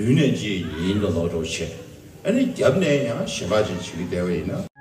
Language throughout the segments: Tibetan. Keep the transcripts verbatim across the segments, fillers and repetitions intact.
མདུན་ནས་ཅིག་ཡིན་ལ་ལོག་འགྲོ་བྱས། ཨ་ནི་རྒྱབ་ནས་ཡང་ཞེན་པ་ཅིག་བྱེད་ཀྱི་བསྡད་པ་ཡིན་ན།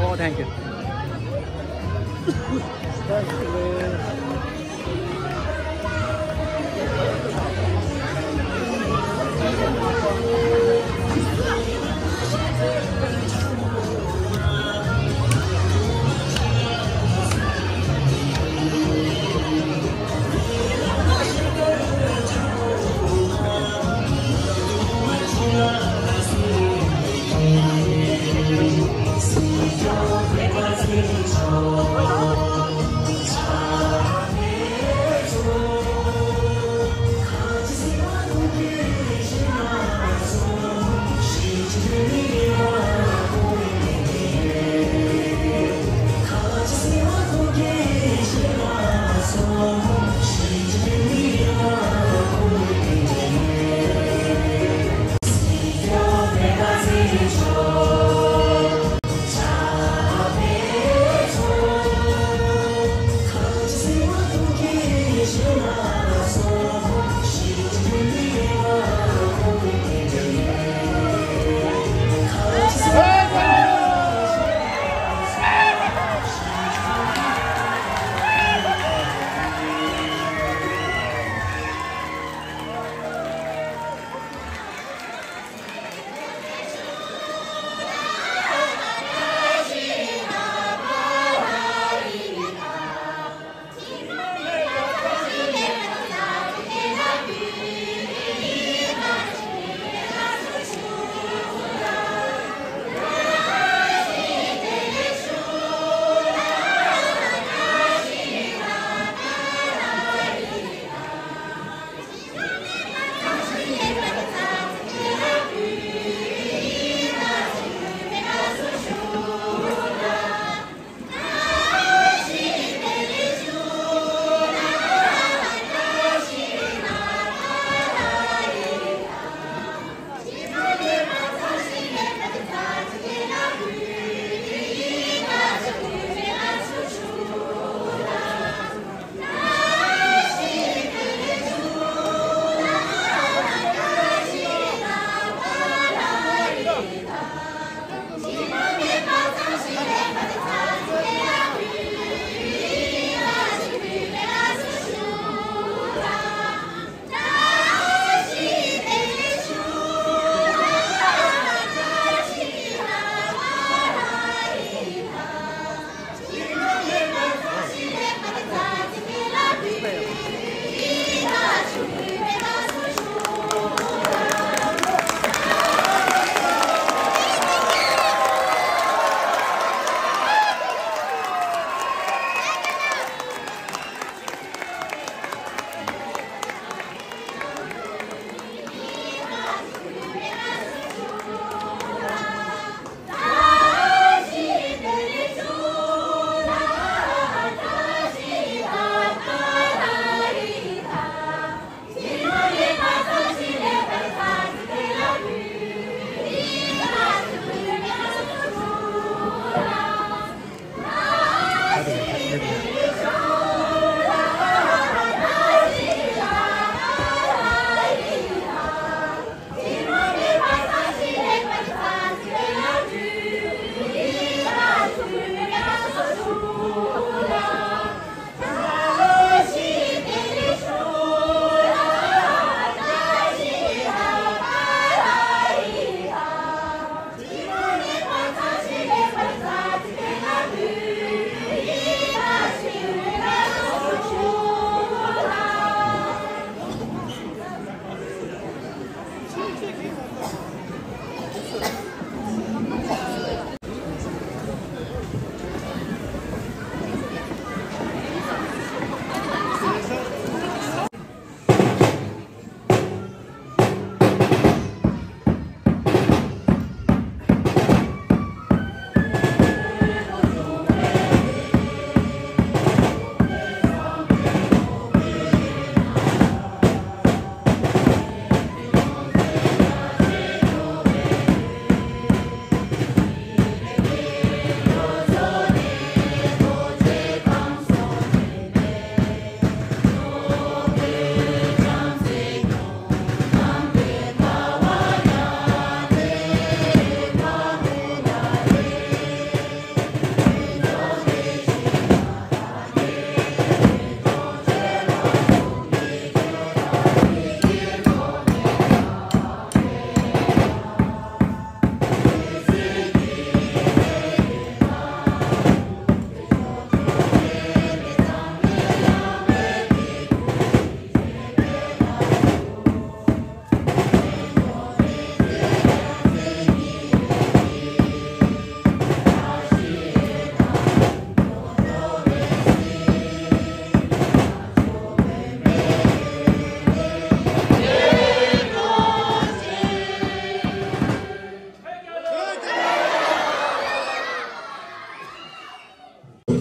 Oh, thank you.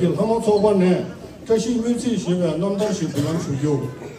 ཀྱི་ལྷ་མོ་ཚོགས་པ་ནས་བཀྲ་ཤིས་སྨོན་ཚིག་ཞུ་བའི་རྣམ་ཐར་ཞིག་འབུལ་ལམ་ཞུ་རྒྱུ།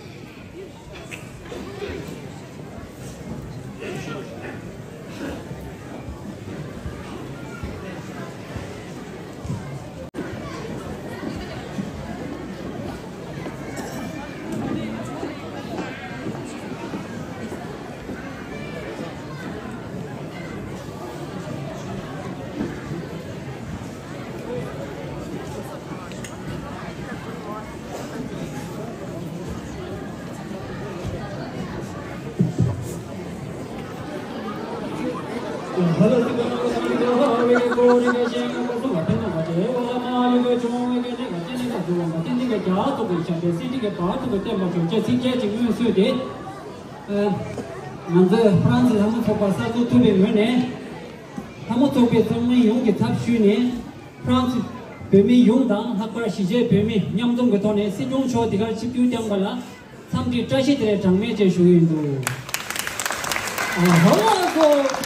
ང་ཚོས་ཧྥ་རན་སི་ལྷ་མོ་ཚོགས་པ་གསར་འཛུགས་ཐུབ་པའི་ངོས་ནས། ལྷ་མོ་ཚོགས་པའི་ཚོགས་མི་ཡོངས་ཀྱི་ཚབ་ཞུས་ནས། ཧྥ་རན་སི་བོད་མི་ཡོངས་དང་ལྷག་པར་གཞིས་བྱེས་བོད་མི་མཉམ་འཛོམས་ཀྱི་ཐོག་ནས་སྲིད་སྐྱོང་མཆོག་འདི་གར་ཆིབས་བསྒྱུར་བསྐྱངས་པ་ལ་འཚམས་འདྲི་བཀྲ་ཤིས་བདེ་ལེགས་གྲངས་མེད་བཅས་ཞུ་གི་ཡིན་འདུག་ཨ་ཧོ་ལགས་སོ།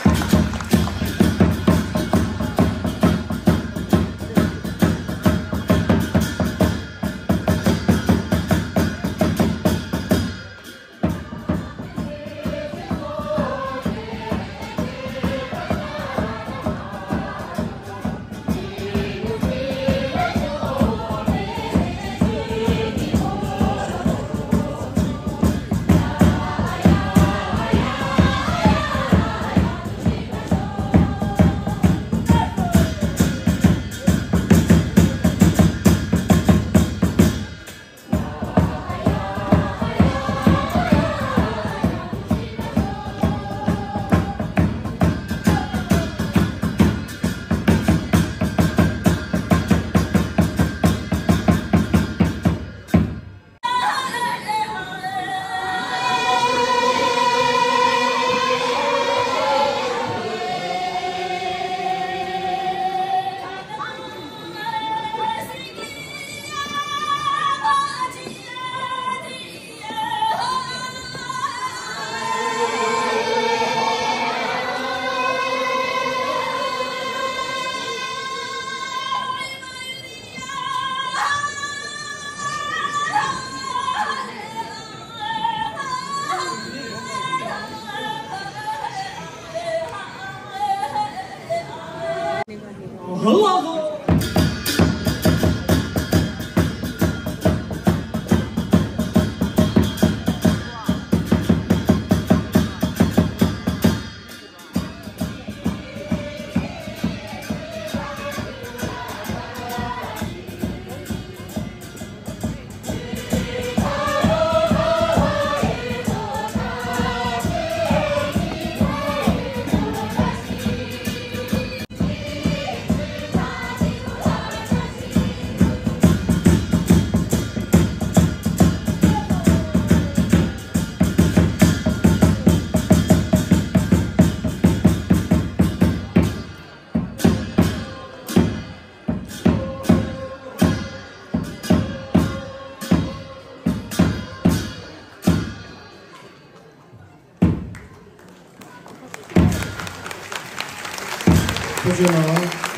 མཛད་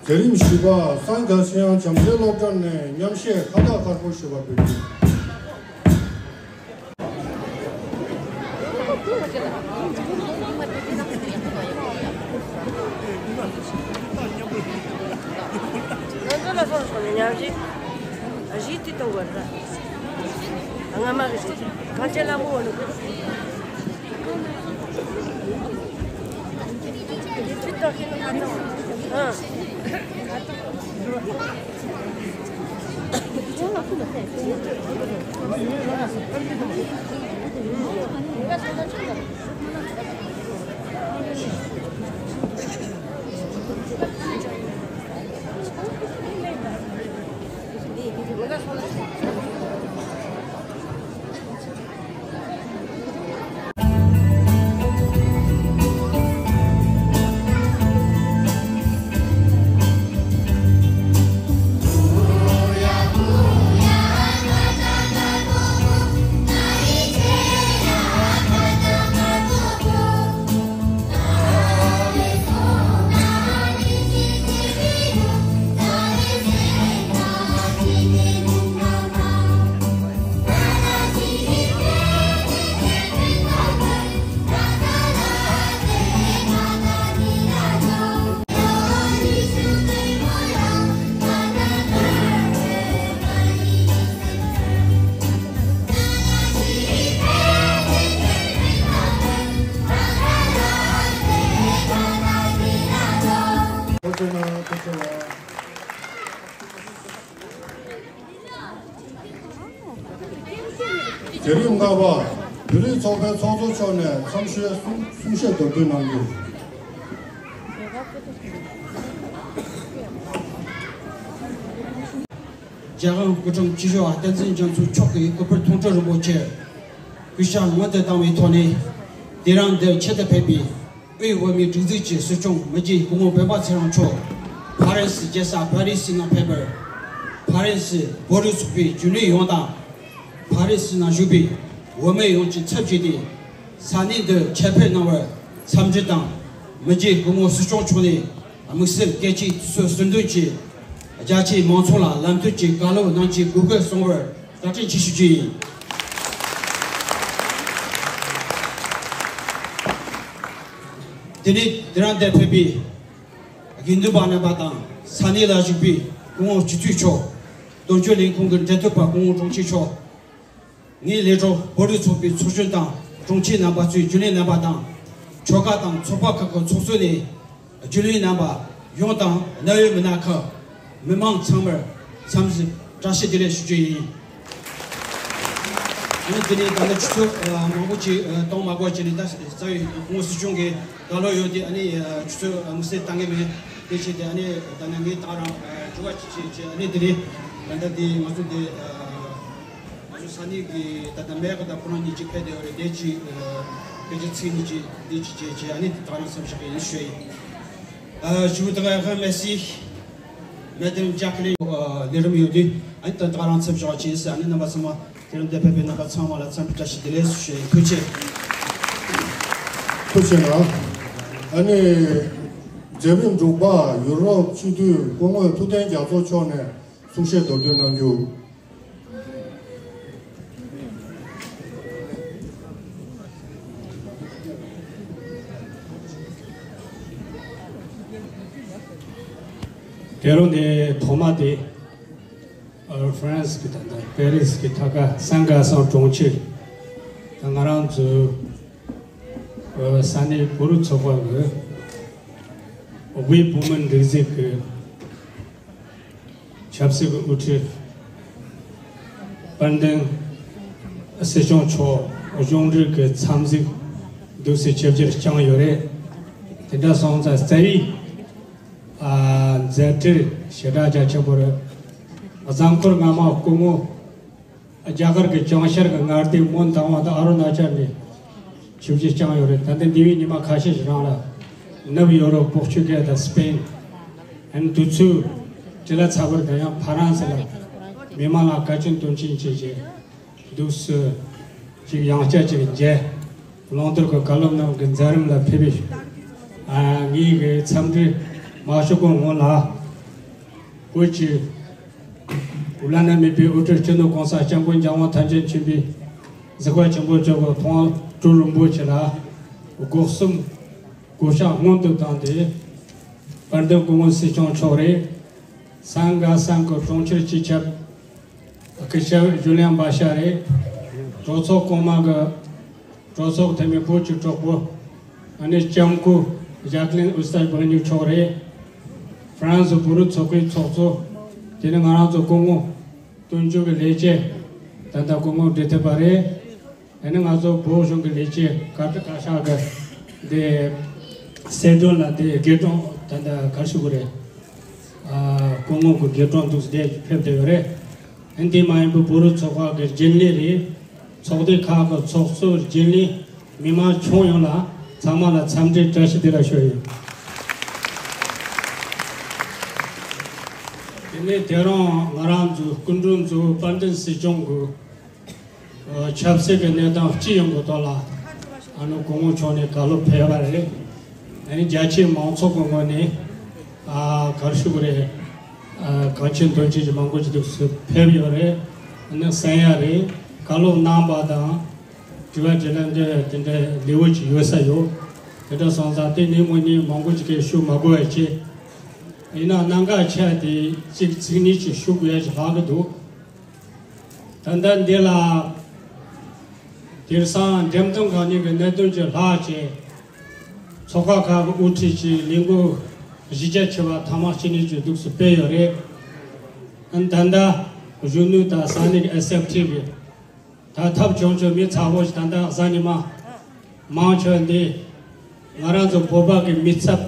རིམ་བཞི་པ། སངས་རྒྱས་ཆེ་ཡང་བྱམས་བརྩེའི་སློབ་གྲྭ་ནས་མཉམ་གཞས་ཁ་བཏགས་དཀར་པོ་ཞེས་པ་འབུལ་རྒྱུ། ང་ཚོ་ལ་སོང་སོང་ནས་ཉམས་ཞིབ་གཞི་དེ་གཏོང་དགོས་རེད། ང་མ་གི་གཞི་གངས་ཅན་ལྷ་མོ་འོ་ནི་གི་ཨ། མཛད་རིམ་ལྔ་པ། བོད་རིགས་ཚོགས་པའི་ཚོགས་གཙོ་མཆོག་ནས་འཚམས་ཞུའི་གསུང་གསུང་བཤད་མདོར་བསྡུས་གནང་རྒྱུ། རྒྱལ་དབང་སྐུ་ཕྲེང་བཅུ་བཞི་པ་བསྟན་འཛིན་རྒྱ་མཚོ་མཆོག་གི་སྐུ་པར་མཐོང་གྲོལ་རིན་པོ་ཆེར་གུས་ཕྱག་སྔོན་དུ་བཏང་བའི་ཐོག་ནས། དེ་རིང་འདིར་ཆེད་དུ་ཕེབས་པའི་དབུས་བོད་མིའི་སྒྲིག་འཛུགས་ཀྱི་སྲིད་སྐྱོང་མི་རྗེ་སྐུ་ངོ་སྤེན་པ་ཚེ་རིང་མཆོག་ཕ་རན་སི་རྒྱལ་ས་པ་རི་སི་ནང་ཕེབས་པར། ཕ་རན་སི་བོད་རིགས་ཚོགས་པའི་རྒྱུན་ལས་ཡོངས་དང་། ཕ་རན་སི་ནང་བཞུགས་པའི་བོད་མི་ཡོངས་ཀྱི་ཚབ་བྱས་ཏེ། ས་གནས་འདིར་ཆེད་ཕེབས་གནང་བར་འཚམས་འདྲི་དང་། མི་རྗེ་སྐུ་ངོ་སྲིད་སྐྱོང་མཆོག་ནས་དམིགས་བསལ་གལ་ཆེའི་དུས་ཚོད་ཟུར་འདོན་གྱིས། རྒྱ་ཆེའི་མང་ཚོགས་ལ་ལམ་སྟོན་གྱི་བཀའ་སློབ་གནང་ཆེད་གུས་བཀུར་གསོལ་བར་བཀའ་དྲིན་ཆེ་ཞུ་རྒྱུ་ཡིན། དེ་ནས་དེ་རིང་འདིར་ཕེབས་པའི་དགེ་འདུན་པ་རྣམ་པ་དང་། ས་གནས་ལ་བཞུགས་པའི་སྐུ་ངོ་སྤྱི་འཐུས་མཆོག་དོན་གཅོད་ལས་ཁུངས་ཀྱི་འབྲེལ་མཐུད་པ་སྐུ་ངོ་དྲུང་ཆེ་མཆོག་ངའི་ལས་གྲོགས་བོད་རིགས་ཚོགས་པའི་ཚོགས་གཞོན་དང་དྲུང་ཆེ་རྣམ་པ་ཚོའི་རྒྱུན་ལས་རྣམ་པ་དང་། ཆོལ་ཁ་དང་ཚོགས་པ་ཁག་གི་ཚོགས་གཙོ་ནས་རྒྱུན་ལས་རྣམ་པ་ཡོངས་དང་། གནད་ཡོད་མི་སྣ་ཁག་མི་མང་ཚང་མར་འཚམས་འདྲི་བཀྲ་ཤིས་བདེ་ལེགས་ཞུ་རྒྱུ་ཡིན། ཨ་ནི་དེ་ནས་ད་ལྟ་ཆུ་ཚོད་མང་པོ་ཅིག་གཏོང་མ་དགོས་བྱས་ནས། ད་རྩ་བའི་སྐུ་ངོ་སྲིད་སྐྱོང་གི་བཀའ་སློབ་ཡོད་དེ། ཨ་ནི་ཆུ་ཚོད་དམིགས་བསལ་བཏང་གི་མེད། དེ་བྱས་ཏེ་ཨ་ནི་ད་ནི་ངས་ད་རང་དྲི་བ་ཅིག་བྱས་བྱས། ཨ་ནི་དེ་ནས་ད་ལྟ་དེ་ང་ཚོ་དེ། ང་ཚོ་ས་གནས་ཀྱི་ད་ལྟ་མེ་ཁ་དང་ཁོ་རང་གཉིས་ཅིག་ཕེབས་བསྡད་ཡོད་རེད། དེ་ཅིག་སྐད་ཆ་ཚིག་གཉིས་ཅིག་དེ་ཅིག་བྱས་བྱས། ཨ་ནི་ད་རང་མཚམས་བཞག་གི་ཡིན་ཞུ་ཡིན། Je voudrais remercier Madame Jacqueline, ལས་རིམ་ཡོད་དུས། ཨ་ནི་ད་ད་རང་མཚམས་བཞག་བྱས། ཨ་ནི་རྣམ་པ་ཚང་མ། དེ་རིང་འདིར་ཕེབས་པའི་རྣམ་པ་ཚང་མ་ལ་འཚམས་འདྲི་བཀྲ་ཤིས་བདེ་ལེགས་ཞུ་ཡིན། ཐུགས་རྗེ་ཆེ། ཐུགས་རྗེ་གནང་། ཨ་ནི་མཛད་རིམ་དྲུག་པ། ཡུ་རོབ་སྤྱི་འཐུས་སྐུ་ངོ་ཐུབ་བསྟན་རྒྱ་མཚོ་མཆོག་ནས་གསུང་བཤད་མདོར་བསྡུས་གནང་རྒྱུ། དེ་རིང་འདི་ཐོག་མ་དེ། ཨ། ཧྥ་རན་སི་གི་ད་ལྟ་པེ་རི་སི་གི་ཐ་ཀ་སན་ག་སང་གྲོང་ཁྱེར། ད་ང་རང་ཚོའི་ས་གནས་བོད་རིགས་ཚོགས་པ་གི་དབུས་བོད་མིའི་སྒྲིག་འཛུགས་ཀྱི་ཆབ་སྲིད་ཀྱི་དབུ་ཁྲིད་དཔལ་ལྡན་སྲིད་སྐྱོང་མཆོག་གཞུང་འབྲེལ་གྱི་འཚམས་གཟིགས་འདུག་སེ་ཆེད་ཕྱིར་བསྐྱངས་ཡོད་རེད། དེ་འདྲ་སོང་ཙང་རྩ་བའི་ཨ། མཛད་བྲེལ་ཞེ་དྲག་རྒྱ་ཆེན་པོ་རེད། རྫོང་ཁོར་སྔ་མ་སྐུ་ངོ་རྒྱ་གར་གྱི་བྱང་ཤར་གྱི་མངའ་སྡེ་མོན་རྟ་དབང་དང་ཨ་རུ་ན་ཅལ་ནས་ཆིབས་བསྒྱུར་བསྐྱངས་ཡོད་རེད། ད་ལྟ་འདས་པའི་ཉི་མ་ཁ་ཤས་ཤིག་རིང་ལ་ནུབ་ཡོ་རོབ་པོར་ཅུ་གལ་དང་སི་པེན། ཨ་ནི་དུས་ཚོད་བྲེལ་ཚ་བར་དུ་ཡང་ཕ་རན་སི་ལ་མི་མང་ལ་བཀའ་དྲིན་དོན་ཆེན་བྱས་རྗེས་འདུག་སེ་ ཅིག་ཡང་བསྐྱར་ཅིག་མཇལ། བླང་དོར་གྱི་བཀའ་སློབ་རྣམས་ཀྱི་མཛད་རིམ་ལ་ཕེབས་པའི་ཨ་ངེད་ཀྱི་འཚམས་འདྲི་མ་ཞུ་གོང་སྔོན་ལ། བོད་ཀྱི་བླ་ན་མེད་པའི་དབུ་ཁྲིད་སྤྱི་ནོར་གོང་ས་སྐྱབས་མགོན་རྒྱལ་དབང་ཐམས་ཅད་མཁྱེན་པའི་གཟིགས་པ་ཆེན་པོ་མཆོག་གི་མཐོང་བ་སྤྲུལ་རིན་པོ་ཆེ་ལ་སྒོ་གསུམ་གུས་ཕྱག་སྔོན་དུ་བཏང་སྟེ། དཔལ་ལྡན་སྐུ་ངོ་སྲིད་སྐྱོང་མཆོག་རེད། སངས་དགའ་སངས་ཀྱི་གྲོང་ཁྱེར་སྤྱི་ཁྱབ། སྐུ་ཞབས་ཞུ་ལན་པ་ཤ་རེད། གྲོས་ཚོགས་གོང་མ་གི་གྲོས་ཚོགས་འཐུས་མི་བོད་ཀྱི་གྲོགས་པོ། ཨ་ནི་ལྕམ་སྐུ་ཞག་ལན་ཨུ་སྟར་བང་ཉུག་མཆོག་རེད། ཧྥ་རན་སི་བོད་རིགས་ཚོགས་པའི་ཚོགས་གཙོ། དེ་ནི་ང་རང་ཚོ་སྐུ་ངོ་དོན་གཅོད་ཀྱི་ལས་བྱེད་ད་ལྟ་སྐུ་ངོ་འབྲེལ་མཐུད་པ་རེད། ཨ་ནི་ང་ཚོ་བོད་གཞུང་གི་ལས་བྱེད་བཀའ་ཁྲི་བཀའ་ཤག་གི་འདི་གསལ་སྒྲོན་ལ་འདི་དགེ་སྒྲུང་ད་ལྟ་ག་རེ་ཞུ་དགོས་རེད། ཨ་སྐུ་ངོ་གི་དགེ་སྒྲུང་འདུག་སེ་འདི་ཕེབས་བསྡད་ཡོད་རེད། ཨ་ནི་འདི་མ་ཡིན་པའི་བོད་རིགས་ཚོགས་པ་གི་རྒྱུན་ལས་རེད། ཚོགས་སྡེ་ཁག་གི་ཚོགས་གཙོ་རྒྱུན་ལས་མི་མང་ཁྱོན་ཡོངས་ལ་ཚང་མ་ལ་འཚམས་འདྲི་བཀྲ་ཤིས་བདེ་ལེགས་ཞུ་ཡིན། དེ་ནས་དེ་རིང་ང་རང་ཚོའི་སྐུ་མགྲོན་གཙོ་བོ་དཔལ་ལྡན་སྲིད་སྐྱོང་གི་ཆབ་སྲིད་ཀྱི་གནས་སྟངས་སྤྱི་ཡོངས་ཀྱི་ཐོག་ལ་ཨ་ནི་སྐུ་ངོ་མཆོག་ནས་བཀའ་སློབ་ཕེབས་པ་རེད། ཨ་ནི་རྒྱ་ཆེའི་མང་ཚོགས་ཀྱི་ངོས་ནས་ཨ་ག་རེ་ཞུ་དགོས་རེད། ཨ་གང་ཆེ་འདོན་ཆེ་ཞིག་མང་པོ་ཞིག་འདུག་སེ་ཕེབས་ཡོད་རེད། ཨ་ནི་གསན་ཡ་རེད། བཀའ་སློབ་གནང་པ་དང་དྲི་བ་དྲིས་ལན་འདྲ་དེ་འདྲ་ལེའུ་ཅིག་ཡོད་ས་ཡོད། དེ་འདྲ་སོང་ཙང་དེ་ནས་དངོས་གནས་མང་པོ་ཞིག་གིས་ཞུ་མ་དགོས་པ་བྱས། ཡིན་ན་གནད་འགག་ཆེ་བ་དེ་གཅིག་ཚིག་གཉིས་ཅིག་ཞུ་དགོས་ཡ་ཞིག་ལྷག་གི་འདུག་ད་ལྟ་འདི་ལ་དེང་སང་འགྲེམས་སྟོན་ཁང་གཉིས་ཀྱི་གནད་དོན་ཅིག་ལྷག་བྱས། ཚོགས་ཁག་ཁག་གི་དབུ་ཁྲིད་ཀྱིས་ལས་འགུལ་གཞི་རྒྱ་ཆེ་བ་ཐ་མག་ཅིག་ནས་ཅིག་འདུག་སེ་སྤེལ་ཡོད་རེད། ཨ་ནི་ད་ལྟ་གཞོན་ནུ་དང་ས་གནས་ཀྱི་ཨེས་ཨེཕ་ཐི་གི་ད་ཐབས་བྱུང་ཆོག་མི་ཚ་བོ་ཞིག་ད་ལྟ་གཟའ་ཉི་མ་མང་ཆེ་བ་འདི་ང་རང་ཚོ་བོད་པ་གི་མི་ཚབ་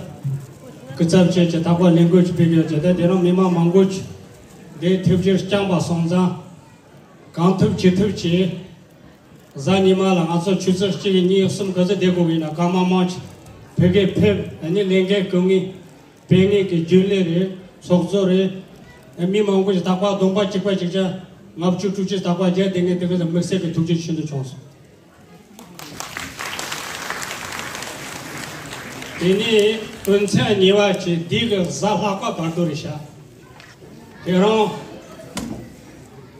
སྐུ་ཚབ་བྱས་ཀྱི་ཐག་པ་ལས་འགུལ་ཅིག་སྤེལ་གི་ཡོད་ཅེས། ད་དེ་རིང་མི་མང་མང་པོ་ཅིག་འདིར་ཐེབས་ཆེར་བསྐྱངས་པ་སོང་ཙང་། གང་ཐུབ་ཅི་ཐུབ་ཀྱིས་གཟའ་ཉི་མ་ལ་ང་ཚོ་ཆུ་ཚོད་གཅིག་གཉིས་གསུམ་ག་ཚོད་བསྡད་དགོས་ཀྱི་ཡིན་ན་གང་མང་མང་ཅིག་བོད་སྐད་ཕེབས། ཨ་ནི་ལས་འགན་སྐུ་ངལ་སྤེལ་མཁན་གྱི་རྒྱུན་ལས་རེད། ཚོགས་གཙོ་རེད། མི་མང་པོ་ཞིག་རྟག་པར་གདོང་པ་གཅིག་པ་གཅིག་ཆ་ལྔ་བཅུ་དྲུག་ཅུ་རྟག་པར་མཇལ་བསྡད་མཁན་དེ་ག་ལ་དམིགས་བསལ་གྱི་ཐུགས་རྗེ་ཆེ་ཞུ་འདོད་བྱུང་སོང་། དེ་ནས་དོན་ཚན་གཉིས་པ་ཅིག་འདི་གི་གཟའ་ལྷག་པ་བར་དུ་རེད་ཤག་དེ་རིང་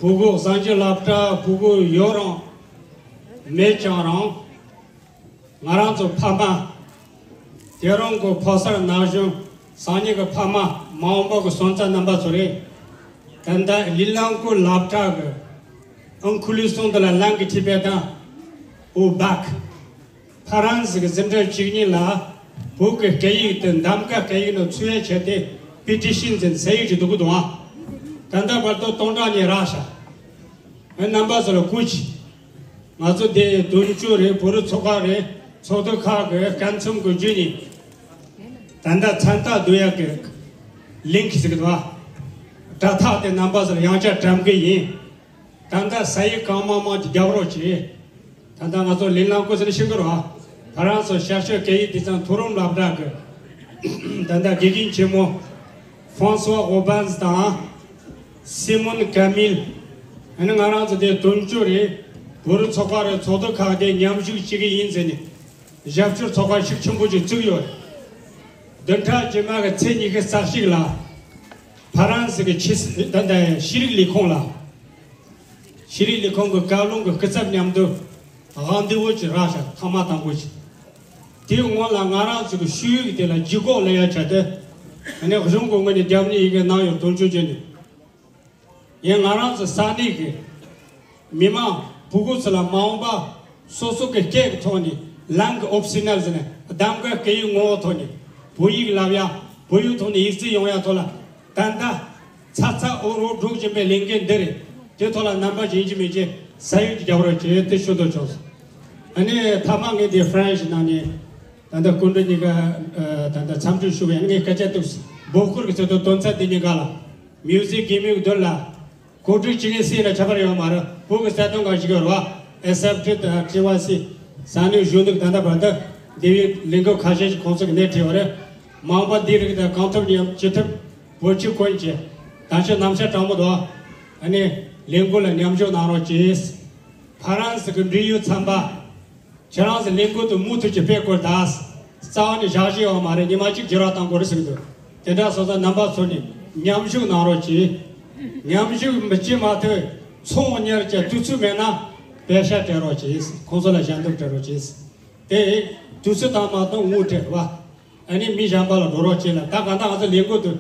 ཕྲུ་གུ་གསར་འགྱུར་སློབ་གྲྭ་ཕྲུ་གུ་ཡོད་རུང་མེད་ཀྱང་རུང་། ང་རང་ཚོ་ཕ་མ། དེ་རིང་གི་ཕོ་གསར་ན་གཞོན་སང་ཉིན་གི་ཕ་མ་མ་འོངས་པ་གི་སོན་རྩ་རྣམ་པ་ཚོ་རེད། ད་ལྟ་ལི་ལང་ཀུ་སློབ་གྲྭ་གི་ཨང་ཁུ་ལི་སོང་དེ་ལ་ལང་གི་ཐི་བེ་ཏན་ཨུ་བག་ཕ་རན་སི་གི་འཛིན་གྲྭ་བཅུ་གཉིས་ལ་བོད་ཀྱི་སྐད་ཡིག་དེ་གདམ་ག་སྐད་ཡིག་ནང་ཚུད་ཡ་བྱས་ཏེ་པི་ཊི་ཤན་ཟེར་ཟས་ཡིག་ཅིག་འདུག་གི་འདུག་ཨ། ད་ལྟ་བར་དུ་སྟོང་ཕྲག་གཉིས་རག་ཤག་ཨ་རྣམ་པ་ཚོ་ལ་སྐུ་མཁྱེན། ང་ཚོ་དེ་དོན་གཅོད་རེད། བོད་རིགས་ཚོགས་པ་རེད། ཚོགས་འདུ་ཁག་གི་སྐབས་མཚམས་ཀྱི་བརྒྱུད་ནས་ད་ལྟ་མཚན་རྟགས་བསྡུ་ཡག་གི་ལིང་ཀི་ཟེར་གི་འདུག་ཨ། དྲ་ཐག་དེ་རྣམ་པ་ཚོར་ཡང་བསྐྱར་དྲན་གི་ཡིན། ད་ལྟ་ཟས་ཡིག་གང་མང་མང་དེ་རྒྱབ་རོགས་བྱེད། ད་ལྟ་ང་ཚོ་ལི་ལང་ཀུ་ཟེར་ནས་ཤེས་ཀྱི་རེད་བ། ཕ་རན་སི་ཞབས་ཞུ་སྐད་ཡིག་སྡེ་ཚན་མཐོ་རིམ་སློབ་གྲྭ་གི་ད་ལྟ་དགེ་རྒན་ཆེན་མོ་ཧྥོང་སུ་ཝ་ཨོ་བན་སི་དང་སི་མོན་ཀ་མིལ། ཨ་ནི་ང་རང་ཚོ་དེ་དོན་གཅོད་རེད། བོད་རིགས་ཚོགས་པ་རེད། ཚོགས་འདུ་ཁག་དེ་མཉམ་ཞུགས་བྱེད་ཀྱི་ཡིན་ཟེར་ནས་རྒྱབ་སྐྱོར་ཚོགས་པ་ཤུགས་ཆེན་པོ་ཅིག་བཙུགས་ཡོད་རེད། བདུན་ཕྲག་རྗེས་མ་གི་ཚེས་ཉི་ཤུ་རྩ་གཅིག་ལ་ཕ་རན་སི་གི་ཕྱི་སྲིད་ད་ལྟ་ཤེས་རིག་ལས་ཁུངས་ལ། ཤེས་རིག་ལས་ཁུངས་ཀྱི་བཀའ་བློན་གྱི་སྐུ་ཚབ་མཉམ་དུ་དབང་འདུས་པོ་ཅིག་རག་ཤག་ཐེངས་མ་དང་པོ་ཅིག་དེའི་སྔོན་ལ་ང་རང་ཚོ་གི་ཤེས་ཡོན་དེ་ལ་ལྗིད་ཁོག་ལེན་ཡ་བྱ་དེ། ཨ་ནི་གཞུང་གི་ངོས་ནས་རྒྱབ་གཉེར་ཡི་གེ་གནང་ཡོད་དོན་གཅོད་བྱས་ནས། ཡང་ང་རང་ཚོ་ས་གནས་ཀྱི་མི་མང་ཕྲུ་གུ་ཚོ་ལ་མ་འོངས་པ་སོ་སོ་གི་སྐད་ཀྱི་ཐོག་ནས་ལང་ཀི་ཨོབ་སི་ནལ་ཟེར་ནས་གདམ་ག་སྐད་ཡིག་ངོ་བོ་ཐོག་ནས་བོད་ཡིག་བསླབ་ཡ། བོད་ཡིག་ཐོག་ནས་ཡིག་རྩིས་ཡོང་ཡ་ཐོག་ལ་ད་ལྟ། ཚ་ཚ་འུར་འུར་སྒྲོག་བཞིན་པའི་ལས་འགན་འདི་རེད། དེ་ཐོག་ལ་རྣམ་པ་ཡིན་གཅིག་མིན་གཅིག་ས་ཡོམ་གྱི་རྒྱབ་རོགས་བྱེད་དེ་ཞུ་འདོད་བྱུང་སོང་། ཨ་ནི་མཐའ་མ་ངས་འདི་ཧྥ་རན་སི་ནང་ནས་ད་ལྟ་སྐུ་མགྲོན་གཉིས་ཀ་ད་ལྟ་འཚམས་འདྲི་ཞུ་བའི་ངས་སྐད་ཆ་འདུག་སེ་འབོད་སྐུལ་གྱི་ཚུལ་དུ་དོན་ཚན་འདི་གཉིས་ཀ་ལ་མིའུ་ཟིག་གེ་མིང་འདོན་ལ་གོ་སྒྲིག་བྱེད་མཁན་སུ་ཡིན་ན་ཁྱད་པར་ཡོད་མ་རེད། བོད་ཀྱི་གསལ་སྟོན་ཁང་ཞིག་ཡོད་རེད་བ། ཨེས་ཨེཕ་ཊི་དང་ཊི་ཝའི་སི་ས་གནས་གཞོན་ནུ་ད་ལྟ་བར་དུ་འདི་བའི་ལས་འགུལ་ཁ་ཤས་ཤིག་ཁོང་ཚོ་གི་སྣེ་ཁྲིད་ཡོད་རེད། མ་འོངས་པ་འདིའི་རིགས་དང་གང་ཐུབ་ཉམས་ཅི་ཐུབ་བོད་ཕྱི་ཀུན་གྱི་ད་ཆ་ནམ་ཞག་གྲང་མོ་འདུག་ཨ་ནི་ལས་འགུལ་ལ་མཉམ་ཞུགས་གནང་རོགས་གྱིས། ཕ་རན་སི་གི་འབྲེལ་ཡོད་ཚན་པ། ཁྱེད་རང་ཚོ་ལས་འགུལ་དུ་མུ་མཐུད་ཀྱི་སྤེལ་དགོས་ད། རྩ་བ་ནས་བཞག་བཞིན་ཡོད་མ་རེད། ཉི་མ་གཅིག་བརྗེ་ར་བཏང་དགོས་རེད་ཟེར་གི་འདུག་དེ་འདྲ་སོང་ཙང་རྣམ་པ་ཚོ་ནས་མཉམ་ཞུགས་གནང་རོགས་གྱིས། མཉམ་ཞུགས་མི་བྱེད་མ་ཐུབ་ཚོང་གཉེར་གྱི་དུས་ཚོད་མེད་ན་པེ་ཤ་སྤྲད་རོགས་གྱིས། ཁོང་ཚོ་ལ་ཞལ་འདེབས་སྤྲད་རོགས་གྱིས། དེ་དུས་ཚོད་དང་མ་བསྟུན་དངུལ་སྤྲད་བ། ཨ་ནི་མི་གཞན་པ་ལ་འགྲོ་རོགས་བྱེད་ལ། ད་གང་ལྟར་ང་ཚོ་ལས་འགུལ་དུ་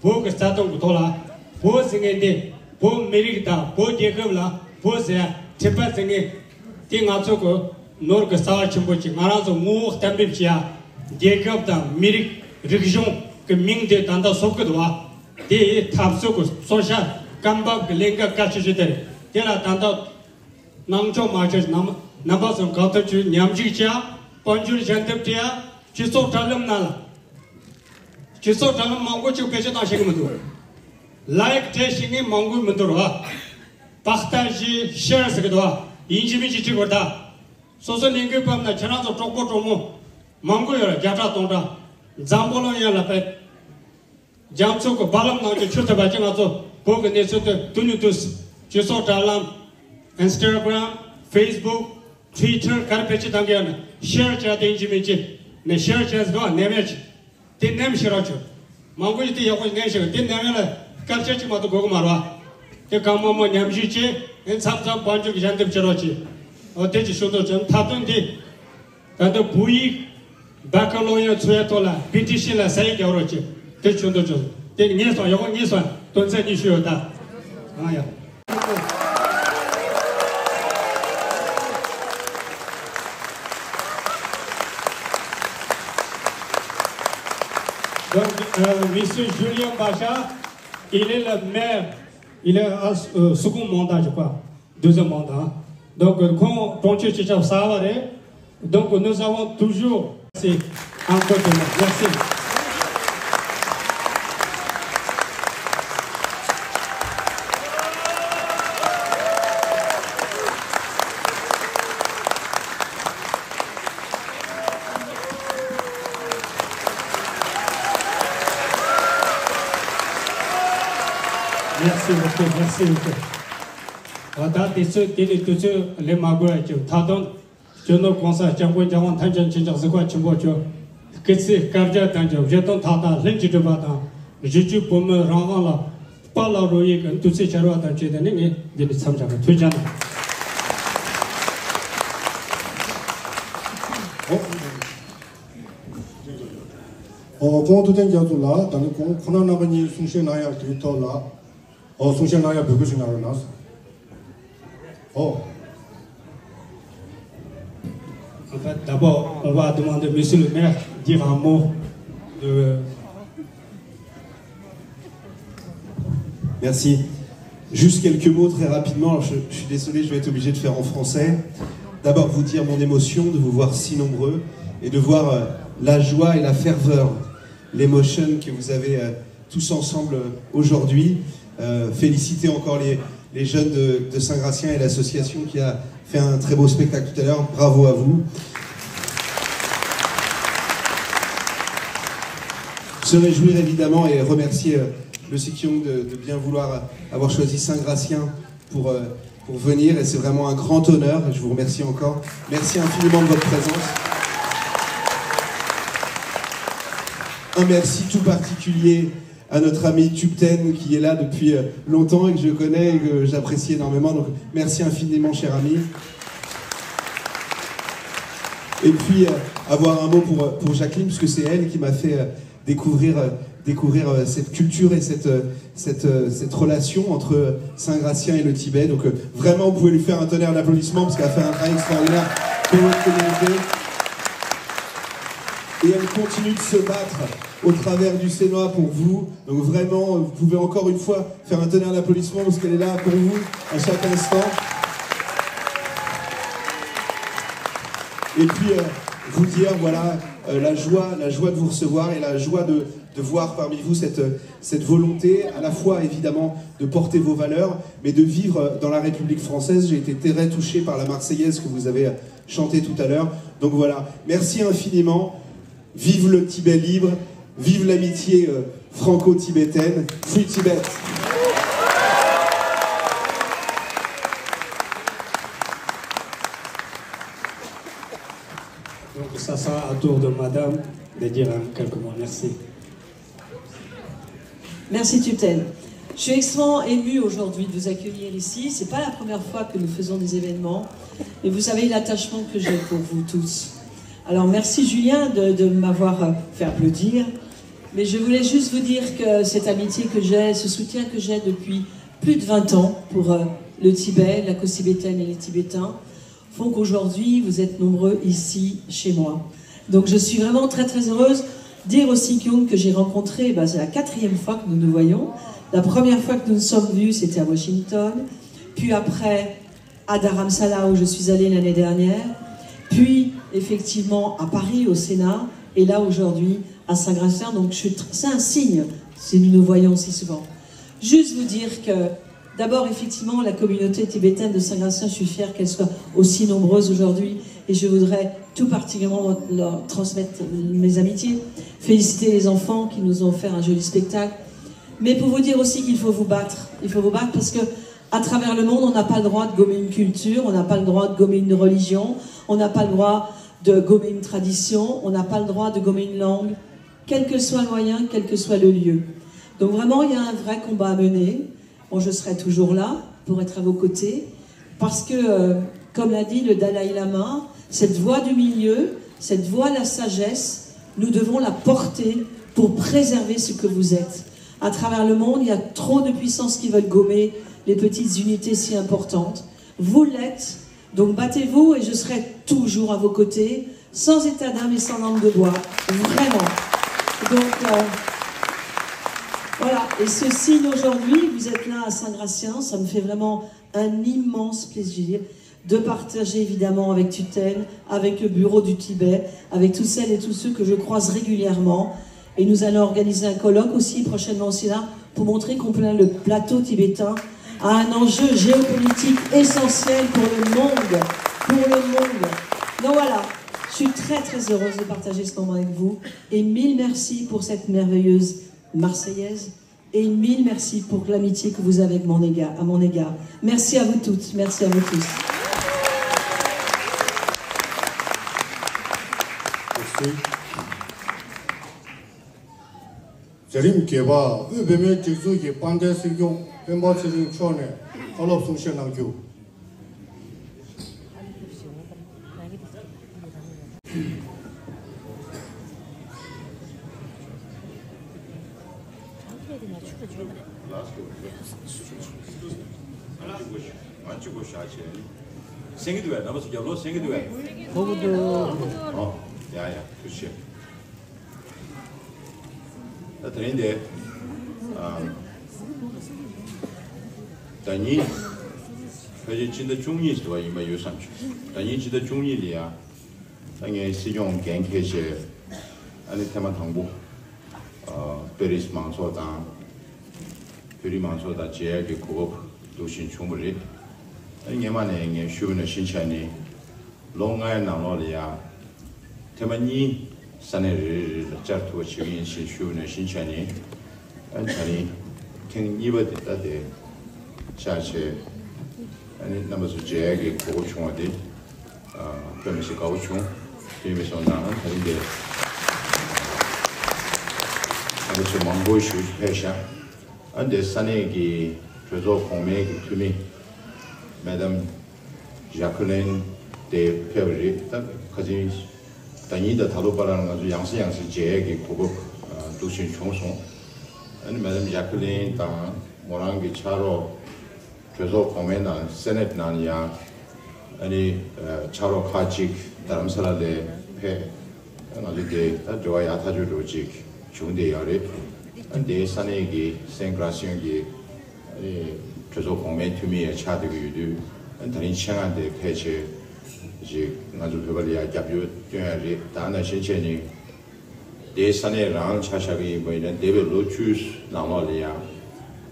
བོད་ཀྱི་རྩ་དོན་གྱི་ཐོག་ལ། བོད་ཟེར་མཁན་འདི་བོད་མི་རིགས་དང་བོད་རྒྱལ་ཁབ་ལ་བོད་ཟེར་ཁྲི་པ་ཟེར་མཁན་དེ་ང་ཚོ་གི་ནོར་གྱི་རྩ་བ་ཆེན་པོ་ཅིག་ང་རང་ཚོ་ངོ་བོ་གཏན་འབེབས་བྱེད་ཡ། རྒྱལ་ཁབ་དང་མི་རིགས་རིག་གཞུང་གི་མིང་དེ་ད་ལྟ་གསོབ་གི་འདུག་བ། དེའི་འཐབ་རྩོད་ཀྱི་གཙོ་ཤར་སྐབས་བབ་ཀྱི་ལས་འགན་གལ་ཆེ་ཤོས་དེ་རེད། དེ་ལ་ད་ལྟ་སྣང་ཆུང་མ་བྱས། རྣམ་རྣམ་པ་ཚོ་གང་ཐུབ་ཅིག་མཉམ་ཞུགས་བྱས། དཔལ་འབྱོར་ཞལ་འདེབས་སྤྲད། སྤྱི་ཚོགས་དྲ་ལམ་ནང་ལ། སྤྱི་ཚོགས་དྲ་ལམ་མང་པོ་ཅིག་བེད་སྤྱོད་བཏང་ཤེས་ཀྱི་མི་འདུག་ལའིཀ་སྤྲད་ཤེས་མཁན་མང་པོ་མི་འདུག་ར། པར་ཏཱ་ཇི་ཤེར་ཟེར་གི་འདུག་ཡིན་གཅིག་མིན་གཅིག་བྲིས་དགོས་ད། སོ་སོ་ལས་འགུལ་སྤེལ་ན་ཁྱེད་རང་ཚོ་གྲོགས་པོ་གྲོགས་མོ་མང་པོ་ཡོད་ར། བརྒྱ་ཕྲག་སྟོང་ཕྲག་འཛམ་བུ་གླིང་ཡན་ལ་ཕེབས། རྒྱ་མཚོ་གི་རྦ་རླབས་ནང་གི་ཆུ་ཐུབ་པ་ཅིག་ང་ཚོ་བོད་ཀྱི་གནས་ཚུལ་དེ་དུས་ནས་དུས་སུ་སྤྱི་ཚོགས་དྲ་ལམ། Instagram, Facebook, Twitter གར་བེད་སྤྱོད་གཏང་གི་ཡོད་ན་ཤེར་བྱས་ཏེ་ཡིན་གཅིག་མིན་གཅིག་ནས་ཤེར་བྱས་ཟེར་བ་ནེམ་ཡོད་ཅིག་དེ་ནེམ་ཤེར་རོགས་བྱོས། མང་པོ་ཞིག་དེ་ཡག་པོ་ནེམ་ཤེར། དེ་ནེམ་ཡོད་ལ་སྐད་ཆ་ཅིག་མ་གཏོགས་གོ་གི་མ་རེད་བ། དེ་གང་མང་མང་མཉམ་ཞུགས་བྱས། ཨེ་མཚམས་མཚམས་དཔལ་འབྱོར་གྱི་ཞལ་འདེབས་བྱེད་རོགས་བྱེད། འོ་དེ་ཅིག་ཞུ་འདོད་བྱུང་། མཐའ་དོན་འདི། ད་ལྟ་བོད་ཡིག་བ་ཀ་ལོ་ཡ་འཚོལ་ཡ་ཐོག་ལ་པི་ཊི་ཤན་ལ་ས་ཡིག་རྒྱག་རོགས་བྱེད། དེ་ཞུ་འདོད་བྱུང་། དེ་ངས་སོང་། ཡག་པོ་ངས་སོང་། དོན་ཚན་གཉིས་ཞུ་ཡོད་ད། ཨང་ཡ། Donc, euh, Monsieur Julien Bachar, il est le maire, il est à euh, Sougou Monda, je crois. Deuxième mandat. Donc, ཁོང་གྲོང་ཁྱེར་སྤྱི་ཁྱབ་གསར་པ་རེད། Donc, nous avons toujours, c'est encore de moi. Merci. Merci beaucoup, merci beaucoup. ད་དུས་ཚོད་དེ་ནི་དུས་ཚོད་ལས་མ་དགོས་ཀྱི་མཐའ་དོན། སྤྱི་ནོར་གོང་ས་སྐྱབས་མགོན་རྒྱལ་དབང་ཐམས་ཅད་མཁྱེན་ཅིང་གཟིགས་པ་ཆེན་པོ་མཆོག་སྐུ་ཚེ་བསྐལ་བརྒྱར་བརྟན་ཅིང་བཞེད་དོན་མཐའ་དག་ལྷུན་གྱིས་གྲུབ་པ་དང་། གཞིས་བྱེས་བོད་མིའི་རང་དབང་ལ་དཔའ་ལ་རོལ་ཡས་ཀྱི་འདུ་ཚོགས་ཆེ་བ་དང་བཅས་ཏེ་ནི་ངས་འདི་ནས་མཚམས་བཞག་གི། ཐུགས་རྗེ་གནང་། ཨོ། ཁོང་ཐུབ་བསྟན་རྒྱ་མཚོ་ལགས། ད་ནི་ཁོང་ཁོང་རྣམ་པ་གཉིས་གསུང་བཤད་གནང་ཡག་གི་ཐོག་ལ། ཨོ། གསུང་བཤད་གནང་ཡག་འབོད་སྐུལ་ཞིག་གནང་རོགས་གནང་། ཨོ། En fait, d'abord, on va demander Monsieur le maire, dire un mot de... Merci. Juste quelques mots très rapidement. Alors, je, je suis désolé, je vais être obligé de faire en français. D'abord, vous dire mon émotion de vous voir si nombreux et de voir euh, la joie et la ferveur, l'émotion que vous avez euh, tous ensemble euh, aujourd'hui. Euh, féliciter encore les, les jeunes de, de Saint-Gratien et l'association qui a fait un très beau spectacle tout à l'heure. Bravo à vous. Se réjouir évidemment et remercier euh, le Sikyong de, de bien vouloir avoir choisi Saint-Gratien pour, euh, pour venir et c'est vraiment un grand honneur. Je vous remercie encore. Merci infiniment de votre présence. Un merci tout particulier à notre ami Tubten qui est là depuis euh, longtemps et que je connais et que j'apprécie énormément. Donc merci infiniment, cher ami. Et puis euh, avoir un mot pour, pour Jacqueline, puisque c'est elle qui m'a fait euh, découvrir, euh, découvrir euh, cette culture et cette, euh, cette, euh, cette relation entre euh, Saint-Gratien et le Tibet. Donc euh, vraiment, vous pouvez lui faire un tonnerre d'applaudissements parce qu'elle a fait un travail extraordinaire pour notre communauté. Et elle continue de se battre au travers du Sénat pour vous. Donc vraiment, vous pouvez encore une fois faire un tonnerre d'applaudissements parce qu'elle est là pour vous à chaque instant. Et puis, euh, vous dire, voilà, euh, la joie, la joie de vous recevoir et la joie de, de voir parmi vous cette, cette volonté, à la fois évidemment de porter vos valeurs, mais de vivre dans la République française. J'ai été très touché par la Marseillaise que vous avez chantée tout à l'heure. Donc voilà, merci infiniment. Vive le Tibet libre, vive l'amitié euh, franco-tibétaine, Free Tibet. Ça sera à tour de madame de dire un quelques mots. Merci. Merci Tutel. Je suis extrêmement émue aujourd'hui de vous accueillir ici. C'est pas la première fois que nous faisons des événements, mais vous savez l'attachement que j'ai pour vous tous. Alors merci Julien de, de m'avoir euh, fait applaudir. Mais je voulais juste vous dire que cette amitié que j'ai, ce soutien que j'ai depuis plus de vingt ans pour euh, le Tibet, la cause tibétaine et les Tibétains, font qu'aujourd'hui, vous êtes nombreux ici, chez moi. Donc, je suis vraiment très, très heureuse. Dire aussi, Kyung, que j'ai rencontré, ben, c'est la quatrième fois que nous nous voyons. La première fois que nous nous sommes vus, c'était à Washington. Puis après, à Dharamsala, où je suis allée l'année dernière. Puis, effectivement, à Paris, au Sénat. Et là, aujourd'hui, à Saint-Gratien. Donc, je suis tr- c'est un signe si nous nous voyons si souvent. Juste vous dire que, d'abord, effectivement, la communauté tibétaine de Saint-Gratien, je suis fière qu'elle soit aussi nombreuse aujourd'hui. Et je voudrais tout particulièrement leur transmettre mes amitiés, féliciter les enfants qui nous ont offert un joli spectacle. Mais pour vous dire aussi qu'il faut vous battre. Il faut vous battre parce que, à travers le monde, on n'a pas le droit de gommer une culture, on n'a pas le droit de gommer une religion, on n'a pas le droit de gommer une tradition, on n'a pas le droit de gommer une langue, quel que soit le moyen, quel que soit le lieu. Donc vraiment, il y a un vrai combat à mener. Bon, je serai toujours là pour être à vos côtés, parce que, euh, comme l'a dit le Dalai Lama, cette voie du milieu, cette voie de la sagesse, nous devons la porter pour préserver ce que vous êtes. À travers le monde, il y a trop de puissances qui veulent gommer les petites unités si importantes. Vous l'êtes, donc battez-vous et je serai toujours à vos côtés, sans état d'âme et sans langue de bois. Vraiment. Donc, euh, voilà. Et ce signe aujourd'hui, vous êtes là à Saint-Gratien, ça me fait vraiment un immense plaisir de partager évidemment avec Tutel, avec le bureau du Tibet, avec toutes celles et tous ceux que je croise régulièrement. Et nous allons organiser un colloque aussi prochainement aussi là pour montrer combien le plateau tibétain a un enjeu géopolitique essentiel pour le monde. Pour le monde. Donc voilà, je suis très très heureuse de partager ce moment avec vous et mille merci pour cette merveilleuse Marseillaise et mille merci pour l'amitié que vous avez avec mon égard, à mon égard. Merci à vous toutes, merci à vous tous. Merci. མཛད་རིམ་བརྒྱད་པ་དབུས་བོད་མིའི་སྒྲིག་འཛུགས་ཀྱི་དཔལ་ལྡན་སྲིད་སྐྱོང་སྤེན་པ་ཚེ་རིང་མཆོག་ནས་བཀའ་སློབ་གསུང་བཤད་གནང་རྒྱུ། སེང་གེ་འདུག་བས། རྣམ་པ་ཚོ་རྒྱབ་ལོགས་སེང་གེ་འདུག་བས། ཧོ་གི་འདུག་ཨོ། ཡ་ཡ། ཐུགས་རྗེ་ཆེ། ད་དེ་རིང་དེ། ཨ། ཟླ་ཉིན། ཕལ་ཆེར་སྤྱི་ཟླ་བཅུ་གཉིས་དེ་བ་ཡིན་པ་ཡོད་བསམ་བྱུང་། ཟླ་ཉིན་སྤྱི་ཟླ་བཅུ་གཉིས་ལ་ཡ། ད་ངའི་སྲིད་སྐྱོང་འགན་འཁྱེར་བྱས། ཨ་ནི་ཐེངས་མ་དང་པོ། ཨ། པེ་རིས་མང་ཚོགས་དང་། བོད་རིགས་མང་ཚོགས་དང་མཇལ་ཡག་གི་གོ་སྐབས་འདུག་བཞིན་བྱུང་བ་རེད། ཨ་ནི་སྔན་མ་ནས་ངས་ཞུས་པ་ནང་བཞིན་བྱས་ནས། ལོ་ལྔའི་ནང་ལོགས་ལ་ཡ། ཐེངས་མ་གཉིས་ས་གནས་རེ་རེ་རེ་ལ་བཅར་ཐུབ་པ་བྱེད་ཀྱི་ཡིན་ཞེས་ཞུས་པ་ནང་བཞིན་བྱས་ནས། ཨ་ནི་ད་རིང་ཐེངས་གཉིས་པ་དེ་ད་དེ་ཆགས་བྱས། ཨ་ནི་རྣམ་པ་ཚོ་མཇལ་ཡག་གི་གོ་སྐབས་བྱུང་བ་དེ། ཨ། དཔེ་མི་སྲིད་དགའ་པོ་བྱུང་། དེ་མིན་སོང་ན་ད་རིང་དེ་རྣམ་པ་ཚོ་མང་པོ་ཞིག་ཕེབས་ཤག་ཨ་ནི་དེ་ས་གནས་ཀྱི་གྲོས་ཚོགས་གོང་མའི་གི་འཐུས་མི་མེ་དམ་ཇཱ་ཁུ་ལིན་དེ་ཕེབས་པ་རེད། ད་ཁ་སང་ཟླ་ཉིན་དང་ད་ལོ་བར་ལ་ང་ཚོ་ཡང་སེ་ཡང་སེ་མཇལ་ཡས་ཀྱི་གོ་སྐབས་འདུག་བཞིན་བྱུང་སོང་། ཨ་ནི་མེ་དམ་ཇཱ་ཁུ་ལིན་དང་མོ་རང་གི་ཕྱག་རོགས་གྲོས་ཚོགས་གོང་མའི་ནང་སེ་ནེ་ཊི་ནང་ཡང་། ཨ་ནི་ཕྱག་རོགས་ཁག་ཅིག་རྡ་རམ་ས་ལ་ལ་ཕེབས། ང་ཚོ་དེ་ད་འབྲེལ་བ་ཡག་ཐག་ཆོད་འདྲ་བོ་ཅིག་བྱུང་བསྡད་ཡོད་རེད། ཨ་ནི་དེའི་ས་གནས་ཀྱི་སེན་ཀྲ་སིའོ་གི་ཨ་ནི་གྲོས་ཚོགས་གོང་མའི་འཐུས་མི་ཡང་ཆགས་བསྡད་ཀྱི་ཡོད་དུས། ཨ་ནི་ད་རིང་ཆེད་མངགས་དེ་ཕལ་ཆེར་ཅིག་ང་ཚོ་བོད་པ་ལ་ཡང་རྒྱབ་སྐྱོར་སྟོན་ཡ་རེད། ད་ནང་བཞིན་བྱས་ནས་དེའི་ས་གནས་རང་ཆ་བཞག་གི་ཡིན་པ་ཡིན་ན་འདས་པའི་ལོ་བཅུའི་ནང་ལོགས་ལ་ཡང་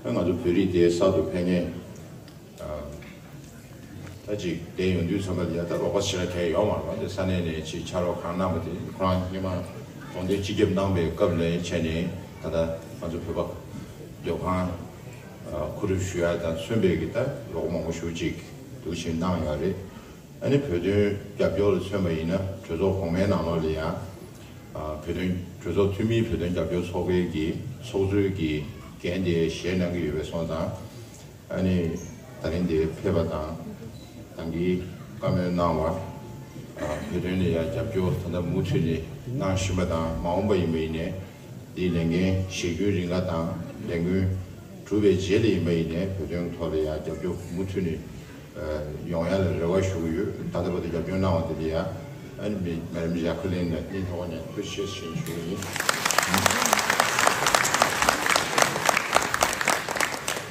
ཨ་ང་ཚོ་བོད་རིགས་དེ་གསར་དུ་ཕེབས་མཁན། ད་ཅིག་བསྡད་ཡོང་དུས་ཙམ་པ་ལ་ཡ་ད་རོགས་པ་ཞེ་དྲག་གང་ཡོད་མ་རེད་པ། དེ་ས་གནས་ནས་ཅིག་ཕྱག་རོགས་གང་གནང་བ་དེ་ཁོ་རང་སྔོན་མ་གདོང་དོན་སྤྱི་ཁྱབ་གནང་པའི་སྐབས་ལ་བྱས་ནས་ད་ལྟ་ང་ཚོ་བོད་པ་སྡོད་ཁང་མཁོ་སྒྲུབ་ཞུ་ཡ་དང་མཚོན་པའི་གི་ད་རོགས་པ་མང་པོ་ཞེ་ཅིག་འདུག་བཞིན་གནང་ཡོད་རེད། ཨ་ནི་བོད་དོན་རྒྱབ་སྐྱོར་ལ་མཚོན་པ་ཡིན་ན། གྲོས་ཚོགས་གོང་མའི་ནང་ལོགས་ལ་ཡང་། ཨ། བོད་དོན་གྲོས་ཚོགས་འཐུས་མིའི་བོད་དོན་རྒྱབ་སྐྱོར་ཚོགས་པའི་གི་ཚོགས་གཙོའི་གི་འགན་དེ་བཞེས་གནང་གི་ཡོད་པའི་སོང་ཙང་། ཨ་ནི་ད་རིང་འདིར་ཕེབས་པ་དང་། ད་གིན་བཀའ་མོལ་གནང་བ། ཨ། བོད་དོན་ལ་ཡང་རྒྱབ་སྐྱོར་ད་ལྟ་མུ་མཐུད་ནས་གནང་བཞིན་པ་དང་། མ་འོངས་པ་ཡིན་པ་ཡིན་ནའི་འདིའི་ལས་འགན་བཞེས་རྒྱུའི་རིང་ལ་དང་། ལས་འགན་གྲུབ་པའི་རྗེས་ལ་ཡིན་པ་ཡིན་ནའི་བོད་དོན་ཐོག་ལ་ཡང་རྒྱབ་སྐྱོར་མུ་མཐུད་ནས་ཡོང་ཡ་ལ་རེ་བ་ཞུ་གི་ཡོད། ད་ལྟ་བར་དུ་རྒྱབ་སྐྱོར་གནང་བ་དེ་ལ་ཡང་། ཨ་ནི་མེ་ཌམ་ཇེ་ཀུ་ལིན་ལ་སྙིང་ཐག་པ་ནས་ཐུགས་རྗེ་ཆེ་ཞུ་གི་ཡིན།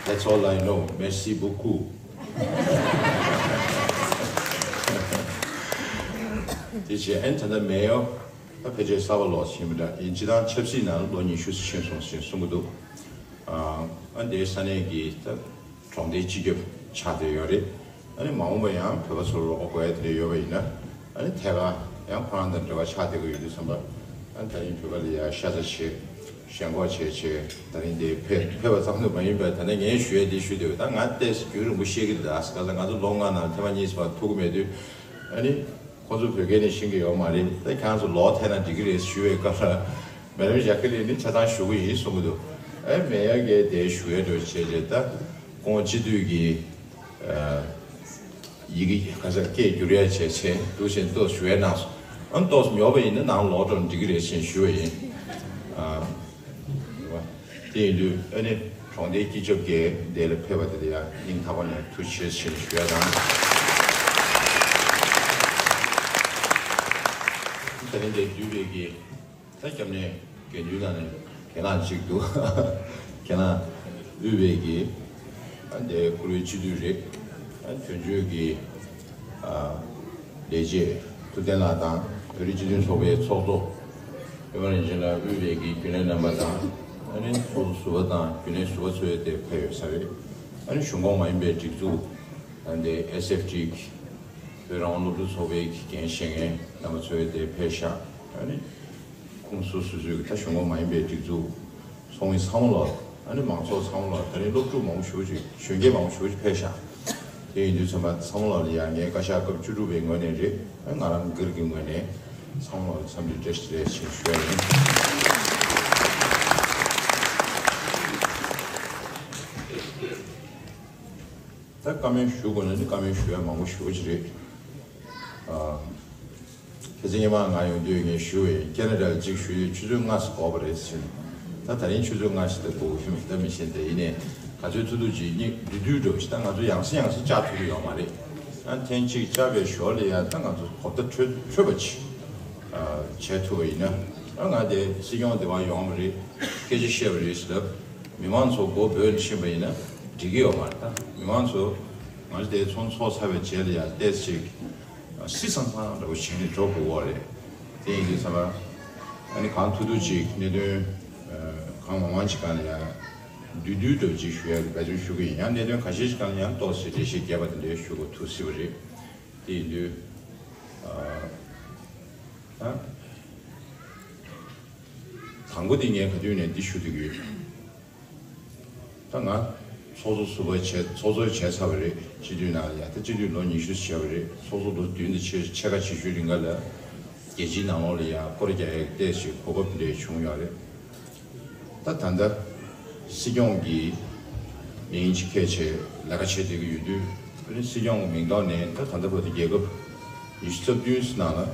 That's all I know. Merci beaucoup. དེ་བྱས། ཨ་ནི་ད་ལྟ་མེ་ཡོར་ད་ཕལ་ཆེར་གསར་པ་ལོགས་ཕྱིན་པ་འདྲ་ཡིན། སྤྱིར་བཏང་ཆབ་སྲིད་ནང་ལོ་ཉི་ཤུ་ཕྱིན་སོང་ཞེས་གསུང་གི་འདུག། ཨ། ཨ་ནི་དེའི་ས་གནས་ཀྱི་ད་གྲོང་སྡེའི་སྤྱི་ཁྱབ་ཆགས་བསྡད་ཡོད་རེད། ཨ་ནི་མ་འོངས་པ་ཡང་བོད་པ་ཚོར་རོགས་དགོས་ཡ་དེ་འདྲ་ཡོད་པ་ཡིན་ན། ཨ་ནི་ཐད་ཀར་ཡང་ཁོ་རང་དང་འབྲེལ་བ་ཆགས་བསྡད་ཀྱི་ཡོད་དུས་ཙམ་པ། ཨ་ནི་ད་རིང་བོད་པ་ལ་ཡ་ཤ་ཚ་བྱེད། ཞེན་ཁོག་བྱེད་བྱེད། ད་རིང་འདིར་ཕེབས་ཕེབས་པ་ཙམ་དུ་མ་ཡིན་པར། ད་ནི་ངས་ཞུ་ཡ་འདི་ཞུ་འདོད། ད་ང་ཏོག་ཙམ་རྒྱུན་རིང་པོ་བཤད་ཀྱི་འདུག། ད་ག་ས་ང་ཚོ་ལོ་ལྔ་ནང་ཐེངས་མ་གཉིས་ཙམ་ཐུག་གི་མེད་དུས། ཨ་ནི་ཁོང་ཚོ་བོད་སྐད་ནས་ཤེས་ཀྱི་ཡོད་མ་རེད། ད་ཁྱེད་རང་ཚོ་ལོག་ཐལ་ན་འགྲིག་གི་རེད་ཞུ་བའི་སྐབས་ལ། མེ་ཌམ་ཇེ་ཀུ་ལིན་ནི་ཆ་ཚང་ཞུ་གི་ཡིན་གསུང་གི་འདུག། ཨེ། མེ་ཡོར་གྱིས་དེ་ཞུ་ཡ་འགྲོ་བྱས་རྗེས། ད་ཁོང་སྤྱི་འཐུས་ཀྱི། ཨ། ཡི་གེ་ག་ས་སྐད་བསྒྱུར་ཡ་བྱས་བྱས་འདུག་ཟེར་ཏོག་ཞུ་ཡ་གནང་སོང་། ཨ་ནི་ཏོག་ཙམ་ཉོབ་པ་ཡིན་ན་ནང་ལོག་འགྲོ་འགྲིག་གི་རེད་ཟེར་ཞུ་བ་ཡིན། ཨ། དེ་ཡིན་དུས་ཨ་ནི་གྲོང་སྡེའི་སྤྱི་ཁྱབ་ཀྱིས་འདི་ལ་ཕེབས་པ་དེ་ལ་ཡང་སྙིང་ཐག་པ་ནས་ཐུགས་རྗེ་ཆེ་ཞུ་ཡ་དང་། ད་ནི་འདིར་འདུས་པའི་གི། ད་སྐྱབས་གནས་དགེ་འདུན་ནང་ནས་ཁྱེད་རང་གཅིག་འདུག། ཁྱེད་རང་དབུས་པའི་གི། ཨ། འདི་བཀུར་འོས་སྤྱི་འཐུས་རེད། ཨ། དོན་གཅོད་ཀྱི། ཨ། ལས་བྱེད་ཐུབ་བསྟན་ལགས་དང་། བོད་རིགས་སྤྱི་མཐུན་ཚོགས་པའི་ཚོགས་གཙོ་པད་མ་རིན་ཆེན་ལགས། དབུས་པའི་གི་རྒྱུན་ལས་རྣམ་པ་དང་། ཨ་ནི་ཚོགས་གཙོ་ཟུར་པ་དང་རྒྱུན་ལས་ཟུར་པ་ཚོ་དེ་ཕེབས་ཡོད་ས་རེད། ཨ་ནི་གཞུང་ཁོངས་མ་ཡིན་པའི་སྒྲིག་འཛུགས། ཨ། འདི་ཨེས་ཨེཕ་ཊི་བོད་རང་དབང་སློབ་ཕྲུག་ཚོགས་པའི་འགན་བཞེས་མཁན་རྣམ་པ་ཚོ་དེ་ཕེབས་ཤག། ཨ་ནི་ཁོང་སོ་སོ་སོའི་ད་གཞུང་ཁོངས་མ་ཡིན་པའི་སྒྲིག་འཛུགས་ཚོགས་མི་ཚང་མ་ལོག། ཨ་ནི་མང་ཚོགས་ཚང་མ་ལོག། ད་རིང་སློབ་ཕྲུག་མང་པོ་ཞེ་པོ་ཅིག། གཞོན་སྐྱེས་མང་པོ་ཞེ་པོ་ཅིག་ཕེབས་ཤག། དེ་ཡིན་དུས་ཚང་མ་ཚང་མ་ལོག་ལ་ཡང་ངས་བཀའ་ཤག་སྐབས་བཅུ་དྲུག་པའི་ངོས་ནས་རེད། ཨ། ང་རང་སྒེར་གྱི་ངོས་ནས་ཚང་མ་ལོག་ལ་འཚམས་འདྲི་བཀྲ་ཤིས་བདེ་ལེགས་ཞེས་ཞུ་ཡ་ཡིན། ད་བཀའ་མོལ་ཞུ་དགོས་ན་ནི་བཀའ་མོལ་ཞུ་ཡ་མང་པོ་ཞེ་པོ་ཅིག་རེད། ཨ། ཁ་སང་སྔོན་མ་ང་ཡོང་དུས་ངས་ཞུ་བས། ཁེ་ན་ཌ་ལ་གཅིག་ཞུས་དུས་ཆུ་ཚོད་ལྔ་ཙམ་འགོར་བ་རེད་ཟེར། ད་ད་རིང་ཆུ་ཚོད་ལྔ་ཙམ་ད་འགོར་གྱི་མེད། ད་མི་ཤེས། ད་ཡིན་ནའི་ག་ཚོད་ཐུབ་ཐུབ་ཅིག་སྙིང་བསྡུས་བསྡུས་འགྲོ་ཞིག། ད་ང་ཚོ་ཡང་སེ་ཡང་སེ་བཅར་ཐུབ་ཀྱི་ཡོད་མ་རེད། ཨ། ཐེངས་གཅིག་བཅར་བའི་ཞོར་ལ་ཡང་ད་ང་ཚོ་གོ་བརྡ་འཕྲོད་འཕྲོད་པ་ཅིག། ཨ། བྱེད་ཐུབ་པ་ཡིན་ན། ཨ། ང་དེ་སྲིད་སྐྱོང་འདི་བར་ཡོང་བ་རེད། སྐད་ཆ་བཤད་པ་རེད་ཟེར་ལབ། མི་མང་ཚོ་མགོ་སྦོས་ནས་ཕྱིན་པ་ཡིན་ན་འགྲིག་གི་ཡོད་མ་རེད། ད་མི་མང་ཚོ་ང་ཚོ་དེ་ཚོགས་ཚོགས་ཚར་བའི་རྗེས་ལ་ཡང་ཏོག་ཙམ་ཅིག་སི་སང་སང་འདྲ་བོ་བྱས་ནས་འགྲོ་དགོས་པ་རེད། དེ་ཡིན་དུས་ཙམ་པ། ཨ་ནི་གང་ཐུབ་ཐུབ་ཅིག་གནད་དོན་གང་མང་མང་ཅིག་སྒང་ལ་ཡང་བསྡུས་བསྡུས་འདྲ་བོ་ཅིག་ཞུ་ཡག་གི་འབད་བརྩོན་ཞུ་གི་ཡིན། ཡང་གནད་དོན་ཁ་ཤས་ཤིག་སྒང་ལ་ཡང་ཏོག་ཙམ་འགྲེལ་བཤད་རྒྱབ་པ་དེ་འདྲ་ཞུ་དགོས་ཐུག་སྲིད་པ་རེད། དེ་ཡིན་དུས། ཨ། ད་དང་པོ་དེ་ངས་ག་དུས་ནས་འདི་ཞུ་བསྡད་ཀྱི་ཡོད། ད་ང་ཚོགས་གཙོ་ཟུར་པ་བྱས། ཚོགས་གཙོ་བྱས་ཚར་བ་རེད། སྤྱི་འཐུས་ནང་ལ་ཡ། ད་སྤྱི་འཐུས་ལོ་ཉི་ཤུ་བྱས་པ་རེད། ཚོགས་གཙོ་ལོ་བདུན་དང་ཕྱེད་ཕྱེད་ཀ་བྱེད་ཤུལ་རིང་ག་ལ་རྒྱལ་སྤྱིའི་ནང་ལོགས་ལ་ཡ་སྐོར་རྒྱག་ཡག་ཏོག་ཙམ་གོ་སྐབས་འདྲ་བྱུང་ཡོད་རེད། ད་ད་ལྟ་སྲིད་སྐྱོང་གི་མིང་ཅིག་འཁྱེར་བྱས་ལས་ཀ་བྱེད་བསྡད་ཀྱི་ཡོད་དུས། ཨ་ནི་སྲིད་སྐྱོང་གི་མིང་ཐོག་ནས་ད་ད་ལྟ་བར་དུ་རྒྱལ་ཁབ་ཉི་ཤུ་རྩ་བདུན་ནང་ལ་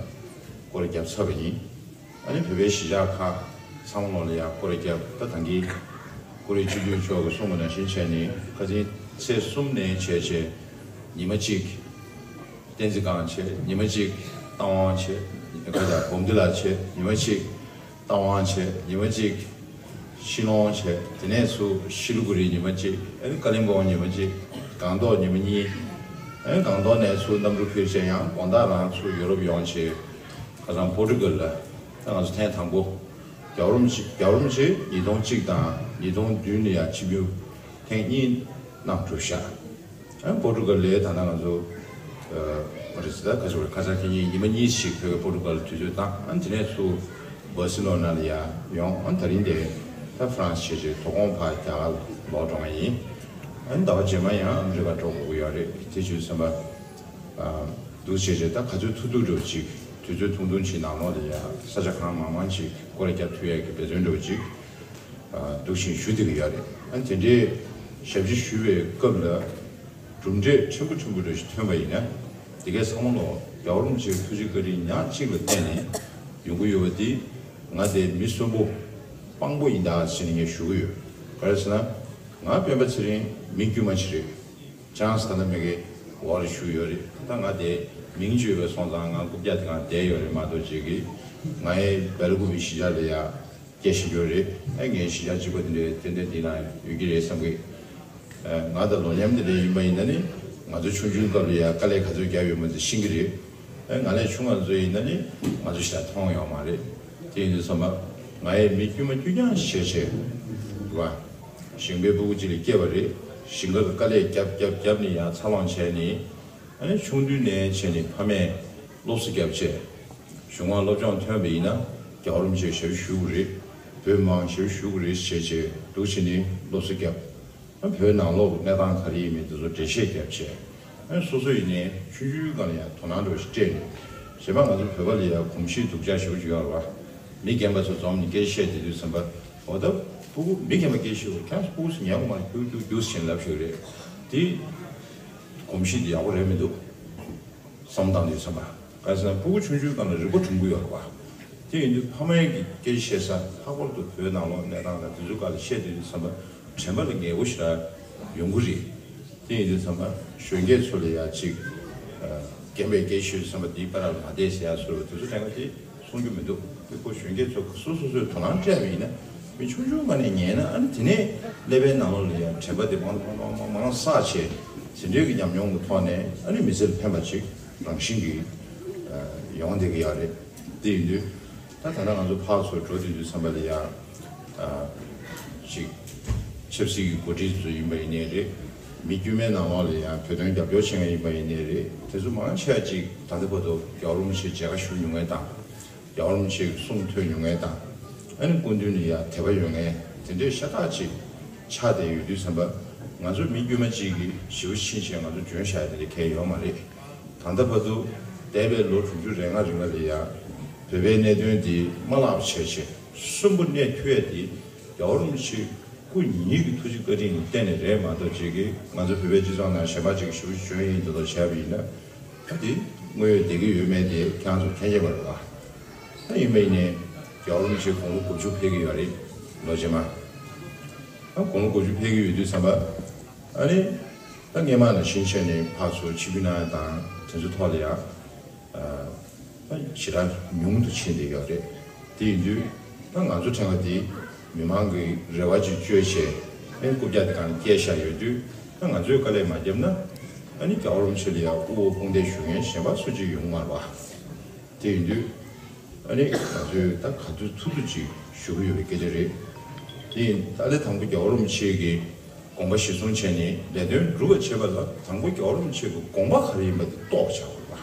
སྐོར་ར་བརྒྱབ་ཚར་བ་ཡིན། ཨ་ནི་བོད་པའི་གཞིས་ཆགས་ཁག་ཚང་མ་ལོགས་ལ་ཡང་སྐོར་ར་བརྒྱབ། ད་ད་གིན་བཀུར་འོས་སྤྱི་འཐུས་མཆོག་གིས་གསུངས་པ་ནང་བཞིན་བྱས་ནས། ཁ་སང་ཚེས་གསུམ་ནས་བྱས་བྱས་ཉི་མ་གཅིག་བསྟན་འཛིན་སྒང་བྱས། ཉི་མ་གཅིག་རྟ་དབང་བྱས། ཁ་སང་སྒོམ་སྡེ་ལ་བྱས། ཉི་མ་གཅིག་རྟ་དབང་བྱས། ཉི་མ་གཅིག་ཤི་ལོང་བྱས། དེ་ནས་ཚུར་ཤི་ལི་གུ་རི་ཉི་མ་གཅིག། ཨ་ནི་ཀ་ལིམ་པོང་ཉི་མ་གཅིག། སྒང་ཏོག་ཉི་མ་གཉིས། ཨ་ནི་སྒང་ཏོག་ནས་ཚུར་གནམ་གྲུ་ཁུར་བྱས་ཡང་དགོང་དག་རང་ཚུར་ཡོ་རོབ་ཡོང་བྱས། ཁ་སང་པོར་ཊུ་གལ་ལ་ད་ང་ཚོ་ཐེངས་དང་པོ། རྒྱལ་བ་རིན་པོ་ཆེ། རྒྱལ་བ་རིན་པོ་ཆེ་ཉིས་སྟོང་གཅིག་དང་ཉིས་སྟོང་བདུན་ལ་ཡང་ཆིབས་བསྒྱུར་ཐེངས་གཉིས་གནང་གྲུབ་ཤག། ཨ་ནི་པོར་ཊུ་གལ་ལ་ད་ལྟ་ང་ཚོ། ཨ། ཨོ་རི་སི་ད་ཁ་སང་ཁ་སང་ཁ་ཉིན་ཉི་མ་གཉིས་ཤིག་བོད་པོ་པོར་ཊུ་གལ་དུས་ཚོད་བཏང་། ཨ་ནི་དེ་ནས་ཚུར་སྦར་སི་ལོ་ན་ལ་ཡར་ཡོང་། ཨ་ནི་ད་རིང་དེ་ད་ཧྥ་རན་སི་བྱས་བྱས་དོ་དགོང་ཕར་རྒྱ་གར་ལོག་འགྲོ་ང་ཡིན། ཨ་ནི་ཟླ་བ་རྗེས་མ་ཡང་ཨ་མི་རི་ཀ་འགྲོ་དགོས་ཀྱི་ཡོད་རེད། དེ་བྱས་ཙམ་པ། ཨ། འདུག་བྱས་བྱས་ད་ག་ཚོད་ཐུབ་ཐུབ་འདྲ་བོ་ཅིག་དུས་ཚོད་ཐུང་ཐུང་ཅིག་ནང་ལོགས་ལ་ཡ་ས་ཆ་གང་མང་མང་ཅིག་སྐོར་ར་བརྒྱབ་ཐུབ་ཡ་གི་འབད་བརྩོན་འདྲ་བོ་ཅིག་ཨ་འདུག་བཞིན་ཞུ་བསྡད་ཀྱི་ཡོད་རེད། ཨ་དེ་འདྲའི་ཞབས་ཕྱི་ཞུ་བའི་སྐབས་ལ་གྲུབ་འབྲས་ཕྲན་བུ་ཕྲན་བུ་འདྲ་ཞིག་ཐོན་པ་ཡིན་ན། དེ་གའི་ཚང་མ་ལོ་རྒྱལ་བ་རིན་པོ་ཆེའི་ཐུགས་རྗེ་བཀའ་དྲིན་ཉག་གཅིག་ལ་བརྟེན་ནས་ཡོང་གི་ཡོད་པ་འདི་ང་དེ་མི་གསོན་པོ་དཔང་པོ་ཡིན་ད་ཟེར་ནས་ངས་ཞུ་གི་ཡོད། ག་རེ་ཟེར་ན། ང་སྤེན་པ་ཚེ་རིང་མི་དཀྱུས་མ་ཅིག་རེད། ཅང་ས་ན་མེ་གེ་འོག་ལ་བཞུགས་ཡོད་རེད། ད་ང་དེ་མིང་བརྗོད་པ་སོང་ཙང་ང་རྐུབ་བཀྱག་དེ་གང་བསྡད་ཡོད་རེད་མ་གཏོགས་ཅིག་གིས་ང་ཡི་སྦེལ་ཀོབ་པའི་གཞིས་ཆགས་ལ་ཡ་སྐད་ཤེས་ཡོད་རེད། ཨ་ངའི་གཞིས་ཆགས་གཅིག་པ་དེ་འདྲའི་ཏན་ཏན་དེ་ན་ཡོད་ཀྱི་རེད་བསམ་གི། ཨ་ང་དང་ལོ་མཉམ་དེ་འདྲ་ཡིན་པ་ཡིན་ན་ནི་ང་ཚོ་ཆུང་ཆུང་སྐབས་ལ་ཡ་དཀའ་ལས་ག་ཚོད་བརྒྱབ་ཡོད་མ་ཚོད་ཤེས་ཀྱི་རེད། ཨ་ང་ལས་ཆུང་བ་ཚོ་ཡིན་ན་ནི་ང་ཚོ་ཞེ་དྲག་མཐོང་ཡོད་མ་རེད། དེ་ཡིན་དུས་ཙམ་པ་ང་ཡི་མི་དཀྱུས་མ་དཀྱུས་རྐྱང་ཞེ་ཆེ་རེད་བ། ཞིང་པའི་ཕྲུ་གུ་ཅིག་ལ་སྐྱེས་པ་རེད། ཞིང་ཁ་ལ་དཀའ་ལས་རྒྱབ་རྒྱབ་རྒྱབ་ནས་ཡང་འཚར་ལོངས་བྱས་ནས། ཨ་ནི་ཆུང་དུས་ནས་བྱས་ནས་ཕ་མས་སློབ་གསོ་བརྒྱབ་བྱས། གཞུང་དབང་སློབ་སྦྱོང་ཐོན་པ་ཡིན་ན་རྒྱལ་བ་རིན་པོ་ཆེ་ཞབས་ཞུ་དགོས་རེད། བོད་མི་མང་ཞབས་ཞུ་དགོས་རེད་ཞེས་བྱས་འདུག་བྱས་ནས་སློབ་གསོ་བརྒྱབ། ཨ་བོད་ནང་ལོགས་གནས་སྟངས་ག་རེ་ཡིན་མིན་དེ་ཚོ་འགྲེལ་བཤད་བརྒྱབ་བྱས། ཨ་སོ་སོ་ཡིན་ནའི་ཆུང་ཆུང་སྒང་ལ་ཡང་དོ་སྣང་འདྲ་བོ་ཞིག་སྤྲད་ནས། གཞན་པ་ང་ཚོ་བོད་པ་ལ་ཡང་གོམས་གཤིས་སྡུག་ཅག་ཞེ་པོ་ཅིག་ཡོད་རེད་བ། མི་རྒན་པ་ཚོ་འཛོམས་ནས་སྐད་ཆ་བཤད་བསྡད་དུས་ཙམ་པ། འོ་ད་ཕྲུ་གུ་མི་རྒན་པ་སྐད་ཆ་ཤོད་ཁྱེད་ཚོ་ཕྲུ་གུ་ཚོ་ཉལ་གི་མ་རེད་རྒྱུགས་རྒྱུགས་རྒྱུགས་ཟེར་ལབ་ཤོད་རེད། དེ་གོམས་གཤིས་དེ་ཡག་པོ་རེད་མི་འདུག་བསམ་བཏང་དུས་ཙམ་པ། ག་རེ་ཟེར་ན་ཕྲུ་གུ་ཆུང་ཆུང་སྒང་ལ་རིག་པ་གྲུང་པོ་ཡོད་རེད་བ། དེ་ཡིན་དུས་ཕ་མའི་གི་སྐད་ཆ་བཤད་ས་ལྷག་པར་དུ་བོད་ནང་ལོགས་གནས་སྟངས་དང་དེ་ཚོའི་སྒང་ལ་བཤད་བསྡད་དུས་ཙམ་པ་དྲན་པ་ལ་ངེས་པོ་ཞེ་དྲག་ཡོང་གི་རེད། དེ་ཡིན་དུས་ཙམ་པ་གཞོན་སྐྱེས་ཚོ་ལ་ཡ་གཅིག་རྒན་པའི་སྐད་ཆ་ཤོད་དུས་ཙམ་པ་དེའི་བར་ལ་མ་བསྡད་ཟེར་ཡ་བཟོ་འདྲ་བོ་དེ་ཚོ་དྲན་པ་དེ་གསུང་རྒྱུ་མི་འདུག་དེ་ཁོ་གཞོན་སྐྱེས་ཚོ་སོ་སོ་སོས་དོ་སྣང་སྤྲད་པ་ཡིན་ན། མི་ཆུང་ཆུང་སྒང་ནས་ཉན་ན་ཨ་ནི་དེ་ནས་ཀླད་པའི་ནང་ལོགས་ལ་ཡང་དྲན་པ་དེ་མང་མང་མང་མང་བསགས་བྱས། དེ་འདྲའི་གི་ཉམས་མྱོང་གི་ཐོག་ནས་ཨ་ནི་མི་ཚེར་ཕན་པ་ཅིག་རང་བཞིན་གྱིས་ཡོང་བསྡད་ཀྱི་ཡོད་རེད། དེ་ཡིན་དུས་ད་ད་ལྟ་ང་ཚོ་ཕར་ཚུར་འགྲོ་བསྡད་དུས་ཙམ་པ་ལ་ཡང་ཅིག་ཆབ་སྲིད་ཀྱི་འགོ་ཁྲིད་ཚོ་ཡིན་པ་ཡིན་ནའི་རེད། མི་དཀྱུས་མའི་ནང་ལོགས་ལ་ཡང་བོད་དོན་རྒྱབ་སྐྱོར་བྱེད་མཁན་ཡིན་པ་ཡིན་ནའི་རེད། དེ་ཚོ་མང་ཆེ་བ་ཅིག་ད་ལྟ་བར་དུ་རྒྱལ་བ་རིན་པོ་ཆེ་མཇལ་ཁ་ཞུ་མྱོང་མཁན་དང་། རྒྱལ་བ་རིན་པོ་ཆེའི་གསུང་ཐོས་མྱོང་མཁན་དང་། ཨ་ནི་སྐུ་མདུན་ལ་ཡང་དད་པ་ཡོད་མཁན་དེ་འདྲའི་ཤ་སྟག་ཅིག་ཆགས་བསྡད་ཡོད་དུས་ཙམ་པ། ང་ཚོ་མི་དཀྱུས་མ་གཅིག་གིས་ཞེ་པོ་ཕྱིན་ཆད་ང་ཚོ་འཇོན་བཞག་ཡ་དེ་འདྲ་གང་ཡང་ཡོད་མ་རེད། ད་ལྟ་བར་དུ་འདས་པའི་ལོ་དྲུག་ཅུ་རེ་ལྔ་རིང་ལ་ཡང་བོད་པའི་གནད་དོན་འདི་མ་བརླག་པ་བྱས་བྱས་གསོན་པོ་གནས་ཐུབ་ཡ་དེ་རྒྱལ་བ་རིན་པོ་ཆེ་སྐུ་ཉིད་ཀྱི་ཐུགས་རྗེ་བཀའ་དྲིན་གྱི་སྟེང་ནས་རེད་མ་གཏོགས་ཅིག་གིས་ང་ཚོ་བོད་པའི་སྤྱི་ཚོགས་ནང་གཞན་པ་ཅིག་ཞེ་པོ་ཅིག་འཇོན་ཡིན་མདོག་མདོག་བྱས་པ་ཡིན་ན། ད་དེ་དངོས་ཡོད་བསྡད་ཀྱི་ཡོད་མེད་དེ་ཁྱེད་རང་ཚོ་མཁྱེན་གྱི་མ་རེད་པ། ད་ཡིན་པ་ཡིན་ནའི་རྒྱལ་བ་རིན་པོ་ཆེ་དགུང་ལོ་དགུ་བཅུ་ཕེབས་ཀྱི་ཡོད་རེད། ལོ་རྗེས་མ། ད་དགུང་ལོ་དགུ་བཅུ་ཕེབས་ཀྱི་ཡོད་དུས་ཙམ་པ། ཨ་ནི། ད་སྔས་མ་ནང་བཞིན་བྱས་ནས་ཕར་ཚུར་ཆིབས་བསྒྱུར་གནང་ཡ་དང་དེ་ཚོའི་ཐོག་ལ་ཡང་། ཨ། ད་ཞེ་དྲག་ཉུང་དུ་ཕྱིན་བསྡད་ཡོད་རེད། དེ་ཡིན་དུས་ད་ང་ཚོ་ཕྲན་བུ་དེ་མི་མང་གི་རེ་བ་ཅིག་བཅོལ་བྱས་ཨེ་རྐུབ་བཀྱག་དེ་གང་བཀལ་བཞག་ཡོད་དུས། ད་ང་ཚོས་དཀའ་ལས་མ་བརྒྱབ་ན། ཨ་ནི་རྒྱལ་བ་རིན་པོ་ཆེ་ལ་ཡང་དབུ་འོག་དཔུང་འདེགས་ཞུ་མཁན་གཞན་པ་སུ་གཅིག་ཡོང་མ་རེད་པ། དེ་ཡིན་དུས། ཨ་ནི་ང་ཚོས་ད་ག་ཚོད་ཐུབ་ཐུབ་ཅིག་ཞུ་གི་ཡོད་པའི་སྐད་ཆ་རེད། དེ་ཡིན་ད་ལྟ་དང་པོ་རྒྱལ་བ་རིན་པོ་ཆེ་གི་དགོངས་པ་གཞིར་བཟུང་བྱས་ནས་ལས་དོན་སྒྲུབ་པ་བྱེད་པ་ལ་དང་པོ་རྒྱལ་བ་རིན་པོ་ཆེ་གི་དགོངས་པ་ག་རེ་ཡིན་པ་དེ་རྟོགས་བྱ་དགོས་པ།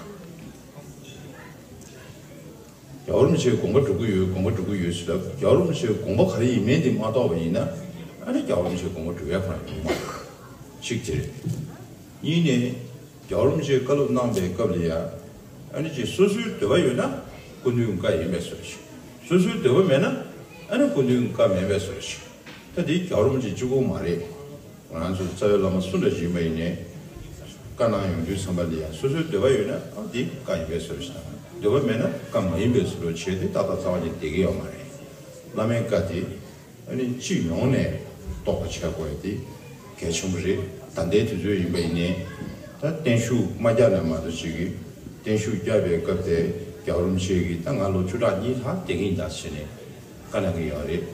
རྒྱལ་བ་རིན་པོ་ཆེའི་དགོངས་པ་སྒྲུབ་ཀྱི་ཡོད་དགོངས་པ་སྒྲུབ་ཀྱི་ཡོད་ཟེར་ལབ། རྒྱལ་བ་རིན་པོ་ཆེའི་དགོངས་པ་ག་རེ་ཡིན་མིན་དེ་མ་རྟོགས་པ་ཡིན་ན། ཨ་ནི་རྒྱལ་བ་རིན་པོ་ཆེའི་དགོངས་པ་སྒྲུབ་ཡ་གང་ཡང་ཡོད་མ་རེད། གཅིག་དེ་རེད། གཉིས་ནས། རྒྱལ་བ་རིན་པོ་ཆེས་བཀའ་སློབ་གནང་པའི་སྐབས་ལ་ཡ། ཨ་ནི་ཅིག་སོ་སོའི་འདོད་པ་ཡོད་ན་སྐུ་མདུན་བཀའ་ཡིན་པས་ཟེར་ཞིག་སོ་སོའི་འདོད་པ་མེད་ན་ཨ་ནི་སྐུ་མདུན་བཀའ་མིན་པས་ཟེར་ཞིག་ད་དེ་རྒྱལ་བ་རིན་པོ་ཆེ་གཅིག་པོ་མ་རེད། ང་རང་ཚོ་རྩ་བའི་བླ་མ་སུ་འདྲ་ཞིག་ཡིན་པ་ཡིན་ནའི། བཀའ་གནང་ཡོང་དུས་ཙམ་པ་ལ་ཡ་སོ་སོའི་འདོད་པ་ཡོད་ན་ཨ་དེ་བཀའ་ཡིན་པས་ཟེར་ཞིག་དང་འདོད་པ་མེད་ན་བཀའ་མ་ཡིན་པས་ཟེར་བ་བྱས་ཏེ་ཏག་ཏག་རྩ་བ་ནས་བསྡད་ཀྱི་ཡོད་མ་རེད། བླ་མའི་བཀའ་དེ། ཨ་ནི་སྤྱི་ཡོངས་ནས་རྟོགས་པ་བྱ་དགོས་ཡ་དེ་གལ་ཆེན་པོ་རེད། ད་ལྟའི་དུས་ཚོད་ཡིན་པ་ཡིན་ནའི་ད་བརྟན་བཞུགས་མ་བརྒྱབ་ན་མ་གཏོགས་ཅིག་གིས་བརྟན་བཞུགས་བརྒྱབ་པའི་སྐབས་དེ་རྒྱལ་བ་རིན་པོ་ཆེ་གིས་ད་ང་ལོ་བཅུ་ཕྲག་གཉིས་ལྷག་བསྡད་ཀྱི་ཡིན་ད་ཟེར་ནས་བཀའ་གནང་གི་ཡོད་རེད།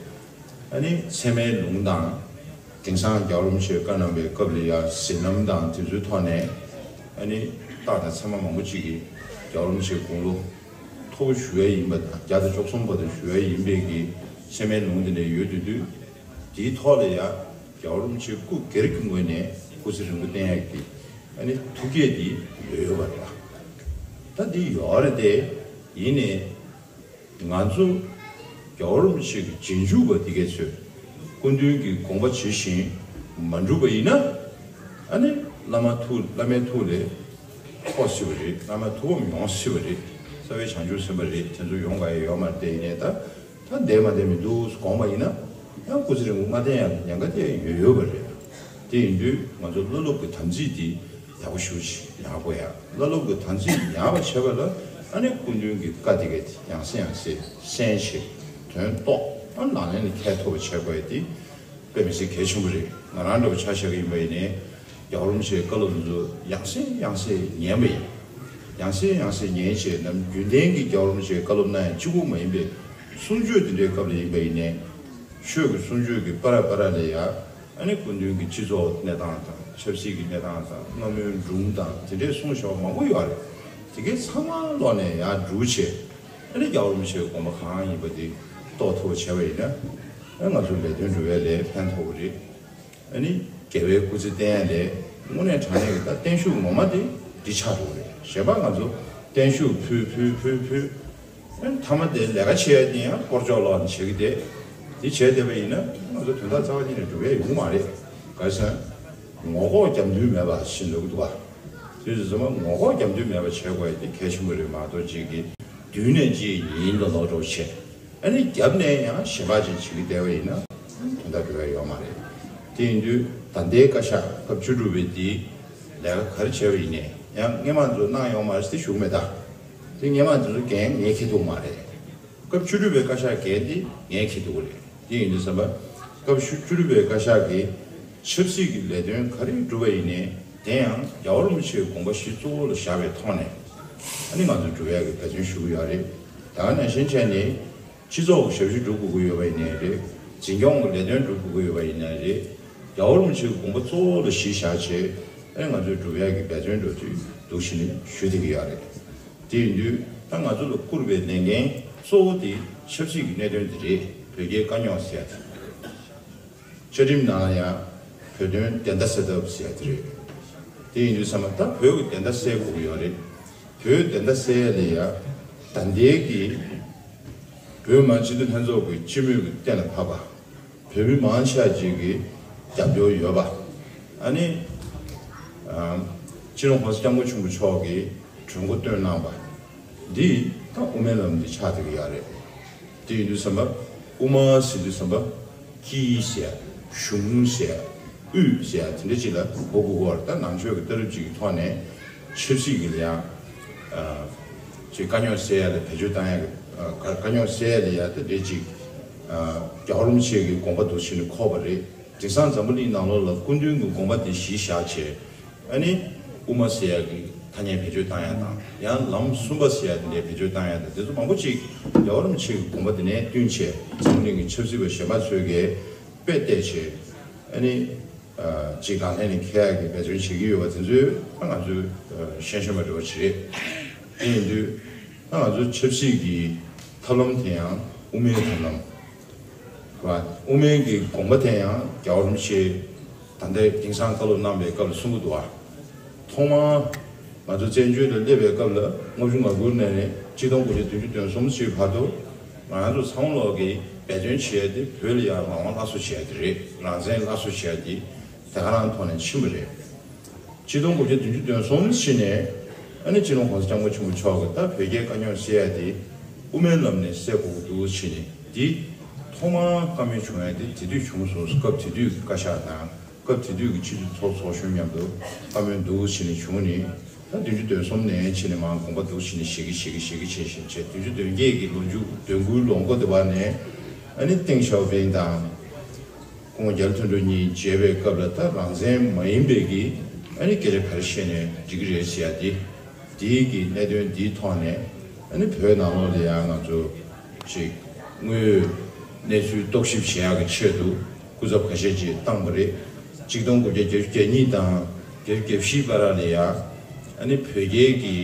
ཨ་ནི་ཚད་མའི་ལུང་དང་། དེང་སང་རྒྱལ་བ་རིན་པོ་ཆེས་བཀའ་གནང་པའི་སྐབས་ལ་ཡ་ཟིན་ལམ་དང་དེ་ཚོའི་ཐོག་ནས་ཨ་ནི་རྟགས་དང་མཚན་མ་མང་པོ་ཅིག་གིས་རྒྱལ་བ་རིན་པོ་ཆེའི་དགུང་ལོ། མཐོ་པོ་ཞུ་ཡ་ཡིན་པ་དང་བརྒྱ་དང་བཅུ་གསུམ་བར་དུ་ཞུ་ཡ་ཡིན་པའི་གི་ཚད་མའི་ལུང་དེ་འདྲ་ཡོད་དུས་དུས། དེའི་ཐོག་ལ་ཡང་རྒྱལ་བ་རིན་པོ་ཆེ་སྐུ་སྒེར་གྱི་ངོས་ནས་སྐུ་ཚེ་རིང་པོ་བརྟན་ཡ་གི་ཨ་ནི་ཐུགས་བསྐྱེད་དེ་ཡོད་ཡོད་པ་རེད་པ། ད་འདི་ཡོད་རེད་དེ། ཡིན་ནའི་ང་ཚོ་རྒྱལ་བ་རིན་པོ་ཆེ་གི་རྗེས་འཇུག་པ་འདི་གས་ཚོས་སྐུ་མདུན་གྱི་དགོངས་པ་ཇི་བཞིན་མ་འགྲུབ་པ་ཡིན་ན། ཨ་ནི་བླ་མ་ཐུགས་བླ་མའི་ཐུགས་ལ་ ཐོགས་སྲིད་པ་རེད། སྔ་མ་ཐུགས་ཕམ་ཡོང་སྲིད་པ་རེད། རྩ་བའི་བྱང་ཆུབ་སེམས་དཔའ་རེད། དེ་ཚོ་ཡོང་ག་ཡ་ཡོད་མ་རེད། དེ་ཡིན་ནའི་ད་ད་བསྡད་མ་བསྡད་མི་འདུག་དགོངས་པ་ཡིན་ན། ཡང་སྐུ་ཚེ་རིང་པོ་མ་བསྟེན་ཡ་ཉེན་ཁ་དེ་ཡོད་ཡོད་པ་རེད། དེ་ཡིན་དུས་ང་ཚོ་བླ་སློབ་ཀྱི་དམ་ཚིག་དེ་ཡག་པོ་ཞུ་ཅིག་ཡག་པོ་ཡ། བླ་སློབ་ཀྱི་དམ་ཚིག་ཡག་པ་བྱེད་པ་ལ་ཨ་ནི་སྐུ་མདུན་གྱི་བཀའ་དེ་གས་ཡང་སེ་ཡང་སེ་གསན་བྱེད། དོན་རྟོགས། ཨ་ནི་ལག་ལེན་ལ་འཁྱེར་ཐུབ་པ་བྱེད་དགོས་ཡ་དེ་དཔེ་མི་སྲིད་གལ་ཆེན་པོ་རེད། ང་རང་འདྲ་བོ་ཆ་བཞག་གི་ཡིན་པ་ཡིན་ནའི། རྒྱལ་བ་རིན་པོ་ཆེའི་བཀའ་སློབ་འདི་ཚོ་ཡང་སེ་ཡང་སེ་ཉན་པ་ཡིན། ཡང་སེ་ཡང་སེ་ཉན་བྱས་ནམ་རྒྱུན་ལྡན་གྱི་རྒྱལ་བ་རིན་པོ་ཆེའི་བཀའ་སློབ་གནང་ཡང་གཅིག་པུ་མ་ཡིན་པའི་གསུང་ཆོས་འདི་འདྲའི་སྐབས་ལ་ཡིན་པ་ཡིན་ནའི། ཆོས་ཀྱི་གསུང་ཆོས་ཀྱི་བར་བར་ལ་ཡ། ཨ་ནི་སྐུ་མདུན་གྱི་སྤྱི་ཚོགས་གནས་སྟངས་དང་ཆབ་སྲིད་ཀྱི་གནས་སྟངས་དང་སྔ་མོའི་སྒྲུང་དང་དེ་འདྲའི་གསུང་བྱ་བ་མང་པོ་ཡོད་རེད། དེ་གའི་ཚང་མ་ཀློག་ནས་ཡར་སྒྲུག་བྱས། ཨ་ནི་རྒྱལ་བ་རིན་པོ་ཆེའི་དགོངས་པ་གང་ཡིན་པ་དེ་རྟོགས་ཐུབ་པ་བྱས་པ་ཡིན་ན། ཨ་ང་ཚོ་ལས་དོན་སྒྲུབ་པའི་ལས་ཕན་ཐོགས་པ་རེད། ཨ་ནི་རྒྱལ་བའི་སྐུ་ཚེ་བརྟན་ཡ་ལས་དངོས་གནས་དྲང་གནས་ཀྱི་ད་བརྟན་བཞུགས་ངོ་མ་དེ་འདི་ཆགས་འགྲོ་གི་རེད། གཞན་པ་ང་ཚོ་བརྟན་བཞུགས་ཕུལ་ཕུལ་ཕུལ་ཕུལ། ཨ་ནི་མཐའ་མ་དེ་ལས་ཀ་བྱེད་ཡ་དེ་ཡང་སྐོར་ཅོག་ལོག་ནས་བྱེད་ཀྱི་བསྡད། འདི་བྱས་བསྡད་པ་ཡིན་ན་ང་ཚོ་དོན་དག་རྩ་བ་ཉིད་ནས་འགྲུབ་ཡ་ཡོང་གི་མ་རེད། ག་རེ་ཟེར་ན། ངོ་ལྐོག་རྒྱབ་མདུན་མེད་པ་ཞིག་འགྲོ་གི་འདུག་བ། དེ་ཚོ་ཚང་མ་ངོ་ལྐོག་རྒྱབ་མདུན་མེད་པ་བྱེད་དགོས་ཡ་དེ་གལ་ཆེན་པོ་རེད་མ་གཏོགས་ཅིག་གི་མདུན་ནས་ཅིག་ཡིན་ལ་ལོག་འགྲོ་བྱེད། ཨ་ནི་རྒྱབ་ནས་ཡང་ཞེན་པ་ཅིག་བྱེད་ཀྱི་བསྡད་པ་ཡིན་ན་དོན་དག་འགྲོ་ཡ་ཡོད་མ་རེད། དེ་ཡིན་དུས་ད་ལྟའི་བཀའ་ཤག་སྐབས་བཅུ་དྲུག་པའི་འདིས་ལས་ཀ་ག་རེ་བྱས་པ་ཡིན་ནའི་ཡང་སྔོན་མ་ཚོ་གནང་ཡོད་མ་རེད་ཟེར་ཞུ་གི་མེད་ད། དེ་སྔོན་མ་ཚོ་འགན་ངས་འཁྱེར་ཐུབ་མ་རེད། སྐབས་བཅུ་དྲུག་པའི་བཀའ་ཤག་འགན་འདི་ངས་འཁྱེར་ཐུབ་ཀྱི་རེད། དེ་ཡིན་དུས་ཙམ་པ། སྐབས་བཅུ་དྲུག་པའི་བཀའ་ཤག་གིས་ཆབ་སྲིད་ཀྱི་ལས་དོན་ག་རེ་བསྒྲུབས་པ་ཡིན་ནའི་དེ་ཡང་རྒྱལ་བ་རིན་པོ་ཆེའི་དགོངས་པ་གཞི་གཙོ་བོ་ལ་བཞག་པའི་ཐོག་ནས་ཨ་ནི་ང་ཚོས་བསྒྲུབ་ཡག་གི་འབད་བརྩོན་ཞུ་གི་ཡོད་རེད། ད་ག་ནང་བཞིན་བྱས་ནས་སྤྱི་ཚོགས་ཀྱི་ཞབས་ཞུ་སྒྲུབ་དགོས་ཀྱི་ཡོད་པ་ཡིན་ནའི་རེད། འཛིན་སྐྱོང་གི་ལས་དོན་སྒྲུབ་དགོས་ཀྱི་ཡོད་པ་ཡིན་ནའི་རེད། རྒྱལ་བ་རིན་པོ་ཆེའི་དགོངས་པ་གཙོ་བོ་ལ་གཞི་བཞག་བྱས་ཨ་ནི་ང་ཚོས་བསྒྲུབ་ཡག་གི་འབད་བརྩོན་འགྲོ་དུས་འདུག་ཞེས་ནས་ཞུ་བསྡད་ཀྱི་ཡོད་རེད། དེ་ཡིན་དུས་ད་ང་ཚོ་ལ་བསྐུར་བའི་ལས་འགན་གཙོ་བོ་དེ་ཆབ་སྲིད་ཀྱི་གནད་དོན་དེ་རེད། བོད་རྒྱའི་དཀའ་རྙོག་ཟེར་ཡ་དེ། བཅའ་ཁྲིམས་ནང་ལ་ཡང་བོད་དོན་བདེན་མཐའ་གསལ་ཐབས་ཟེར་ཡ་དེ་རེད། དེ་ཡིན་དུས་ཚང་མ་ད་བོད་ཀྱི་བདེན་མཐའ་གསལ་དགོས་ཀྱི་ཡོད་རེད། བོད་བདེན་མཐའ་གསལ་ཡ་ལ་ཡ་ད་ལྟའི་གི་བོད་མི་མང་སྤྱི་འཐུས་ལྷན་ཚོགས་ཀྱི་སྤྱི་མོས་ཀྱི་གཏན་ལ་ཕབ་པ། བོད་མི་མང་ཆེ་བ་ཅིག་གིས་རྒྱབ་སྐྱོར་ཡོད་པ། ཨ་ནི། ཨམ། སྤྱི་ནོར་༸གོང་ས་༸སྐྱབས་མགོན་ཆེན་པོ་མཆོག་གིས་གྲོས་འགོ་བཏོན་གནང་བ། འདི་ད་དབུ་མའི་ལམ་འདི་ཆགས་བསྡད་ཀྱི་ཡོད་རེད། དེ་ཡིན་དུས་ཙམ་པ། དབུ་མ་ཟེར་དུས་ཙམ་པ། སྐྱིད་ཟེར། གཞུང་ཟེར། དབུས་ཟེར་དེ་འདྲ་ཅིག་ལ་གོ་དགོས་ཀྱི་ཡོད་རེད། ད་ནང་ཆོས་ཀྱི་ལྟ་གྲུབ་ཅིག་གི་ཐོག་ནས་ཆབ་སྲིད་ཀྱི་ལ་ཡང་། ཨ། ཅིག་དཀའ་རྙོག་སེལ་ཡ་ལ་བེད་སྤྱོད་བཏང་ཡ་གི། ཨ། དཀའ་དཀའ་རྙོག་སེལ་ཡ་ལ་ཡ་དེ་འདྲ་ཅིག་ཨ། རྒྱལ་བ་རིན་པོ་ཆེ་གི་དགོངས་པ་འདུག་བྱས་ནས་འཁོར་བ་རེད། དེང་སང་འཛམ་བུ་གླིང་ནང་ལོགས་ལ་སྐུ་མདུན་གྱི་དགོངས་པ་དེ་གཞི་བཞག་བྱས། ཨ་ནི་དབུ་མ་ཟེར་ཡ་གི་ཐ་སྙད་བེད་སྤྱོད་བཏང་ཡ་དང་ཡང་ལམ་གསུམ་པ་ཟེར་ཡ་དེ་འདྲ་བེད་སྤྱོད་བཏང་ཡ་དང་དེ་ཚོ་མང་པོ་ཅིག་རྒྱལ་བ་རིན་པོ་ཆེ་གི་དགོངས་པ་དེ་ནས་བསྟུན་བྱས་འཛམ་བུ་གླིང་གི་ཆབ་སྲིད་པ་གཞན་པ་ཚོས་གི་དཔེ་བལྟས་བྱས། ཨ་ནི། ཨ། ཅིག་ལག་ལེན་ལ་འཁེལ་ཡག་གི་འབད་བརྩོན་བྱེད་ཀྱི་ཡོད་པ་དེ་ཚོས་ད་ང་ཚོས་ཨ། ཤེས་ཤེས་པ་འདྲ་བོ་ཅིག་རེད། དེ་ཡིན་དུས་ད་ང་ཚོ་ཆབ་སྲིད་ཀྱི་ཐབས་ལམ་དེ་ཡང་དབུ་མའི་ཐབས་ལམ་རེད་བ། དབུ་མའི་གི་དགོངས་པ་དེ་ཡང་རྒྱལ་བ་རིན་པོ་ཆེ་ད་ལྟའི་དེང་སང་བཀའ་སློབ་གནང་བའི་སྐབས་ལ་གསུང་གི་འདུག་བ། ཐོག་མར་ང་ཚོ་བཙན་བྱོལ་དུ་སླེབས་པའི་སྐབས་ལ་ལྔ་བཅུ་ང་དགུ་ནས་ནས་གཅིག་སྟོང་དགུ་བརྒྱ་བདུན་ཅུ་དོན་གསུམ་ཞིག་བར་དུ་ང་ཚོ་ཚང་མ་ལོག་གིས་འབད་བརྩོན་བྱས་ཏེ་བོད་ལ་ཡང་རང་དབང་སླར་གསོ་བྱས་ཏེ་རེད། རང་བཙན་སླར་གསོ་བྱས་ཏེ་དེ་ག་རང་ཐོག་ནས་ཕྱིན་པ་རེད། གཅིག་སྟོང་དགུ་བརྒྱ་བདུན་ཅུ་དོན་གསུམ་ཕྱིན་ནས་ཨ་ནི་སྤྱི་ནོར་༸གོང་ས་༸སྐྱབས་མགོན་ཆེན་པོ་མཆོག་གིས་ད་བོད་རྒྱའི་དཀའ་རྙོག་སེལ་ཡ་དེ་དབུ་མའི་ལམ་ནས་སེལ་དགོས་ཀྱི་འདུག་ཕྱིན་ནས་འདི་ཐོག་མར་བཀའ་མོལ་བྱུང་ཡ་དེ་དེ་དུས་བྱུང་སོང་། སྐབས་དེ་དུས་ཀྱི་བཀའ་ཤག་དང་། སྐབས་དེ་དུས་ཀྱི་སྤྱི་འཐུས་ཚོགས་ཚོགས་གཞོན་མཉམ་དུ་བཀའ་མོལ་འདུག་བྱས་ནས་བྱུང་ནས་ད་བདུན་ཅུ་དོན་གསུམ་ནས་བྱས་ནས་མར་དགོངས་པ་འདུག་བྱས་ནས་བཞེས་ཀྱི་བཞེས་ཀྱི་བཞེས་ཀྱི་བྱས་བཞིན་བྱས། བདུན་ཅུ་དོན་བརྒྱད་ཀྱི་ལོ་མཇུག་དོན་དགུའི་ལོ་མགོ་དེ་བར་ནས་ཨ་ནི་ཏེང་ཞའོ་ཕིང་དང་སྐུ་ངོ་རྒྱ་ལོ་དོན་གྲུབ་གཉིས་མཇལ་བའི་སྐབས་ལ་ད་རང་བཙན་མ་ཡིན་པའི་གི་ཨ་ནི་སྐད་ཆ་ག་རེ་བཤད་ནས་འགྲིག་གི་རེད་ཟེར་ཡ་དེ། དེའི་གི་གནད་དོན་འདིའི་ཐོག་ནས་ཨ་ནི་བོད་ནང་ལོགས་ལ་ཡང་ང་ཚོ་ཅིག་དངོས་ཡོད་གནས་ཚུལ་རྟོག་ཞིབ་བྱེད་ཡག་གི་ཆེད་དུ་སྐུ་ཚབ་ཁ་ཤས་ཅིག་བཏང་བ་རེད། གཅིག་སྟོང་དགུ་བརྒྱ་བརྒྱད་ཅུ་གྱ་གཉིས་དང་བརྒྱད་ཅུ་གྱ་བཞིའི་བར་ལ་ཡང་ཨ་ནི་བོད་རྒྱའི་གི་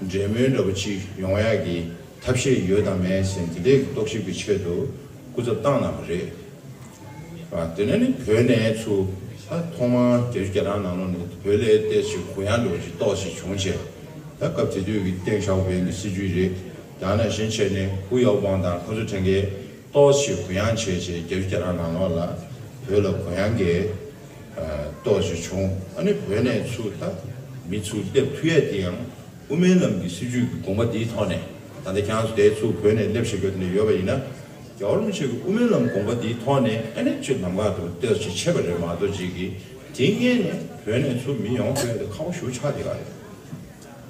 འབྲེལ་མོལ་འདྲ་པོ་ཅིག་ཡོང་ཡག་གི་ཐབས་ཤེས་ཡོད་དང་མེད་ཟེར་འདི་འདྲའི་གི་རྟོག་ཞིབ་ཀྱི་ཆེད་དུ་སྐུ་ཚབ་བཏང་གནང་བ་རེད། ཨ། དེ་ནས་ནི་བོད་ནས་ཚུར་ད་ཐོག་མར་བརྒྱད་ཅུ་གྱ་གྲངས་ནང་ལོགས་ནས་བོད་ལ་ཏོག་ཙམ་གུ་ཡངས་འདྲ་བོ་ཅིག་ཏོག་ཙམ་བྱུང་བྱས། ད་སྐབས་དེ་དུས་ཀྱི་ཏེང་ཞའོ་ཕིང་གི་སྲིད་བྱུས་རེད། ཡང་ན་གཞན་བྱས་ནས་ཧུའུ་ཡའོ་པང་དང་ཁོ་ཚོ་དེ་གའི་ཏོག་ཙམ་གུ་ཡངས་བྱས་བྱས་བརྒྱད་ཅུ་གྱ་གྲངས་ནང་ལོགས་ལ་བོད་ལ་གུ་ཡངས་ཀྱི་ཨ་ཏོག་ཙམ་བྱུང་། ཨ་ནི་བོད་ནས་ཚུར་ད་ མི་ཚུར་སླེབས་ཐུབ་ཡས་དེ་ཡང་དབུ་མའི་ལམ་གྱི་སྲིད་བྱུས་ཀྱི་དགོངས་པ་འདིའི་ཐོག་ནས། ད་ལྟ་ཁྱེད་རང་ཚོ་དེ་ཚུར་བོད་ནས་སླེབས་བཞག་རྒྱུ་དེ་འདྲ་ཡོད་པ་ཡིན་ན། རྒྱལ་བ་རིན་པོ་ཆེ་གི་དབུ་མའི་ལམ་དགོངས་པ་འདིའི་ཐོག་ནས་ཨ་ནི་ཅིག་ལམ་ཁ་དུ་ཏོག་ཙམ་ཕྱེ་བ་རེད་མ་གཏོགས་ཅིག་གིས་དེ་སྔོན་ནས་བོད་ནས་ཚུར་མི་ཡོང་ཐུབ་ཡས་དེ་ཁག་པོ་ཞེ་པོ་ཆགས་བསྡད་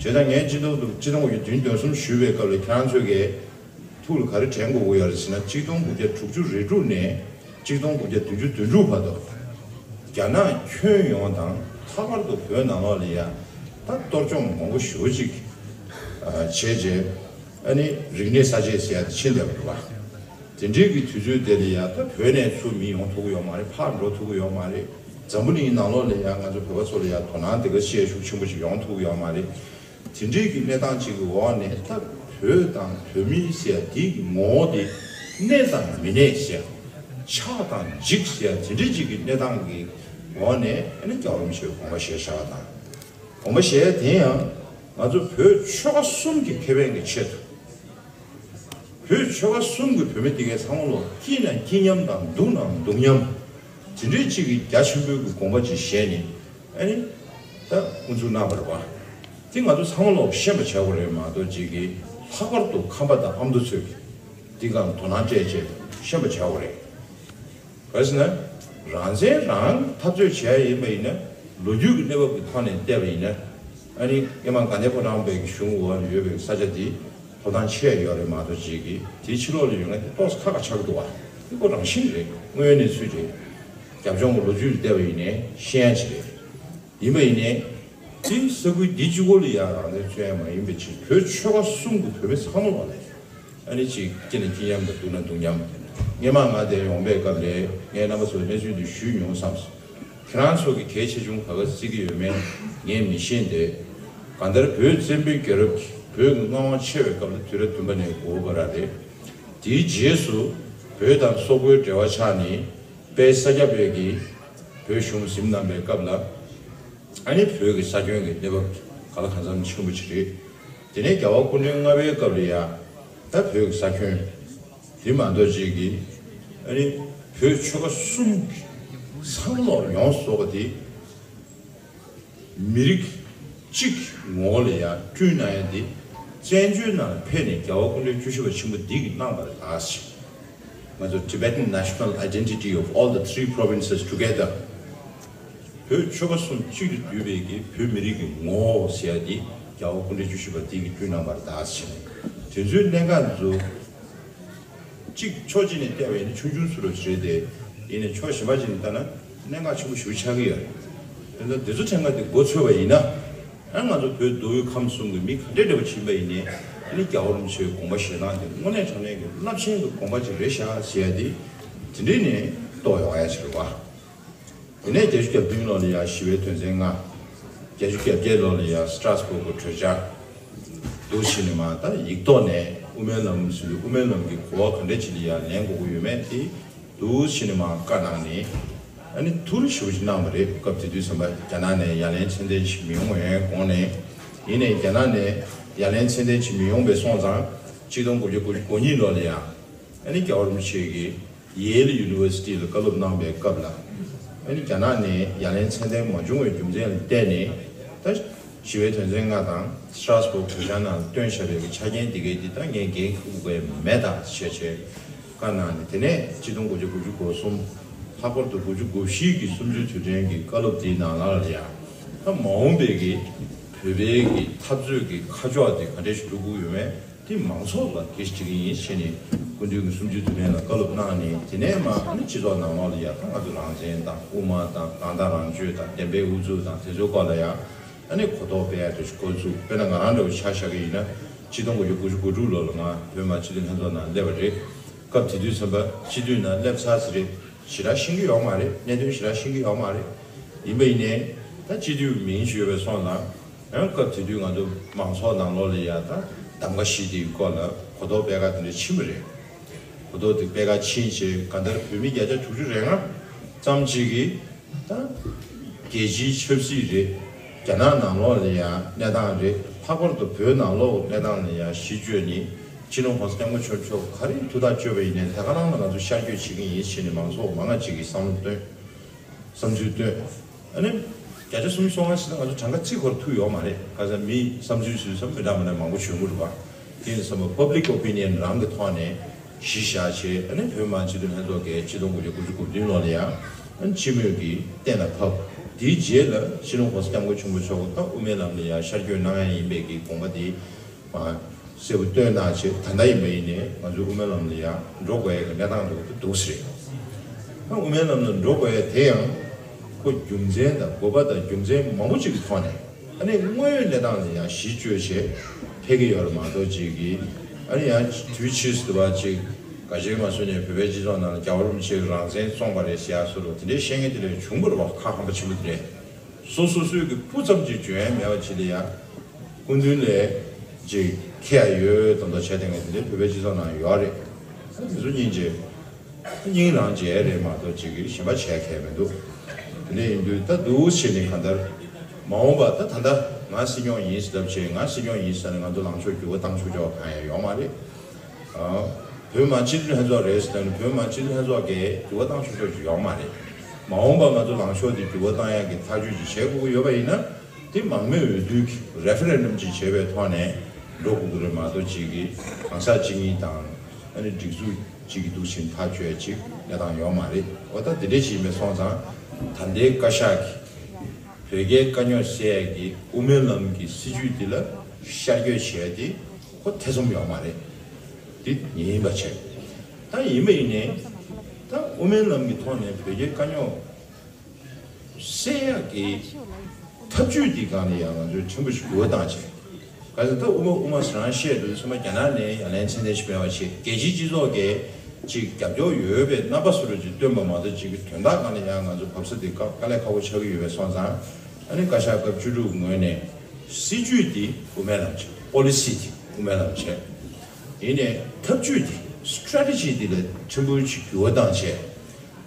ཡོད་རེད། བྱས་ཙང་ངས་སྤྱི་ཚོགས་དུ་སྤྱི་ཚོགས་ཀྱི་བདུན་དོན་གསུམ་ཞུས་པའི་སྐབས་ལ་ཁྱེད་རང་ཚོས་ཀྱིས་ཐུགས་ལ་ག་རེ་དྲན་དགོས་ཀྱི་ཡོད་རེད་ཟེར་ན། གཅིག་སྟོང་དགུ་བརྒྱ་དྲུག་ཅུ་རེ་དྲུག་ནས་གཅིག་སྟོང་དགུ་བརྒྱ་བདུན་ཅུ་དོན་དྲུག་བར་དུ་རྒྱ་ནག་ཁྱོན་ཡོངས་དང་ལྷག་པར་དུ་བོད་ནང་ལོགས་ལ་ཡ་ད་གཏོར་བཅོམ་མང་པོ་ཞེ་པོ་ཅིག་བྱས་རྗེས་ཨ་ནི་རིག་གནས་གསར་བརྗེ་ཟེར་ཡ་དེ་ཕྱིན་བསྡད་པ་རེད་བ། དེ་འདྲའི་གི་དུས་ཚོད་དེ་ལ་ཡ་ད་བོད་ནས་ཚུར་མི་ཡོང་ཐུབ་ཀྱི་ཡོད་མ་རེད། ཕར་འགྲོ་ཐུབ་ཀྱི་ཡོད་མ་རེད། འཛམ་བུ་གླིང་ནང་ལོགས་ལ་ཡ་ང་ཚོ་བོད་པ་ཚོ་ལ་ཡ་དོ་སྣང་དེ་ག་བཤད་ཤུགས་ཆེན་པོ་ཞིག་ཡོང་ཐུབ་ཀྱི་ཡོད་མ་རེད། དེ་འདྲའི་གི་གནས་སྟངས་ཅིག་གི་འོག་ནས་ད་བོད་དང་བོད་མི་ཟེར་ཡ་དེ་གི་ངོ་བོ་དེ་གནས་དང་མི་གནས་ཟེར་ཡ། ཆགས་དང་འཇིག་ཟེར་ཡ་དེ་འདྲའི་ཅིག་གི་གནས་སྟངས་ཀྱི་འོག་ནས་ཨ་ནི་རྒྱལ་བ་རིན་པོ་ཆེའི་དགོངས་པ་བཞེས་བཞག་པ་དང་། དགོངས་པ་བཞེས་ཡ་དེ་ཡང་ང་ཚོ་བོད་ཆོལ་ཁ་གསུམ་གྱི་ཁེ་ཕན་གྱི་ཆེད་དུ། བོད་ཆོལ་ཁ་གསུམ་གྱི་བོད་མི་དེ་གའི་ཚང་མ་ལོ་སྐྱིད་ན་སྐྱིད་མཉམ་དང་སྡུག་ན་སྡུག་མཉམ། དེ་འདྲའི་ཅིག་གི་རྒྱ་ཆེན་པོའི་གི་དགོངས་པ་ཅིག་བཞེས་ནས་ཨ་ནི་ད་དབུ་འཛུགས་གནང་བ་རེད་བ། དེ་ང་ཚོ་ཚང་མ་ལོ་ཤེས་པ་བྱ་དགོས་རེད་མ་གཏོགས་ཅིག་གི་ལྷག་པར་དུ་ཁམས་པ་དང་ཨ་མདོ་ཚོས་འདི་གང་དོ་སྣང་སྤྲད་བྱས་ཤེས་པ་བྱ་དགོས་རེད། ག་རེ་ཟེར་ན། རང་བཙན་རང་འཐབ་རྩོད་བྱས་ཡིན་པ་ཡིན་ན། ལོ་རྒྱུས་ཀྱི་གནས་བབ་ཀྱི་ཐོག་ནས་བལྟས་པ་ཡིན་ན། ཨ་ནི་སྔོན་མ་དགའ་ལྡན་ཕོ་བྲང་བའི་གཞུང་འོག་ལ་ཡོད་པའི་ས་ཆ་འདི་ཐོབ་ཐང་ཆེ་ཡོད་རེད་མ་གཏོགས་ཅིག་གིས་དེའི་ཕྱི་ལོགས་ལ་ཡོད་མཁན་དེ་ཏོག་ཙམ་ཁག་ཁག་ཆགས་འདུག་བ། འདི་ཁོ་རང་བཞིན་རེད། དངོས་ཡོད་གནས་ཚུལ་རེད། རྒྱབ་ལྗོངས་ཀྱི་ལོ་རྒྱུས་ལ་བལྟས་པ་ཡིན་ནའི་ཤེས་ཡ་ཅིག་རེད། ཡིན་པ་ཡིན་ནའི། དེ་ས་ཁུལ་འདི་གཅིག་པོ་ལ་ཡང་རང་བཙན་རྩོད་ཡ་མ་ཡིན་པའི་ཕྱིར་བོད་ཆོལ་ཁ་གསུམ་གྱི་བོད་མི་ཚང་མ་ལོག་ནས་ཨ་ནི་ཅིག་སྐྱིད་ན་སྐྱིད་མཉམ་དང་སྡུག་ན་སྡུག་མཉམ། སྔོན་མ་ང་དེ་ཡོང་པའི་སྐབས་ལ་ངས་རྣམ་པ་ཚོར་གནས་ཚུལ་འདི་ཞུས་མྱོང་བསམས། ཁྱེད་རང་ཚོ་གི་གལ་ཆེ་ཆུང་ག་ག་བརྩི་གི་ཡོད་མེད་ངས་མི་ཤེས་ཏེ། གང་ལྟར་བོད་བཙན་པོའི་རྒྱལ་རབས་ཀྱི་བོད་ཀྱི་མངའ་དབང་ཆེ་བའི་སྐབས་ལ་དུས་རབས་བདུན་པ་ནས་དགུ་པ་ར་རེད། དེའི་རྗེས་སུ་བོད་དང་སོག་པོའི་འབྲེལ་བ་ཆགས་ནས་དཔལ་ས་སྐྱ་པའི་གིས་བོད་གཞུང་ཟིན་གནང་པའི་སྐབས་ལ། ཨ་ནི་བོད་ཀྱི་ས་ཁྱོན་གྱི་གནས་བབ་ག་ལ་གང་འཚམ་ཆེན་པོ་ཅིག་རེད། དེ་ནས་རྒྱལ་བ་སྐུ་ཕྲེང་ལྔ་པའི་སྐབས་ལ་ཡང་ད་བོད་ཀྱི་ས་ཁྱོན་དེ་མ་གཏོགས་ཅིག་གིས་ཨ་ནི་བོད་ཆོལ་ཁ་གསུམ་གྱི་ས་ལོག་ཡོངས་སུ་རྫོགས་པ་དེ་མི་རིགས་གཅིག་གི་ངོ་བོ་ལ་ཡང་བསྐྲུན་གནང་ཡ་དེ་བཙན་བྱོལ་ནང་ལ་ཕེབས་ནས་རྒྱལ་བ་སྐུ་ཕྲེང་བཅུ་བཞི་པ་ཆེན་པོ་འདི་གིས་གནང་བ་རེད་ད་ཟེར། ང་ཚོ་Tibetan national identity of all the three provinces together. བོད་ཆོལ་ཁ་གསུམ་གཅིག་ཏུ་བསྡུས་པའི་གི་བོད་མི་རིགས་ཀྱི་ངོ་བོ་ཟེར་ཡ་འདི་རྒྱལ་བ་སྐུ་ཕྲེང་བཅུ་བཞི་པ་འདི་གིས་བསྐྲུན་གནང་བ་རེད་ད་ཟེར། དེ་ཚོའི་གནད་འགག་ཚོ་གཅིག་ཕྱོགས་གཅིག་ནས་བལྟས་པ་ཡིན་ན་ཆུང་ཆུང་སུ་རུ་རེད་དེ། ཡིན་ནའི་ཕྱོགས་གཞན་པ་གཅིག་ནས་བལྟས་ན་གནད་འགག་ཆེན་པོ་ཞེ་པོ་ཆགས་ཀྱི་ཡོད་རེད། དེ་ཚོ་དེ་ཚོ་ཕྲན་ཁ་དེ་མགོ་ཚོས་པ་ཡིན་ན། ཨ་ང་ཚོ་བོད་མདོ་དབུས་ཁམས་གསུམ་གྱི་མི་ག་འདྲས་འདྲ་བ་ཕྱིན་པ་ཡིན་ནའི་ཨ་ནི་རྒྱལ་བ་རིན་པོ་ཆེའི་དགོངས་པ་བཞེས་སྟངས་དེ་དངོས་གནས་དྲང་གནས་ཀྱི་རླབས་ཆེན་གྱི་དགོངས་པ་ཅིག་རེད་ཤག་ཟེར་ཡ་དེ་དེ་འདྲས་ནས་རྟོགས་ཡོང་ཡ་ཞིག་རེད་བ། དེ་ནས་བརྒྱད་ཅུ་གྱ་བདུན་ལོ་ལ་ཡ་ཞི་བའི་དོན་ཚན་ལྔ། བརྒྱད་ཅུ་གྱ་བརྒྱད་ལོ་ལ་ཡ་སི་ཏྲ་སི་བོར་གྱི་གྲོས་འཆར། འདུག་བྱས་ནས་མ་ད་ཡིག་ཐོག་ནས་དབུ་མའི་ལམ་ཟེར་དུས་དབུ་མའི་ལམ་གྱི་གོ་བ་ག་འདྲ་ཅིག་ལ་ཡ་ལེན་དགོས་ཀྱི་ཡོད་མེད་དེ་འདུག་བྱས་ནས་མ་བཀའ་གནང་ནས་ཨ་ནི་ཐུགས་རེ་ཞེ་པོ་ཅིག་གནང་བ་རེད། སྐབས་དེ་དུས་ཙམ་པ་རྒྱ་ནག་ནས་ཡ་ལན་མཚན་ལྡན་ཞིག་མི་ཡོང་བའི་དགོངས་ནས། ཡིན་ནའི་རྒྱ་ནག་ནས་ཡ་ལན་མཚན་ལྡན་ཞིག་མི་ཡོང་པའི་སོང་ཙང་གཅིག་སྟོང་དགུ་བརྒྱ་དགུ་བཅུ་གོ་གཉིས་ལོ་ལ་ཡ་ཨ་ནི་རྒྱལ་བ་རིན་པོ་ཆེ་གིས། Yale University ལ་བཀའ་སློབ་གནང་པའི་སྐབས་ལ། ཨ་ནི་རྒྱ་ནག་ནས་ཡ་ལན་མཚན་ལྡན་མ་བྱུང་བའི་རྒྱུ་མཚན་ལ་བརྟེན་ནས། ད་ཞི་བའི་དོན་ཚན་ལྔ་དང་Strasbourg གྲོས་འཆར་ནང་བཏོན་བཞག་པའི་ཆ་རྐྱེན་འདི་གའི་འདི་ད་ངས་འགན་འཁུར་དགོས་མེད་ད་ཞེས་བྱས་བཀའ་གནང་ནས། དེ་ནས་གཅིག་སྟོང་དགུ་བརྒྱ་དགུ་བཅུ་གོ་གསུམ། ལྷག་པར་དུ་དགུ་བཅུ་གོ་བཞི་གི་གསུམ་བཅུའི་དུས་དྲན་གྱི་བཀའ་སློབ་དེའི་ནང་ལ་ཡང་། ད་མ་འོངས་པའི་གི་བོད་པའི་གི་འཐབ་རྩོད་ཀྱི་ཁ་ཕྱོགས་དེ་ག་འདྲས་ཤིག་འགྲོ་དགོས་ཡོད་མེད། དེ་མང་ཚོགས་ལ་གལ་ཆེ་གི་ཡིན་ཞེས་ནས་སྐུ་མདུན་གྱི་གསུམ་བཅུའི་དུས་དྲན་ལ་བཀའ་སློབ་གནང་ནས། དེ་ནས་མ་ཨ་ནི་སྤྱི་ཚོགས་ནང་ལོགས་ལ་ཡང་ད་ང་ཚོ་རང་བཙན་དང་དབུ་མ་དང་རང་ཐག་རང་གཅོད་དང་བདེན་པའི་ཨུ་ཚུགས་དང་དེ་ཚོའི་སྐོར་ལ་ཡང་ཨ་ནི་གོ་རྟོགས་སྤེལ་ཡ་དེ་འགོ་བཙུགས། དཔེར་ན་ང་རང་འདྲ་བོ་ཆ་བཞག་གི་ཡིན་ན་གཅིག་སྟོང་དགུ་བརྒྱ་དགུ་བཅུ་གོ་དྲུག་ལོ་ལ་ང་བོད་མི་མང་སྤྱི་འཐུས་ལྷན་ཚོགས་ནང་སླེབས་པ་རེད། སྐབས་དེ་དུས་ཙམ་པ་སྤྱི་འཐུས་ནང་སླེབས་ཚར་ཟིན་རེད། ཞེ་དྲག་ཤེས་ཀྱི་ཡོད་མ་རེད། གནད་དོན་ཞེ་དྲག་ཤེས་ཀྱི་ཡོད་མ་རེད། ཡིན་པ་ཡིན་ནའི་ད་སྤྱི་འཐུས་མིང་ཞུས་པའི་སོང་ཙང་། ཡང་སྐབས་དེ་དུས་ང་ཚོ་མང་ཚོགས་ནང་ལོགས་ལ་ཡ་ད་གདམ་ག་བཞི་དེའི་སྐོར་ལ་གོ་རྟོགས་སྤེལ་ག་དེ་འདྲ་ཕྱིན་པ་རེད། གོ་རྟོགས་དེ་སྤེལ་ག་ཕྱིན་བྱས་གང་ལྟར་བོད་མི་བརྒྱ་ཆ་དྲུག་ཅུ་རེ་ལྔ་ཙམ་ཅིག་གིས་ད་རྒྱལ་སྤྱིའི་ཆབ་སྲིད་རེད། རྒྱ་ནག་ནང་ལོགས་ལ་ཡ་གནས་སྟངས་རེད། ལྷག་པར་དུ་བོད་ནང་ལོགས་གནས་སྟངས་ལ་ཡ་གཞི་བཅོལ་ནས་སྤྱི་ནོར་༸གོང་ས་༸སྐྱབས་མགོན་ཆེན་པོ་མཆོག་ག་རེ་ཐུགས་ཐག་གཅོད་པ་ཡིན་ནའི་དེ་ག་རང་ལ་ང་ཚོ་ཤར་བསྐྱོད་བྱེད་ཀྱི་ཡིན་ཞེས་ནས་མང་ཚོགས་མང་ང་ཅིག་གིས་བསམ་བློ་བཏོན། བསམ་ཚུལ་བཏོན། ཨ་ནི། བརྒྱ་ཆ་སུམ་ཅུ་སོ་ལྔ་ཞིག་ལ་ང་ཚོ་གྲངས་ཀ་རྩིས་འཁོར་ཐུབ་ཡོད་མ་རེད། ཁ་སང་མི་བསམ་ཚུལ་སུས་བསམ་མི་འདྲ་མི་འདྲ་མང་པོ་བྱུང་གི་རེད་པ། དེ་ཡིན་ཙང་public opinion རང་གི་ཐོག་ནས་གཞི་བཞག་བྱས། ཨ་ནི་བོད་མི་མང་སྤྱི་འཐུས་ལྷན་ཚོགས་ཀྱིས་ཆིག་སྟོང་དགུ་བརྒྱ་དགུ་བཅུ་གོ་བདུན་ལོ་ལ་ཡང་ཨ་ནི་སྤྱི་མོས་ཀྱིས་གཏན་ལ་ཕབ། དེའི་རྗེས་ལ་སྤྱི་ནོར་༸གོང་ས་༸སྐྱབས་མགོན་ཆེན་པོ་མཆོག་གིས་ད་དབུ་མའི་ལམ་ལ་ཡང་ཤར་བསྐྱོད་གནང་ཡ་ཡིན་པའི་གི་དགོངས་པ་དེ་མ་གསལ་པོ་བཏོན་གནང་བྱས། ད་ལྟ་ཡིན་པ་ཡིན་ནའི་ང་ཚོ་དབུ་མའི་ལམ་ལ་ཡང་འགྲོ་དགོས་ཡ་གི་གནས་སྟངས་འདྲ་པོ་འདུག་ཟེར། ད་དབུ་མའི་ལམ་ལ་འགྲོ་དགོས་ཡ་དེ་ཡང་ཁོ་རྒྱུ་མཚན་དང་དགོས་པ་དང་རྒྱུ་མཚན་མང་པོ་ཅིག་གི་ཐོག་ནས། ཨ་ནི་དངོས་ཡོད་གནས་སྟངས་ལ་ཡང་གཞི་བཅོལ་བྱས་ཕེབས་ཀྱི་ཡོད་རེད་མ་གཏོགས་ཅིག་གིས། ཨ་ནི་ཡང་དུས་ཕྱིས་སུ་དུ་བ་ཅིག་ག་ཅིག་མ་སོང་ནས་བོད་པའི་སྤྱི་ཚོགས་ནང་ལ་རྒྱལ་བ་རིན་པོ་ཆེ་རང་བཙན་བཙོངས་པ་རེད་ཟེར་ཡ་བཟོ་འདྲ་པོ་དེ་འདྲའི་བཤད་མཁན་དེ་འདྲ་བྱུང་བ་རེད་པ། ཁ་ཧམ་པ་ཆེན་པོ་དེ་འདྲས། སོ་སོ་སོའི་གི་སྤུ་ཙམ་ཅིག་འཇོན་ཡ་མེད་པ་ཅིག་ལ་ཡང་སྐུ་མདུན་ལ་ཅིག་ཁྱེར་ཡ་ཡོད་མདོག་མདོག་བྱས་བསྡད་མཁན་དེ་འདྲ་བོད་པའི་སྤྱི་ཚོགས་ནང་ཡོད་རེད། ཨ་དེ་ཚོ་སྙིང་རྗེ། སྙིང་རང་རྗེ་རེད་མ་གཏོགས་ཅིག་གིས་གཞན་པ་བྱས་མཁན་མི་འདུག་དེ་འདྲ་ཡིན་དུས་ད་འདུག་བྱས་ནས་གང་ལྟར་མ་འོངས་པ་ད་ད་ལྟ་ང་སྲིད་སྐྱོང་ཡིན་ཟེར་ལབ་བྱས། ང་སྲིད་སྐྱོང་ཡིན་ཟེར་ནས་ང་ཚོ་ལངས་ཕྱོགས་འགྱུར་བ་བཏང་ཆོག་ཆོག་གང་ཡང་ཡོད་མ་རེད། ཨ། བོད་མི་མང་སྤྱི་འཐུས་ལྷན་ཚོགས་རེད་ཟེར་ནས་བོད་མི་མང་སྤྱི་འཐུས་ལྷན་ཚོགས་ཀྱིས་འགྱུར་བ་བཏང་ཆོག་ཆོག་ཅིག་ཡོད་མ་རེད། མ་འོངས་པ་ང་ཚོ་ལངས་ཕྱོགས་དེ་འགྱུར་བ་བཏང་ཡག་གི་ཐག་གཅོད་ཅིག་བྱེད་དགོས་ཀྱི་ཡོད་པ་ཡིན་ན། དེ་མང་མོས་འོས་བསྡུ་གི་རེ་ཕེ་རེན་ཌམ་ཅིག་བྱས་པའི་ཐོག་ནས་འགྲོ་དགོས་ཀྱི་རེད་མ་གཏོགས་ཅིག་གིས་གང་ཟག་གཅིག་གཉིས་དང་ཨ་ནི་སྒྲིག་འཛུགས་གཅིག་གི་འདུག་བཞིན་ཐག་གཅོད་ཅིག་གནས་སྟངས་ཡོད་མ་རེད། འོ་ད་དེ་འདྲས་ཅིག་ཡིན་པ་སོང་ཙང་། ད་ལྟའི་བཀའ་ཤག་གིས་བོད་རྒྱའི་དཀའ་རྙོག་སེལ་ཡག་གི་དབུ་མའི་ལམ་གྱི་སྲིད་བྱུས་འདི་ལ་ཤར་བསྐྱོད་བྱས་ཏེ་ཁོ་ཐེ་ཚོམ་ཡོད་མ་རེད། འདི་ཡིན་པ་བྱས། ད་ཡིན་པ་ཡིན་ནའི་ད་དབུ་མའི་ལམ་གྱི་ཐོག་ནས་བོད་རྒྱའི་དཀའ་རྙོག་སེལ་ཡག་གི་ཐབས་ཇུས་འདི་སྒང་ལ་ཡང་ང་ཚོས་ཕྲན་བུ་ཞིག་འགྱུར་བ་བཏང་བྱས། ག་ཚོད་ད་དབུ་མ་དབུ་མ་ཟེར་རང་བཤད་འདུག་ཚང་མ་རྒྱ་ནག་ནས་ཡ་ལན་ཚད་ལྡན་ཞིག་སྤེལ་བ་བྱས། རྒྱལ་སྤྱིའི་སྤྱི་ཚོགས་ཀྱིས་ཅིག་རྒྱབ་སྐྱོར་ཡོད་པའི་རྣམ་པ་བཟོ་འདྲ་ཅིག་སྟོན་པ་མ་གཏོགས་ཅིག་གི་དོན་དག་སྒང་ལ་ཡང་ང་ཚོ་བབས་ས་འདི་དཀའ་དཀའ་ལས་ཁག་པོ་ཆགས་ཀྱི་ཡོད་པའི་སོང་ཙང་། ཨ་ནི་བཀའ་ཤག་སྐབས་བཅུ་དྲུག་ངོས་ནས་སྲིད་བྱུས་འདི་དབུ་མའི་ལམ་བྱས། པོ་ལི་སི་འདི་དབུ་མའི་ལམ་བྱས། ཡིན་ནའི་ཐབས་ཇུས་འདི་སི་ཊེ་རེ་ཊེ་ཇི་འདི་ལ་ཕྲན་བུ་ཅིག་འགྱུར་བ་བཏང་བྱས།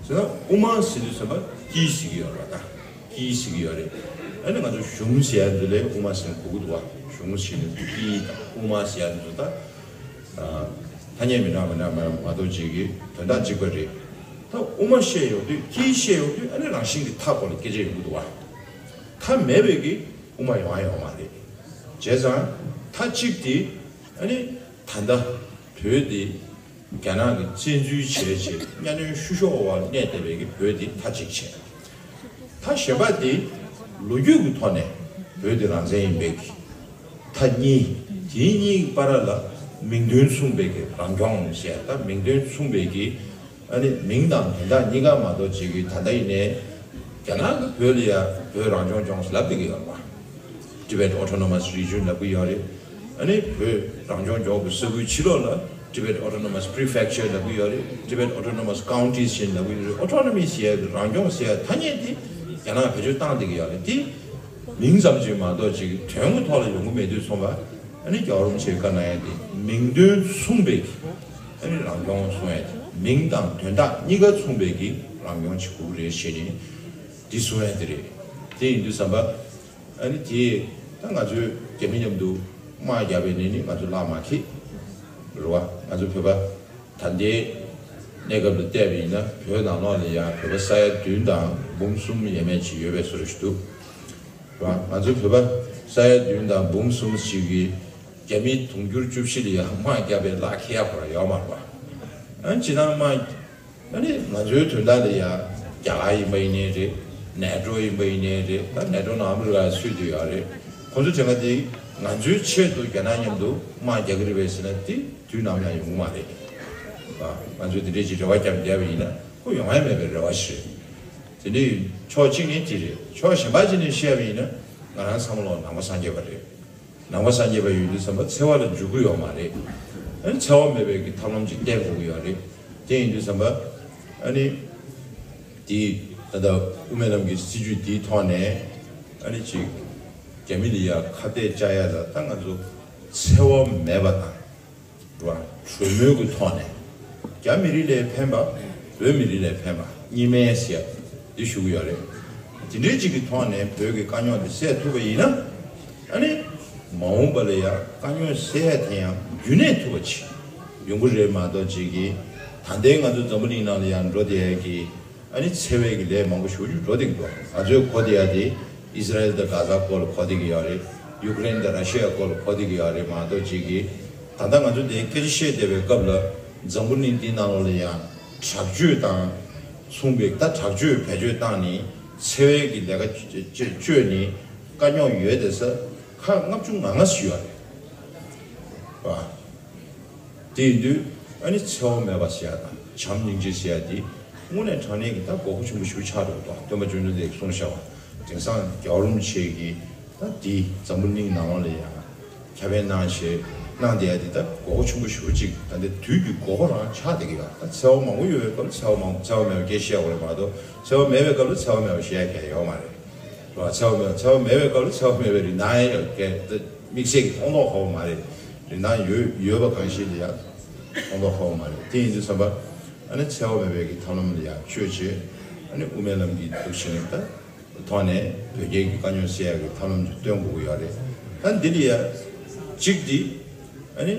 ཟེར་ན་དབུ་མ་ཟེར་དུས་ཙམ་པ་དཀྱིལ་ཟེར་གྱི་ཡོད་རེད་པ། ད་དཀྱིལ་ཟེར་གྱི་ཡོད་རེད། ཨ་ནི་ང་ཚོ་གཞུང་ཟེར་ཡ་འདི་ལ་དབུ་མ་ཟེར་ན་གོ་གི་འདུག་པ། གཞུང་ཟེར་ནས་དཀྱིལ་དང་དབུ་མ་ཟེར་ཡ་འདི་ཚོ་ད་ཐ་སྙད་མི་འདྲ་མི་འདྲ་མ་མ་གཏོགས་ཅིག་གི་དོན་དག་གཅིག་པ་རེད། ད་དབུ་མ་བཤད་ཡོང་དུས་དཀྱིལ་བཤད་ཡོང་དུས་ཨ་ནི་རང་བཞིན་གྱི་མཐའ་སྐོར་ལ་སྐད་ཆ་ཡོང་གི་འདུག་པ། མཐའ་མེད་པའི་གི་དབུ་མ་ཡོང་ཡ་ཡོད་མ་རེད། བྱས་ཙང་མཐའ་གཅིག་དེ་ཨ་ནི་ད་ལྟ་བོད་དེ་རྒྱ་ནག་གིས་བཙན་འཛུལ་བྱས་བྱས་གཉའ་གནོན་བཤུ་གཞོག་འོག་གནས་བསྡད་པའི་གི་བོད་དེ་མཐའ་གཅིག་བྱས། མཐའ་གཞན་པ་དེ་ལོ་རྒྱུས་ཀྱི་ཐོག་ནས་བོད་དེ་རང་བཙན་ཡིན་པའི་གི་མཐའ་གཉིས། དེ་གཉིས་ཀྱི་བར་ལ་མིང་དོན་མཚུངས་པའི་གི་རང་སྐྱོང་ཟེར། ད་མིང་དོན་མཚུངས་པའི་གི་ཨ་ནི་མིང་དང་དོན་དག་གཉིས་ཀ་མ་གཏོགས་ཅིག་གི་ད་ལྟ་ཡིན་ནའི་རྒྱ་ནག་གིས་བོད་ལ་ཡ་བོད་རང་སྐྱོང་ལྗོངས་ལབ་བསྡད་ཀྱི་ཡོད་པ། Tibet Autonomous Region ལབ་ཀྱི་ཡོད་རེད། ཨ་ནི་བོད་རང་སྐྱོང་ལྗོངས་ཀྱི་ས་ཁུལ་ཕྱི་ལོགས་ལ་Tibet Autonomous Prefecture ལབ་ཀྱི་ཡོད་རེད། Tibet Autonomous Counties ཞེས་ལབ་ཀྱི་ཡོད་རེད། ཨོ་ཊོ་ནོ་མི་ཟེར་ཡ་གི་རང་སྐྱོང་ཟེར་ཡ་ཐ་སྙད་དེ་རྒྱ་ནག་བེད་སྤྱོད་བཏང་བསྡད་ཀྱི་ཡོད་རེད། དེ་མིང་ཙམ་ཅིག་མ་གཏོགས་ཅིག་དོན་གྱི་ཐོག་ལ་ཡོང་གི་མེད་དུས་ཙམ་པ། ཨ་ནི་རྒྱལ་བ་རིན་པོ་ཆེས་བཀའ་གནང་ཡ་དེ་མིང་དོན་མཚུངས་པའི་གི་ཨ་ནི་རང་སྐྱོང་གསུང་ཡ་དེ། མིང་དང་དོན་དག་གཉིས་ཀ་མཚུངས་པའི་གི་རང་སྐྱོང་བྱེད་དགོས་རེད་ཞེས་ནས་འདི་གསུང་ཡ་དེ་རེད། དེ་ཡིན་དུས་ཙམ་པ། ཨ་ནི་དེ་ད་ང་ཚོའི་རྒྱ་མི་མཉམ་དུ་དམག་རྒྱག་པའི་ནི་ནི་ང་ཚོ་བརླག་མ་ཁེལ་རེད་བ། ང་ཚོ་བོད་པ་ད་ལྟའི་གནས་སྐབས་ལ་བལྟས་པ་ཡིན་ན་བོད་ནང་ལོགས་ལ་ཡང་བོད་པ་ས་ཡ་བདུན་དང་འབུམ་གསུམ་ཡས་མས་ཅིག་ཡོད་པའི་བཟོ་འདྲ་ཞིག་འདུག་རེད་བ། ང་ཚོ་བོད་པ་ས་ཡ་བདུན་དང་འབུམ་གསུམ་ཞིག་གིས་རྒྱ་མི་དུང་ཕྱུར་བཅུ་བཞི་ལ་ཡང་དམག་བརྒྱབ་པའི་བརླག་ཁེལ་ཡག་ཁོ་རང་ཡོད་མ་རེད་བ། ཨ་ནི་སྤྱིར་བཏང་དམག་ཨ་ནི་ང་ཚོའི་དོན་དག་ལ་ཡ་རྒྱ་གར་ཡིན་པ་ཡིན་ནའི་རེད། ནེ་ཊོ་ཡིན་པ་ཡིན་ནའི་རེད། ད་ནེ་ཊོ་ནང་ཨ་མི་རི་ཀ་ཚུད་དུ་ཡོད་རེད། ཁོང་ཚོ་དྲན་པ་དེ་ང་ཚོའི་ཆེད་དུ་རྒྱ་ནག་མཉམ་དུ་དམག་རྒྱག་གི་རེད་པས་ཟེར་ན་དེ་དུས་ནམ་ཡང་ཡོང་གི་མ་རེད། ང་ཚོས་དེ་འདྲས་ཅིག་རེ་བ་བརྒྱབ་བསྡད་པ་ཡིན་ན་ཁོ་ཡོང་ཡ་མེད་པའི་རེ་བ་ཞིག་རེད། དེ་འདྲའི་ཕྱོགས་གཅིག་ནས་དེ་རེད། ཕྱོགས་གཞན་པ་ཅིག་ནས་བཤད་པ་ཡིན་ན་ང་རང་ཚང་མ་ལོ་ནང་པ་སངས་རྒྱས་པ་རེད། ནང་པ་སངས་རྒྱས་པ་ཡིན་དུས་ཙམ་པ་འཚེ་བ་ལ་འཇུག་གི་ཡོད་མ་རེད། ཨ་ནི་འཚེ་བ་མེད་པའི་གི་ཐབས་ལམ་ཅིག་བསྟེན་དགོས་ཀྱི་ཡོད་རེད། དེ་ཡིན་དུས་ཙམ་པ་ཨ་ནི་དེ་ད་ལྟ་དབུ་མའི་ལམ་གྱི་སྲིད་བྱུས་དེའི་ཐོག་ནས་ཨ་ནི་ཅིག་རྒྱ་མི་ལ་ཡ་ཁ་གཏད་བཅག་ཡ་ལ་ད་ང་ཚོ་འཚེ་བ་མེད་པ་དང་། རེད་བ། གྲོས་མོལ་གྱི་ཐོག་ནས་རྒྱ་མི་རིགས་ལ་ཕན་པ། བོད་མི་རིགས་ལ་ཕན་པ་གཉིས་སྨན་ཟེར་ཡ་འདི་ཞུ་གི་ཡོད་རེད། དེ་འདྲའི་ཅིག་གི་ཐོག་ནས་བོད་ཀྱི་དཀའ་རྙོག་འདི་སེལ་ཐུབ་པ་ཡིན་ན། ཨ་ནི་མ་འོངས་པ་ལ་ཡ་དཀའ་རྙོག་སེལ་ཡ་དེ་ཡང་རྒྱུན་གནས་ཐུབ་པ་ཅིག་ཡོང་གི་རེད་མ་གཏོགས་ཅིག་གི་ད་ལྟའི་ང་ཚོ་འཛམ་བུ་གླིང་ནང་ལ་ཡ་འགྲོ་བསྡད་ཡ་གི་ཨ་ནི་འཚེ་བའི་གི་ལས་མང་པོ་ཞེ་པོ་ཅིག་འགྲོ་བསྡད་ཀྱི་འདུག་ང་ཚོའི་གོ་བསྡད་ཡ་དེ་ ཨི་ཟི་རལ་དང་གྷ་ཟ་སྐོར་ལ་གོ་བསྡད་ཀྱི་ཡོད་རེད། ཡུཀ་རེན་དང་ར་ཤི་ཡ་སྐོར་ལ་གོ་བསྡད་ཀྱི་ཡོད་རེད་མ་གཏོགས་ཅིག་གིས། ད་ལྟ་ང་ཚོ་འདིའི་སྐད་ཆ་བཤད་བསྡད་པའི་སྐབས་ལ་འཛམ་བུ་གླིང་འདི་ནང་ལོགས་ལ་ཡང་དྲག་སྤྱོད་དང་མཚུངས་པའི། ད་དྲག་སྤྱོད་བེད་སྤྱོད་བཏང་ནས་འཚེ་བའི་གི་ལས་ཀ་སྤྱོད་ནས་དཀའ་རྙོག་ཡོད་བསྡད་ས་ཁག་ལྔ་བཅུ་ང་ལྔ་ཞིག་ཡོད་རེད་པ། དེ་ཡིན་དུས་ཨ་ནི་འཚེ་བ་མེད་པ་ཟེར་ཡ་དང་བྱམས་སྙིང་རྗེ་ཟེར་ཡ་དེ་དངོས་གནས་དྲང་གནས་ཀྱི་ད་དགོས་མཁོ་ཆེན་པོ་ཞིག་ཆགས་འགྲོ་གི་འདུག་སྟོན་པ་བཅོམ་ལྡན་འདས་ཀྱིས་གསུངས་བཞག་པ། དེང་སང་རྒྱལ་བ་རིན་པོ་ཆེ་གིས་ད་དེ་འཛམ་བུ་གླིང་ནང་ལོགས་ལ་ཡང་ཁྱབ་སྤེལ་གནང་བྱས་གནང་བསྡད་ཡ་དེ་ད་དགོས་མཁོ་ཆེན་པོ་ཞེ་པོ་ཅིག་ད་ལྟའི་དུས་ཀྱི་དགོས་མཁོ་རང་ཆགས་བསྡད་ཀྱི་ཡོད། ད་འཚེ་བ་མང་པོ་ཡོད་པའི་སྐབས་འཚེ་བ་མང་འཚེ་བ་མེད་པ་སྐད་བཤད་དགོས་རེད་མ་གཏོགས། འཚེ་བ་མེད་པའི་སྐབས་ལ་འཚེ་བ་མེད་པ་བཤད་ཡ་གང་ཡང་ཡོད་མ་རེད། རེད་བ། འཚེ་བ་མེད་འཚེ་བ་མེད་པའི་སྐབས་ལ་འཚེ་བ་མེད་པའི་རིན་ཐང་ཡང་ཡོད་སྐད་དམིགས་བསལ་གྱི་མཐོང་མདོག་ཁ་པོ་མ་རེད། རིན་ཐང་ཡོད་ཡོད་པ་གང་ཞིག་ལ་ཡང་མཐོང་མདོག་ཁ་པོ་མ་རེད། དེ་ཡིན་དུས་ཙམ་པ་ཨ་ནི་འཚེ་བ་མེད་པའི་གི་ཐབས་ལམ་ལ་ཡང་ཆོས་བྱེད། ཨ་ནི་དབུ་མའི་ལམ་གྱི་འདུག་བྱེད་ནས་ད་ཐོག་ནས་བོད་རྒྱའི་གི་དཀའ་རྙོག་སེལ་ཡ་གི་ཐབས་ལམ་ཅིག་སྟོན་དགོས་ཀྱི་ཡོད་རེད། ད་འདི་ལ་ཡང་གཅིག་འདི་ཨ་ནི་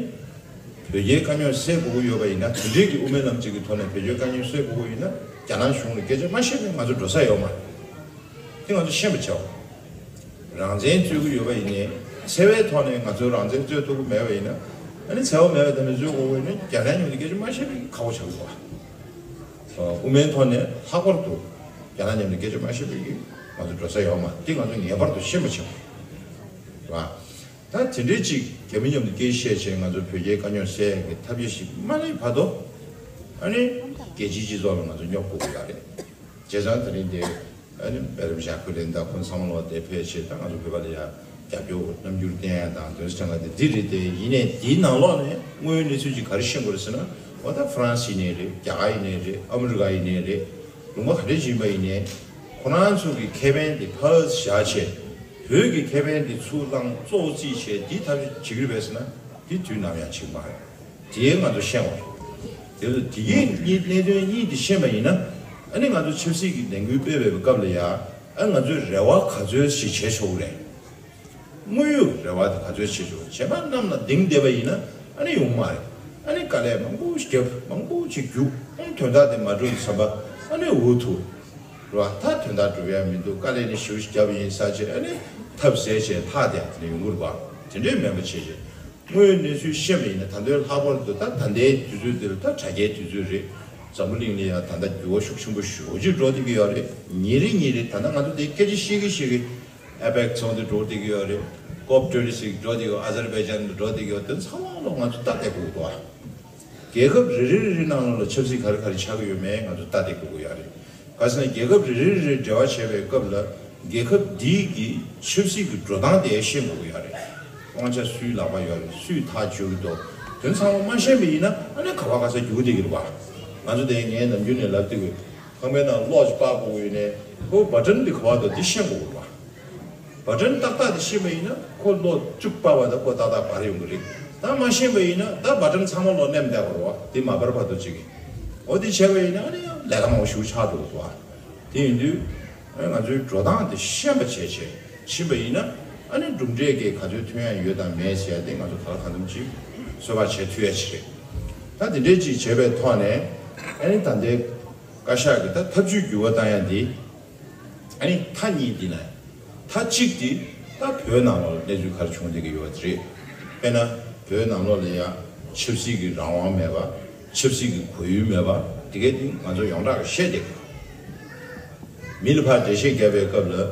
བོད་རྒྱའི་དཀའ་རྙོག་སེལ་དགོས་ཀྱི་ཡོད་པ་ཡིན་ན། དེ་འདྲའི་གི་དབུ་མའི་ལམ་གཅིག་གི་ཐོག་ནས་བོད་རྒྱའི་དཀའ་རྙོག་སེལ་དགོས་ཀྱི་ཡིན་ན། རྒྱ་ནག་གཞུང་ལ་སྐད་ཆ་མ་བཤད་ན་ང་ཚོ་འགྲོ་ས་ཡོད་མ་རེད། དེ་ང་ཚོ་ཤེས་པ་བྱའོ། རང་བཙན་རྩོད་ཀྱི་ཡོད་པ་ཡིན་ནའི། འཚེ་བའི་ཐོག་ནས་ང་ཚོ་རང་བཙན་རྩོད་ཐུབ་ཀྱི་མེད་པ་ཡིན་ན། ཨ་ནི་འཚེ་བ་མེད་པའི་ཐོག་ནས་རྩོད་དགོས་པ་ཡིན་ན། རྒྱ་ནག་མཉམ་དུ་སྐད་ཆ་མ་བཤད་པའི་ཁག་པོ་ཆགས་ཀྱི་འདུག་བ། དབུ་མའི་ཐོག་ནས་ལྷག་པར་དུ་རྒྱ་ནག་མཉམ་དུ་སྐད་ཆ་མ་བཤད་པའི་གི་ང་ཚོ་འགྲོ་ས་ཡོད་མ་རེད། དེ་ང་ཚོ་ངེས་པར་དུ་ཤེས་པ་བྱའོ། རེད་བ། ད་དེ་འདྲའི་ཅིག་རྒྱ་མི་མཉམ་དུ་སྐད་ཆ་བཤད་བྱས་ང་ཚོ་བོད་རྒྱའི་དཀའ་རྙོག་སེལ་ཡ་གི་ཐབས་ཤེས་ཤིག་མ་སླེབས་བར་དུ། ཨ་ནི་རྒྱལ་སྤྱིའི་སྤྱི་ཚོགས་ལ་ང་ཚོ་སྙོབ་དགོས་ཀྱི་ཡོད་རེད། བྱས་ཙང་དེ་རིང་འདི་ཨ་ནི་བེ་རམ་ཞག་ཁུ་ལེན་ད་ཁོང་ཚང་མ་ལོག་དེ་ཕེབས་བྱས། ད་ང་ཚོ་བོད་པ་ལ་ཡ་རྒྱབ་སྐྱོར་རྣམ་འགྱུར་བསྟན་ཡ་དང་དོན་ཚན་ལ་དེ་འདི་རེད་དེ། ཡིན་ནའི་དེའི་ནང་ལོགས་ནས་དངོས་ཡོད་གནས་ཚུལ་ཅིག་ག་རེ་ཤེས་དགོས་རེད་ཟེར་ན། འོ་ད་ཧྥ་རན་སི་ཡིན་ནའི་རེད། རྒྱ་གར་ཡིན་ནའི་རེད། ཨ་མི་རི་ཀ་ཡིན་ནའི་རེད། ལུང་པ་ག་འདྲ་ཅིག་ཡིན་པ་ཡིན་ནའི་ཁོ་རང་ཚོ་གི་ཁེ་ཕན་དེ་ཕར་བཞག་བྱས། བོད་ཀྱི་ཁེ་ཕན་དེ་ཚུར་བླངས་གཙོ་བོ་རྩིས་བྱས་དེ་ཐབས་ཤེས་བྱེད་ཀྱི་རེད་པས་ཟེར་ན། དེ་དུས་ནམ་ཡང་བྱེད་ཀྱི་མ་རེད། དེ་ང་ཚོ་ཤེས་དགོས་རེད། དེ་ཚོ་དེ་གའི་གཉིས་གནད་དོན་གཉིས་དེ་ཤེས་པ་ཡིན་ན། ཨ་ནི་ང་ཚོ་ཆབ་སྲིད་ཀྱི་ལས་འགུལ་སྤེལ་བའི་སྐབས་ལ་ཡ། ཨ་ང་ཚོས་རེ་བ་ག་ཚོད་ཞིག་བྱེད་ཆོག་གི་རེད། དངོས་ཡོད་རེ་བ་དེ་ག་ཚོད་བྱེད་ཆོག་གི་རེད། བྱས་པ་གནམ་ལ་ལྡིང་བསྡད་པ་ཡིན་ན་ཨ་ནི་ཡོང་མ་རེད། ཨ་ནི་དཀའ་ལས་མང་པོ་ཞིག་བརྒྱབ། མང་པོ་ཞིག་རྒྱུགས། ཨ་ནི་དོན་དག་དེ་མ་འགྲུབ་བསམ་པ་ཨ་ནི་འུ་ཐུག་རེད་བ། ད་དོན་དག་འགྲུབ་ཡ་མི་འདུག་དཀའ་ལས་ནི་ཞེ་པོ་ཞིག་བརྒྱབ་ཡིན་ས་བྱས། ཨ་ནི་ཐབས་ཟད་བྱས་ཐག་དེ་ཡང་དེ་ནས་ཡོང་གི་རེད་བ། དེ་འདྲའི་མིན་པ་བྱས་བྱས། དངོས་ཡོད་གནས་ཚུལ་ཤེས་པ་ཡིན་ན། ད་ལྟའི་ལྷག་པར་དུ་ད་ད་ལྟའི་དུས་ཚོད་འདིར་ད་དྲ་རྒྱའི་དུས་ཚོད་རེད། འཛམ་བུ་གླིང་ལ་ཡང་ད་ལྟ་འགྱུར་བ་ཤུགས་ཆེན་པོ་ཞེ་པོ་ཅིག་འགྲོ་བསྡད་ཀྱི་ཡོད་རེད། ཉིན་རེ་ཉིན་རེ་ད་ལྟ་ང་ཚོ་འདི་སྐད་ཆ་བཤད་ཀྱི་བཤད་ཀྱི། ཨེ་པེག་ཚོགས་འདུ་འགྲོ་བསྡད་ཀྱི་ཡོད་རེད། ཀོབ་ཊུ་ཝེན་ཊི་སིགས་འགྲོ་བསྡད་ཀྱི་ཡོད། ཨ་ཛར་བྷའི་ཇན་དུ་འགྲོ་བསྡད་ཀྱི་ཡོད། དེ་ཚང་མ་ལོག་ང་ཚོ་ལྟ་བསྡད་དགོས་ཀྱི་འདུག་ཨ། རྒྱལ་ཁབ་རེ་རེ་རེ་རེ་ནང་ལོགས་ལ་ཆབ་སྲིད་ག་རེ་ག་རེ་ཆགས་ཀྱི་ཡོད་མེད་ང་ཚོ་ལྟ་བསྡད་དགོས་ཀྱི་ཡོད་རེད། ག་ཟེར་ན་རྒྱལ་ཁབ་རེ་རེ་རེ་རེ་འབྲེལ་བ་བྱེད་པའི་སྐབས་ལ་རྒྱལ་ཁབ་འདིའི་གི་ཆབ་སྲིད་ཀྱི་འགྲོ་སྟངས་དེ་ཤེས་དགོས་ཀྱི་ཡོད་རེད། དབང་ཆ་སུའི་ལག་པ་ཡོད་རེད། སུས་ཐག་གཅོད་ཀྱི་འདུག་དོན་ཚང་མ་མ་ཤེས་པ་ཡིན་ན་ཨ་ནི་ག་བ་ག་ས་རྒྱུག་བསྡད་ཀྱི་རེད་བ། ང་ཚོ་དེ་ངས་ནམ་རྒྱུན་ནས་ལབ་བསྡད་ཀྱི། ཁང་པའི་ནང་གློག་ཅིག་སྤར་དགོས་ཀྱི་ཡོད་ནའི་ཁོ་བ་ཊན་དེ་ག་བ་འདུག་དེ་ཤེས་དགོས་ཀྱི་རེད་བ། བ་ཊན་ཏག་ཏག་དེ་ཤེས་པ་ཡིན་ན་ཁོ་གློག་བཅུ་སྤར་བ་དང་ཁོ་ཏག་ཏག་འབར་ཡོང་གི་རེད། ད་མ་ཤེས་པ་ཡིན་ན་ད་བ་ཊན་ཚང་མ་ལོག་མནན་བསྡད་པ་རེད་བ། དེ་མ་འབར་བར་དུ་ཅིག་གི། འོ་དེ་བྱས་པ་ཡིན་ན་ཨ་ནི་ཡང་ལས་ཀ་མང་པོ་ཞེ་པོ་ཆགས་འགྲོ་གི་འདུག་བ། དེ་ཡིན་དུས་ཨ་ནི་ང་ཚོའི་འགྲོ་སྟངས་དེ་ཤེས་པ་བྱས་བྱས་ཕྱིན་པ་ཡིན་ན། ཨ་ནི་གྲུབ་འབྲས་ཀྱི་ག་ཚོད་ཐོན་ཡ་ཡོད་དང་མེད་ཟེར་ཡ་དེ་ང་ཚོ་ག་ལ་གང་འཚམ་ཅིག་ཚོད་དཔག་བྱེད་ཐུབ་ཡ་ཅིག་རེད། ད་དེ་འདྲས་ཅིག་བྱས་པའི་ཐོག་ནས་ཨ་ནི་ད་ལྟའི་བཀའ་ཤག་གི་ད་ཐབས་ཇུས་འགྱུར་བ་བཏང་ཡ་འདི། ཨ་ནི་མཐའ་གཉིས་འདི་ན། མཐའ་གཅིག་འདི་ད་བོད་ནང་ལོགས་གནས་ཚུལ་ག་རེ་བྱུང་བསྡད་ཀྱི་ཡོད་པ་དེ་རེད། དཔེར་ན་བོད་ནང་ལོགས་ལ་ཡང་ཆབ་སྲིད་ཀྱི་རང་དབང་མེད་པ། ཆབ་སྲིད་ཀྱི་གོ་ཡུལ་མེད་པ། དེ་གའི་འདི་ང་ཚོ་ཡོངས་གྲགས་ཀྱིས་བཤད་བསྡད་ཀྱི། མི་ལ་ཕར་འགྲེལ་བཤད་བརྒྱབ་པའི་སྐབས་ལ་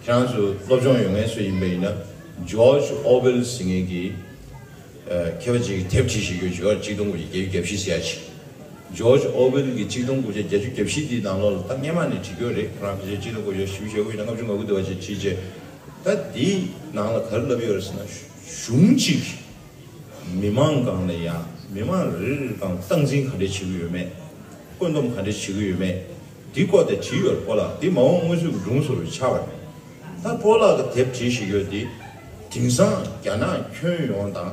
ཁྱེད་རང་ཚོ་སློབ་སྦྱོང་ཡོད་མཁན་ཚོ་ཡིན་པ་ཡིན་ན། ཇོརྗ་ཨོ་ཝེལ་ཟེར་མཁན་གྱི་མཁས་པ་ཅིག་གིས་དེབ་བྲིས་ཤིག་ཡོད། ཇོརྗ་གཅིག་སྟོང་དགུ་བརྒྱ་བརྒྱད་ཅུ་གྱ་བཞི་ཟེར་ཡ་ཅིག་ཇོརྗ་ཨོ་ཝེལ་གྱི་གཅིག་སྟོང་དགུ་བརྒྱ་བརྒྱད་ཅུ་གྱ་བཞི་འདིའི་ནང་ལོགས་ལ་ད་སྔས་མ་ནས་བྲིས་ཡོད་རེད། ཁོ་རང་ཕལ་ཆེར་གཅིག་སྟོང་དགུ་བརྒྱ་བཞི་བཅུ་ཞེ་དགུ་ཡིན་ན་ལྔ་བཅུ་ང་དགུ་དེ་བ་ཅིག་བྲིས་བྱས། ད་འདིའི་ནང་ལ་ག་རེ་ལབ་ཡོད་རེད་ཟེར་ན། གཞུང་གཅིག་མི་མང་སྒང་ལ་ཡང་མི་མང་རེ་རེ་སྒང་སྟངས་འཛིན་ག་འདྲས་བྱེད་ཀྱི་ཡོད་མེད། བཀོད་འདོམས་ག་འདྲས་བྱེད་ཀྱི་ཡོད་མེད། འདི་སྐོར་དེ་བྲིས་ཡོད་རེད། སྤོ་ལགས་འདི་མ་འོངས་སྔོན་ཚུད་ཀྱི་སྒྲུང་བཟོ་རུ་ཆགས་པ་རེད། ད་སྤོ་ལགས་ཀྱི་དེབ་བྲིས་ཤིག་ཡོད་འདི། དེང་སང་རྒྱ་ནག་ཁྱོན་ཡོངས་དང་།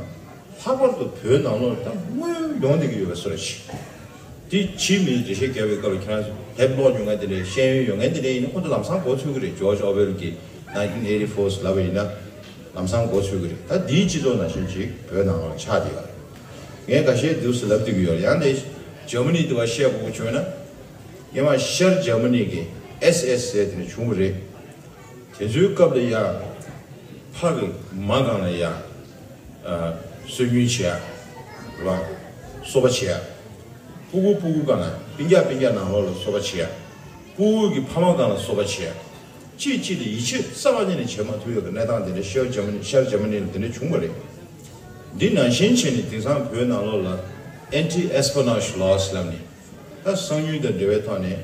ལྷག་པར་དུ་བོད་ནང་ལོགས་ད་དངོས་ཡོང་བསྡད་ཀྱི་ཡོད་པའི་བཟོ་འདྲ་ཞིག་འདི་ཕྱིའི་མིས་འགྲེལ་བཤད་བརྒྱབ་པའི་སྐབས་ལ་ཁྱེད་རང་ཚོ་དེབ་ཀློག་མྱོང་མཁན་དེ་འདྲ་ཤེས་ཡོན་ཡོད་མཁན་དེ་འདྲ་ཡིན་ན་ཁོང་ཚོ་ལམ་སང་གོ་ཚོད་ཀྱི་རེད། ཇོརྗ་ཨོ་ཝེལ་གྱི་ནའིན་ཊིན་ཨེ་ཊི་ཕོར་ལབ་པ་ཡིན་ན་ལམ་སང་གོ་ཚོད་ཀྱི་རེད། ད་འདིའི་སྤྱི་ཚོགས་ནང་བཞིན་ཅིག་བོད་ནང་ལ་ཆགས་བསྡད་ཡོད་རེད། ངས་ཁ་ཤས་འདུག་སེ་ལབ་བསྡད་ཀྱི་ཡོད་རེད། ཡང་ནས་འཇར་མ་ནི་འདི་བ་བཤད་དགོས་བྱུང་ན། སྔོན་མ་ཤར་འཇར་མ་ནི་གི་ཨེས་ཨེས་ཟེར་དེ་ནས་བྱུང་བ་རེད། དེ་ཚོའི་སྐབས་ལ་ཡ། ཕ་གི་མ་སྒང་ལ་ཡ། ཨ། སོན་ཉུལ་བྱེད་ཡ། རེད་བ། སོ་པ་བྱེད་ཡ། སྤུ་གུ་སྤུ་གུ་སྒང་ལ་སྤུན་ཀྱག་སྤུན་ཀྱག་ནང་ལོགས་ལ་སོ་པ་བྱེད་ཡ། སྤུ་གུ་གི་ཕ་མ་སྒང་ལ་སོ་པ་བྱེད་ཡ། གཅིག་གཅིག་ལ་ཡིད་ཆེས་རྩ་བ་ཉིད་ནས་བྱེད་མ་ཐུབ་ཡོད་པའི་གནས་སྟངས་དེ་འདྲ་ཤར་འཇར་མ་ནི་ཤར་འཇར་མ་ནི་ལ་དེ་འདྲ་བྱུང་བ་རེད། འདི་ནང་བཞིན་བྱས་ནས་དེང་སང་བོད་ནང་ལོགས་ལ་anti-espionage laws ལབ་ནས། ད་གསང་ཉུལ་དང་འབྲེལ་བའི་ཐོག་ནས།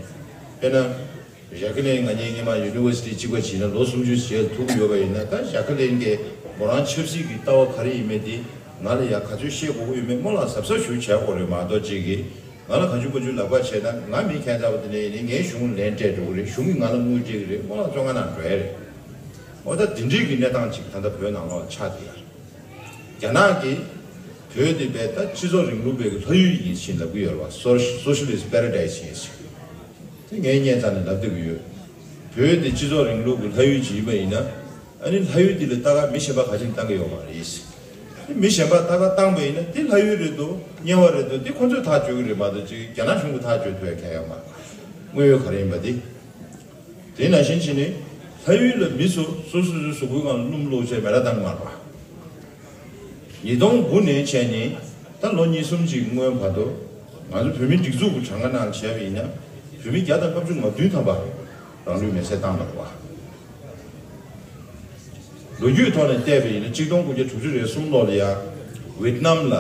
དཔེར་ན། ཞྭ་ཁ་ལན་ང་གཉིས་སྔོན་མ་ཡུ་ནི་ཝར་སི་ཊི་གཅིག་པ་བྱས་ན་ལོ་སུམ་ཅུ་རྗེས་ཐུག་ཡོད་པ་ཡིན་ན། ད་ཞྭ་ཁ་ལན་གྱིས་མོ་རང་ཆབ་སྲིད་ཀྱི་ལྟ་བ་ག་རེ་ཡིན་མིན་དེ་ང་ལ་ཡ་ག་ཚོད་བཤད་དགོས་ཀྱི་ཡོད་མེད་རྨོ་ལགས་གཟབ་གཟབ་ཞིག་བྱེད་དགོས་རེད་མ་གཏོགས། གཅིག་གིས་ང་ལ་གང་བྱུང་མང་བྱུང་ལབ་པ་བྱས་ན། ང་མི་ཁྱད་མཚར་བ་དེ་འདྲ་ཡིན་ནའི་ངས་གཞུང་ལན་སྤྲད་འགྲོ་གི་རེད། གཞུང་གིས་ང་ལ་དངུལ་སྤྲད་ཀྱི་རེད། རྨོ་ལགས་བཙོན་ཁང་ནང་འགྲོ་ཡ་རེད། འོ། ད་དེ་འདྲའི་གི་གནས་སྟངས་ཅིག་ད་ལྟ་བོད་ནང་ལོགས་ཆགས་བསྡད་ཡོད་རེད། རྒྱ་ནག་གིས་བོད་དེ་བས་ད་སྤྱི་ཚོགས་རིང་ལུགས་པའི་གི་ལྷ་ཡུལ་ཡིན་ཞེས་ལབ་ཀྱི་ཡོད་རེད་བ། Soci- Socialist Paradise ཡིན་ཞེས། དེ་ངས་སྙན་ཚ་ནས་ལབ་བསྡད་ཀྱི་ཡོད། བོད་དེ་སྤྱི་ཚོགས་རིང་ལུགས་ཀྱི་ལྷ་ཡུལ་ཅིག་ཡིན་པ་ཡིན་ན། ཨ་ནི་ལྷ་ཡུལ་འདི་ལ་ལྟ་ག་མི་གཞན་པ་ག་ཅིག་བཏང་གི་ཡོད་མ་རེད། མི་གཞན་པ་ལྟ་ག་བཏང་པ་ཡིན་ན་དེ་ལྷ་ཡུལ་རེད་འདུག་དམྱལ་བ་རེད་འདུག་དེ་ཁོ་ཚོས་ཐག་གཅོད་ཀྱི་རེད་མ་གཏོགས། ཅིག་རྒྱ་ནག་གཞུང་གིས་ཐག་གཅོད་ཐུབ་ཡ་གང་ཡོད་མ་རེད། དངོས་ཡོད་ག་རེ་ཡིན་པ་དེ། དེ་ནང་བཞིན་བྱས་ནས་ལྷ་ཡུལ་ལ་མི་ཚོ་སོ་སོ་སོའི་གཟུགས་པོའི་སྒང་ལ་སྣུམ་བླུགས་བྱས་མེ་ར་བཏང་གི་མ་རེད་པ། ཉིས་སྟོང་དགུ་ནས་བྱས་ནས་ད་ལོ་གཉིས་གསུམ་ཅིག་སྔོན་བར་དུ་ང་ཚོ་བོད་མིའི་སྒྲིག་འཛུགས་ཀྱི་གྲངས་ཀ་ནང་བྱས་པ་ཡིན་ན། བོད་མི་བརྒྱ་དང་ལྔ་བཅུ་ང་བདུན་ཐམ་པ་རང་ལུས་མེར་སྲེག་བཏང་བ་རེད་པ། ལོ་རྒྱུས་ཐོག་ནས་བལྟས་པ་ཡིན་ན། གཅིག་སྟོང་དགུ་བརྒྱ་དྲུག་ཅུ་རེ་གསུམ་ལོ་ལ་ཡ་ཝེད་ནམ་ལ་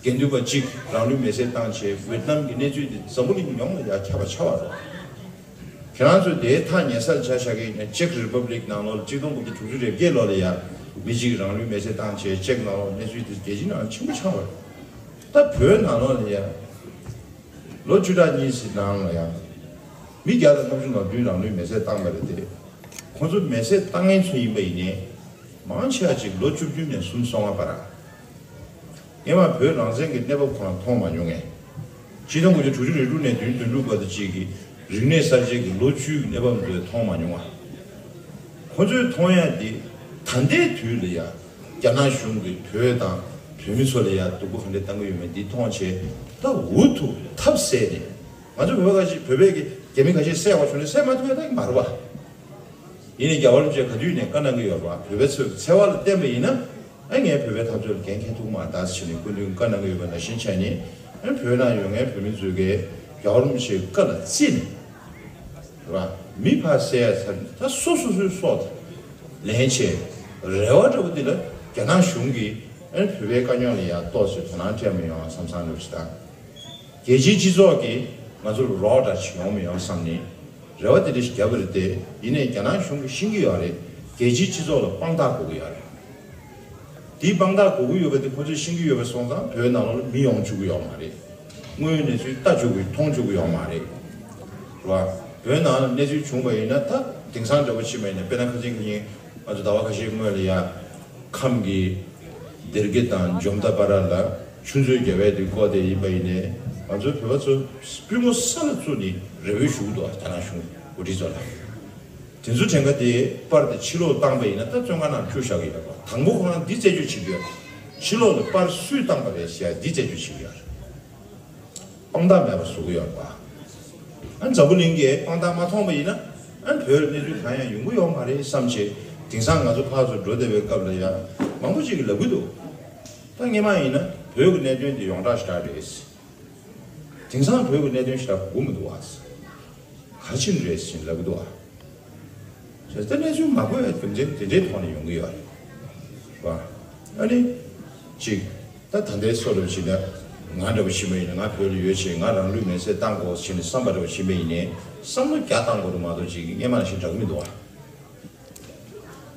དགེ་འདུན་པ་གཅིག་རང་ལུས་མེར་སྲེག་བཏང་བྱས། ཝེད་ནམ་གྱི་གནས་ཚུལ་འདི་འཛམ་བུ་གླིང་ཡོངས་ལ་ཡ་ཁྱབ་པ་ཆགས་པ་རེད། ཁྱེད་རང་ཚོས་དེའི་ཐག་ཉེ་སར་ཆ་བཞག་གི་ཡིན་ན། ཅེཀ་རི་པབ་ལིག་ནང་ལོགས་ལ་གཅིག་སྟོང་དགུ་བརྒྱ་དྲུག་ཅུ་རེ་བརྒྱད་ལོ་ལ་ཡ་མི་གཅིག་རང་ལུས་མེར་སྲེག་བཏང་བྱས། ཅེཀ་ནང་ལོགས་གནས་ཚུལ་དེ་རྒྱལ་སྤྱིའི་ནང་ཆེན་པོ་ཆགས་པ་རེད། ད་བོད་ནང་ལོགས་ལ་ཡ་ལོ་བཅུ་ཕྲག་གཉིས་ཀྱི་ནང་ལ་ཡ་མི་བརྒྱ་དང་ལྔ་བཅུ་ང་བདུན་རང་ལུས་མེར་སྲེག་བཏང་བ་རེད་དེ། ཁོང་ཚོ་མེར་སྲེག་བཏང་མཁན་ཚོ་ཡིན་པ་ཡིན་ནའི། མང་ཆེ་བ་ཅིག་ལོ་བཅུ་བདུན་ནས་སུམ་ཅུ་སོ་ལྔ་བར། སྔོན་མ་བོད་རང་བཙན་གྱི་གནས་བབ་ཁོ་རང་མཐོང་མ་མྱོང་ངས། ཆིག་སྟོང་དགུ་བརྒྱ་དྲུག་ཅུ་རེ་དྲུག་ནས་བདུན་བདུན་དྲུག་བར་དུ་ཅིག་གི་རིག་གནས་གསར་བརྗེ་གི་ལོ་བཅུའི་གནས་བབ་འདི་མཐོང་མ་མྱོང་བ། ཁོ་ཚོས་མཐོང་ཡ་འདི་ད་ལྟའི་དུས་ལ་ཡ་རྒྱ་ནག་གཞུང་གིས་བོད་དང་བོད་མི་ཚོ་ལ་ཡ་སྡུག་པོ་ག་འདྲ་བཏང་གི་ཡོད་མེད་འདི་མཐོང་བྱས། ད་འུ་ཐུག་ཐབས་ཟད་ནས། ང་ཚོ་བོད་པ་ཁ་ཤས། བོད་པའི་གི་རྒྱ་མི་ཁ་ཤས་བསད་པ་བྱུང་ནས་བསད་མ་ཐུབ་ཡ་ད་མ་རེད་པ། ཡིན་ནའི་རྒྱལ་བ་རིན་པོ་ཆེ་ག་དུས་ནས་བཀའ་གནང་གི་ཡོད་པ། བོད་པའི་ཚོའི་འཚེ་བ་ལ་བརྟེན་པ་ཡིན་ན། ཨ། ངས་བོད་པའི་འཐབ་རྩོད་ལ་འགན་འཁྱེར་ཐུབ་མ་རེད་ཟེར་ནས་སྐུ་མདུན་བཀའ་གནང་གི་ཡོད་པ་ནང་བཞིན་བྱས་ནས། ཨ། བོད་ནང་ཡོད་མཁན་བོད་མི་ཚོས་ཀྱིས་རྒྱལ་བ་རིན་པོ་ཆེའི་བཀའ་ལ་བརྩིས་ནས། རེད་པ། མི་ཕར་བསད་ཡ་ཚར་ནས་ད་སོ་སོ་སོའི་སྲོག་དང་ལེན་བྱས། རེ་བ་འདྲ་པོ་འདི་ལ་རྒྱ་ནག་གཞུང་གིས། ཨ། བོད་པའི་དཀའ་རྙོག་ལ་ཡ་ཏོག་ཙམ་དོ་སྣང་སྤྲད་མི་ཡོང་བསམ་བསམ་འདྲ་པོ་ཞིག་དང་། རྒྱལ་སྤྱིའི་སྤྱི་ཚོགས་ཀྱིས་ང་ཚོར་རོགས་འདྲ་ཞིག་ཡོང་མི་ཡོང་བསམ་ནས་རེ་བ་དེ་འདྲ་ཞིག་བརྒྱབ་པ་རེད་དེ། ཡིན་ནའི་རྒྱ་ནག་གཞུང་གིས་ཤེས་ཀྱི་ཡོད་རེད། རྒྱལ་སྤྱིའི་སྤྱི་ཚོགས་ལ་དཔང་རྟགས་དགོས་ཀྱི་ཡོད་རེད། དེའི་དཔང་རྟགས་དགོས་ཀྱི་ཡོད་པ་དེ་ཁོ་ཚོས་ཤེས་ཀྱི་ཡོད་པ་སོང་ཙང་བོད་ནང་ལོགས་ལ་མི་ཡོང་བཅུག་གི་ཡོད་མ་རེད། དངོས་ཡོད་གནས་ཚུལ་ལྟ་བཅུག་གི། མཐོང་བཅུག་གི་ཡོད་མ་རེད། རེད་པ། བོད་ནང་ལ་གནས་ཚུལ་བྱུང་བ་ཡིན་ན། ད་དེང་སང་འདྲ་པོ་ཕྱིན་པ་ཡིན་ན། དཔེར་ན་ཁ་སང་ཁ་ཉིན་ང་ཚོ་ཟླ་བ་ཁ་ཤས་སྔོན་ལ་ཡ་ཁམས་ཀྱི་སྡེ་དགེ་དང་འཇོ་མདའ་བར་ལ་ཆུ་མཛོད་རྒྱབ་པའི་དུས་སྐོར་དེ་ཡིན་པ་ཡིན་ནའི། ང་ཚོའི་བོད་པ་ཚོ་པུས་མོ་ས་ལ་བཙུགས་ནས་རེ་བ་ཞུ་གི་འདུག་རྒྱ་ནག་གཞུང་འགོ་ཁྲིད་ཚོ་ལ། དེ་ཚོ་གྲངས་ཀ་དེ་པར་དེ་ཕྱི་ལོགས་བཏང་པ་ཡིན་ན། ད་བཙོན་ཁང་ནང་བཅུག་བཞག་གི་ཡོད་པ། དང་པོ་ཁོ་རང་འདི་རྩད་གཅོད་བྱེད་ཀྱི་ཡོད། ཕྱི་ལོགས་ལ་པར་སུས་བཏང་པ་རེད་ཟེར་ཡ་འདི་རྩད་གཅོད་བྱེད་ཀྱི་ཡོད། དཔང་རྟགས་མེད་པ་བཟོ་གི་ཡོད་པ། ཨ། འཛམ་བུ་གླིང་གིས་དཔང་རྟགས་མ་མཐོང་པ་ཡིན་ན། ཨ། བོད་ལ་གནས་ཚུལ་གང་ཡང་ཡོང་གི་ཡོད་མ་རེད་བསམ་བྱས། དེང་སང་ང་ཚོ་ཕར་ཚུར་འགྲོ་བསྡད་པའི་སྐབས་ལ་ཡ་མང་པོ་ཅིག་གིས་ལབ་ཀྱི་འདུག་ད་སྔོན་མ་ཡིན་ན་བོད་ཀྱི་གནད་དོན་དེ་ཡོངས་གྲགས་ཞེ་དྲག་རེད། དེང་སང་བོད་ཀྱི་གནད་དོན་ཞེ་དྲག་གོ་གི་མི་འདུག་པ། ག་རེ་བྱས་ནས་རེད་ཟེར་ལབ་ཀྱི་འདུག་པ། བྱས་ཙང་གནས་ཚུལ་མ་གོ་བའི་རྒྱུ་མཚན་དེ་འདྲའི་ཐོག་ནས་ཡོང་གི་ཡོད་རེད་པ། ཨ་ནི་གཅིག་ད་ད་ལྟའི་བཟོ་འདྲ་བྱས་ན། ང་འདྲ་པོ་ཞིག་ཡིན་ན། ང་བོད་ལ་ཡོད་བྱས་ང་རང་ལུས་མེར་སྲེག་བཏང་དགོས་ཟེར་ནས་བསམ་པ་འདྲ་པོ་བྱས་པ་ཡིན་ནའི། བསམ་བློ་རྒྱག་བཏང་དགོས་རེད་མ་གཏོགས། ཅིག་སྔོན་མ་ནང་བཞིན་འདྲ་གི་མི་འདུག་པ།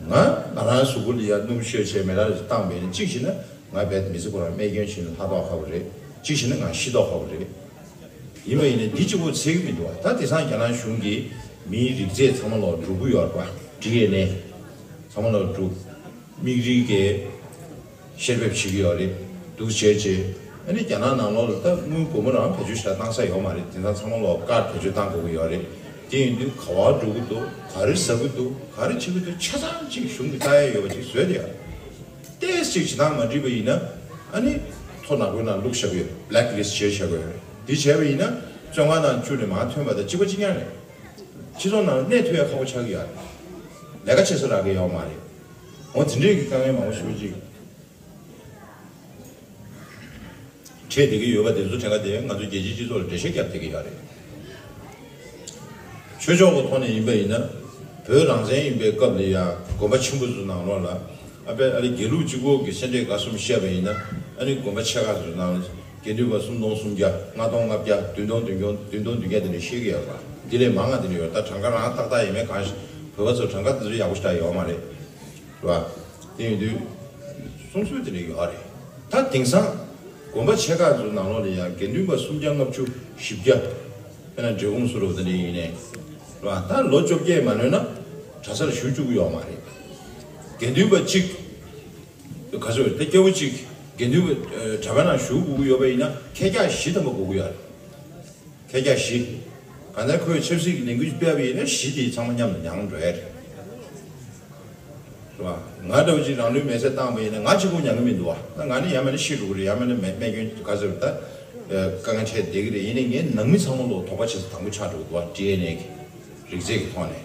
ང་ང་རང་གཟུགས་པོ་ལ་ཡ་སྣུམ་བཤོས་བྱས་མེ་རག་བཏང་བ་ཡིན་ན། གཅིག་བྱས་ན་ང་རྦད་མི་ཚེ་ཁོ་རང་རྨས་སྐྱོན་བྱས་ནས་ལྷག་མདོག་ཁ་པོ་རེད། གཅིག་བྱས་ན་ང་ཤི་མདོག་ཁ་པོ་རེད། ཡིན་པ་ཡིན་ནའི་འདི་གཅིག་པོ་འཚེར་གྱི་མི་འདུག་པ། ད་དེང་སང་རྒྱ་ནག་གཞུང་གིས་མིའི་རིགས་རྫས་ཚང་མ་ལོག་སྒྲུག་གི་ཡོད་རེད་པ། ཌི་ཨེན་ཨེ་ཚང་མ་ལོག་སྒྲུག་མིག་རིལ་གྱི་བཤེར་འབེབས་བྱེད་ཀྱི་ཡོད་རེད། འདུག་བྱས་བྱས། ཨ་ནི་རྒྱ་ནག་ནང་ལོགས་ལ་ད་དངུལ་སྒོར་མོ་རང་བེད་སྤྱོད་ཞེ་དྲག་བཏང་ས་ཡོད་མ་རེད། དེང་སང་ཚང་མ་ལོག་ཀར་བེད་སྤྱོད་བཏང་དགོས་ཀྱི་ཡོད་རེད། དེ་ཡིན་དུས་ག་པར་འགྲོ་གི་འདུག་ག་རེ་ཟ་གི་འདུག་ག་རེ་བྱེད་ཀྱི་འདུག་ཆ་ཚང་གཅིག་གཞུང་གིས་ལྟ་ཡ་ཡོད་པ་ཅིག་བཟོས་ཏེ་ཡ། ཏོག་ཙམ་ཅིག་བྱེད་སྟངས་མ་འགྲིག་པ་ཡིན་ན། ཨ་ནི་མཐོ་ནག་པོའི་ནང་བླུགས་བཞག་གི་ཡོད། བྷི་ལེག་ལིསི་ཊི་བྱས་བཞག་གི་ཡོད་རེད། འདི་བྱས་པ་ཡིན་ན་བཙོན་ཁང་ནང་བཅུག་ནས་མར་ཐོན་པ་དང་གཅིག་པ་གཅིག་རྐྱང་རེད། སྤྱི་ཚོགས་ནང་གནས་ཐུབ་ཡ་ཁག་པོ་ཆགས་ཀྱི་ཡོད་རེད། ལས་ཀ་བྱེད་ས་རག་གི་ཡོད་མ་རེད། འོ་དེ་འདྲའི་གི་དཀའ་ངལ་མང་པོ་ཞེ་པོ་ཅིག་འཕྲད་བསྡད་ཀྱི་ཡོད་པ་དེ་ཚོ་དྲན་ག་དེ་ང་ཚོ་རྒྱལ་སྤྱིའི་སྤྱི་ཚོགས་ལ་འགྲེལ་བཤད་བརྒྱབ་བསྡད་ཀྱི་ཡོད་རེད། ཆོས་ཕྱོགས་ཀྱི་ཐོག་ནས་ཡིན་པ་ཡིན་ན། བོད་རང་བཙན་ཡིན་པའི་སྐབས་ལ་ཡང་དགོན་པ་ཆེན་པོ་ཚོའི་ནང་ལོགས་ལ། ཨ་པའི་ཨ་རི་དགེ་ལུགས་གཅིག་པོ་གི་སེ་འབྲས་དགའ་གསུམ་བཤད་པ་ཡིན་ན། ཨ་ནི་དགོན་པ་ཆེ་ཁག་ཚོའི་ནང་ལ་དགེ་འདུན་པ་སུམ་སྟོང་སུམ་བརྒྱ། ལྔ་སྟོང་ལྔ་བརྒྱ། བདུན་སྟོང་བདུན་སྟོང་། བདུན་སྟོང་བདུན་བརྒྱ་དེ་འདྲ་བཤད་ཀྱི་ཡོད་པ། འདི་ལས་མང་ང་དེ་འདྲ་ཡོད། ད་གྲངས་ཀ་རང་ཏག་ཏག་ཡིན་མིན་གང་ཤེས། བོད་པ་ཚོ་གྲངས་ཀ་དེ་ཚོ་ཡག་པོ་ཞེ་དྲག་ཡོད་མ་རེད། རེད་བ། དེ་ཡིན་དུས་གསུང་སྲོལ་དེ་འདྲ་ཡོད་རེད། ད་དེང་སང་དགོན་པ་ཆེ་ཁག་ཚོའི་ནང་ལོགས་ལ་ཡང་དགེ་འདུན་པ་སུམ་བརྒྱ་ལྔ་བཅུ་བཞི་བརྒྱ། དཔེར་ན་འབྲས་སྤུངས་སུ་རུ་དེ་འདྲ་ཡིན་ནའི། རེད་བ། ད་ལོ་བཅོ་བརྒྱད་མ་ལོན་ན་གྲྭ་སར་ཞུགས་བཅུག་གི་ཡོད་མ་རེད། དགེ་འདུན་པ་གཅིག་ག་ཚོད་རེད། ད་སྐྱེ་བོ་གཅིག་དགེ་འདུན་པ་ཨ་གྲྭ་པའི་ནང་ཞུགས་དགོས་ཀྱི་ཡོད་པ་ཡིན་ན་ཁལ་བརྒྱ་བཞི་ཐམ་པ་དགོས་ཀྱི་ཡོད་རེད། ཁལ་བརྒྱ་བཞི། གང་ལྟར་ཁོས་ཆབ་སྲིད་ཀྱི་ལས་འགུལ་སྤེལ་བ་ཡིན་ན་བཞི་དེ་ཚང་མ་མཉམ་དུ་མྱངས་འགྲོ་ཡ་རེད། རེད་བ། ང་འདྲ་བོ་ཅིག་རང་ལུས་མེར་སྲེག་བཏང་བ་ཡིན་ན་ང་གཅིག་པོ་མྱངས་ཀྱི་མི་འདུག་བ། ད་ང་ནི་ཡང་མིན་ན་ཤི་འགྲོ་གི་རེད། ཡང་མིན་ན་རྨས་སྐྱོན་ག་ཚོད་རེད། ད་དཀའ་ངལ་འཕྲད་བསྡད་ཀྱི་རེད། ཡིན་ནའི་ངའི་ནང་མི་ཚང་མ་ལོ་དོགས་པ་བྱེད་ས་དང་པོ་ཆགས་འགྲོ་གི་འདུག་བ། ཌི་ཨེན་ཨེ་གི་རིགས་རྫས་ཀྱི་ཐོག་ནས།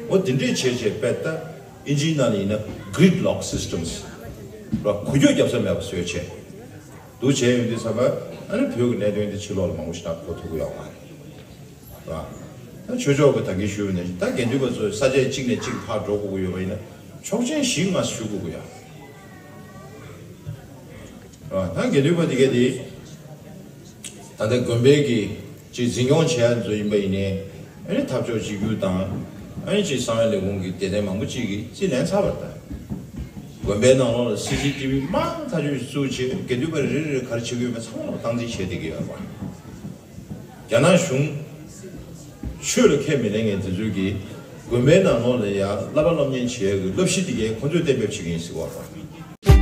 འོ་དེ་འདྲས་བྱས་བྱས་པས་ད་ཨིན་ཇིའི་ནང་ལ་ཡིན་ན་gridlock systems། རེད་བ། འགུལ་སྐྱོད་རྒྱབ་ས་མེད་པ་བཟོས་བྱས། འདུག་བྱས་ཡོང་དུས་ཙམ་པ། ཨ་ནི་བོད་ཀྱི་གནད་དོན་དེ་ཕྱི་ལོགས་ལ་མང་པོ་ཞིག་ད་གོ་ཐུབ་ཀྱི་ཡོད་མ་རེད། རེད་བ། ད་ཆོས་ཕྱོགས་ཀྱི་ད་གིན་ཞུས་པ་ནང་བཞིན་ད་དགེ་འདུན་པ་ཚོ་ས་ཆ་གཅིག་ནས་གཅིག་ཕར་འགྲོ་དགོས་ཀྱི་ཡོད་པ་ཡིན་ན་ཆོག་མཆན་ཞིག་སྔ་ཞུ་དགོས་ཀྱི་ཡོད། རེད་བ། ད་དགེ་འདུན་པ་དེ་གས་དེ་ད་ལྟ་དགོན་པའི་གི་ཅིག་འཛིན་སྐྱོང་བྱེད་ཡ་ཚོ་ཡིན་པ་ཡིན་ནའི། ཨ་ནི་འཐབ་ཕྱོགས་གཅིག་གྱུར་དང་། ཨ་ནི་ཅིག་གསང་བའི་ལས་ཁུངས་ཀྱི་སྡེ་ཚན་མང་པོ་ཅིག་གིས་རྩིས་ལེན་ཚར་བ་རེད་ད། དགོན་པའི་ནང་ལོགས་ལ་སི་སི་ཊི་བི་མང་ཐག་ཆོད་ཅིག་བཙུགས་བྱས་དགེ་འདུན་པ་རེ་རེ་རེ་ག་རེ་བྱེད་ཀྱི་ཡོད་མེད་ཚང་མ་ལ་སྟངས་འཛིན་བྱས་བསྡད་ཀྱི་ཡོད་རེད་བ། རྒྱ་ནག་གཞུང་ཆོས་ལ་ཁས་མི་ལེན་མཁན་དེ་ཚོས་ཀྱིས་དགོན་པའི་ནང་ལོགས་ལ་ཡ་བསླབ་པ་སློབ་གཉེར་བྱེད་ཡ་གི་བསླབ་གཞི་དེ་གས་ཁོ་ཚོས་གཏན་འབེབས་བྱེད་ཀྱི་ཡིན་ཟེར་བ་རེད་བ།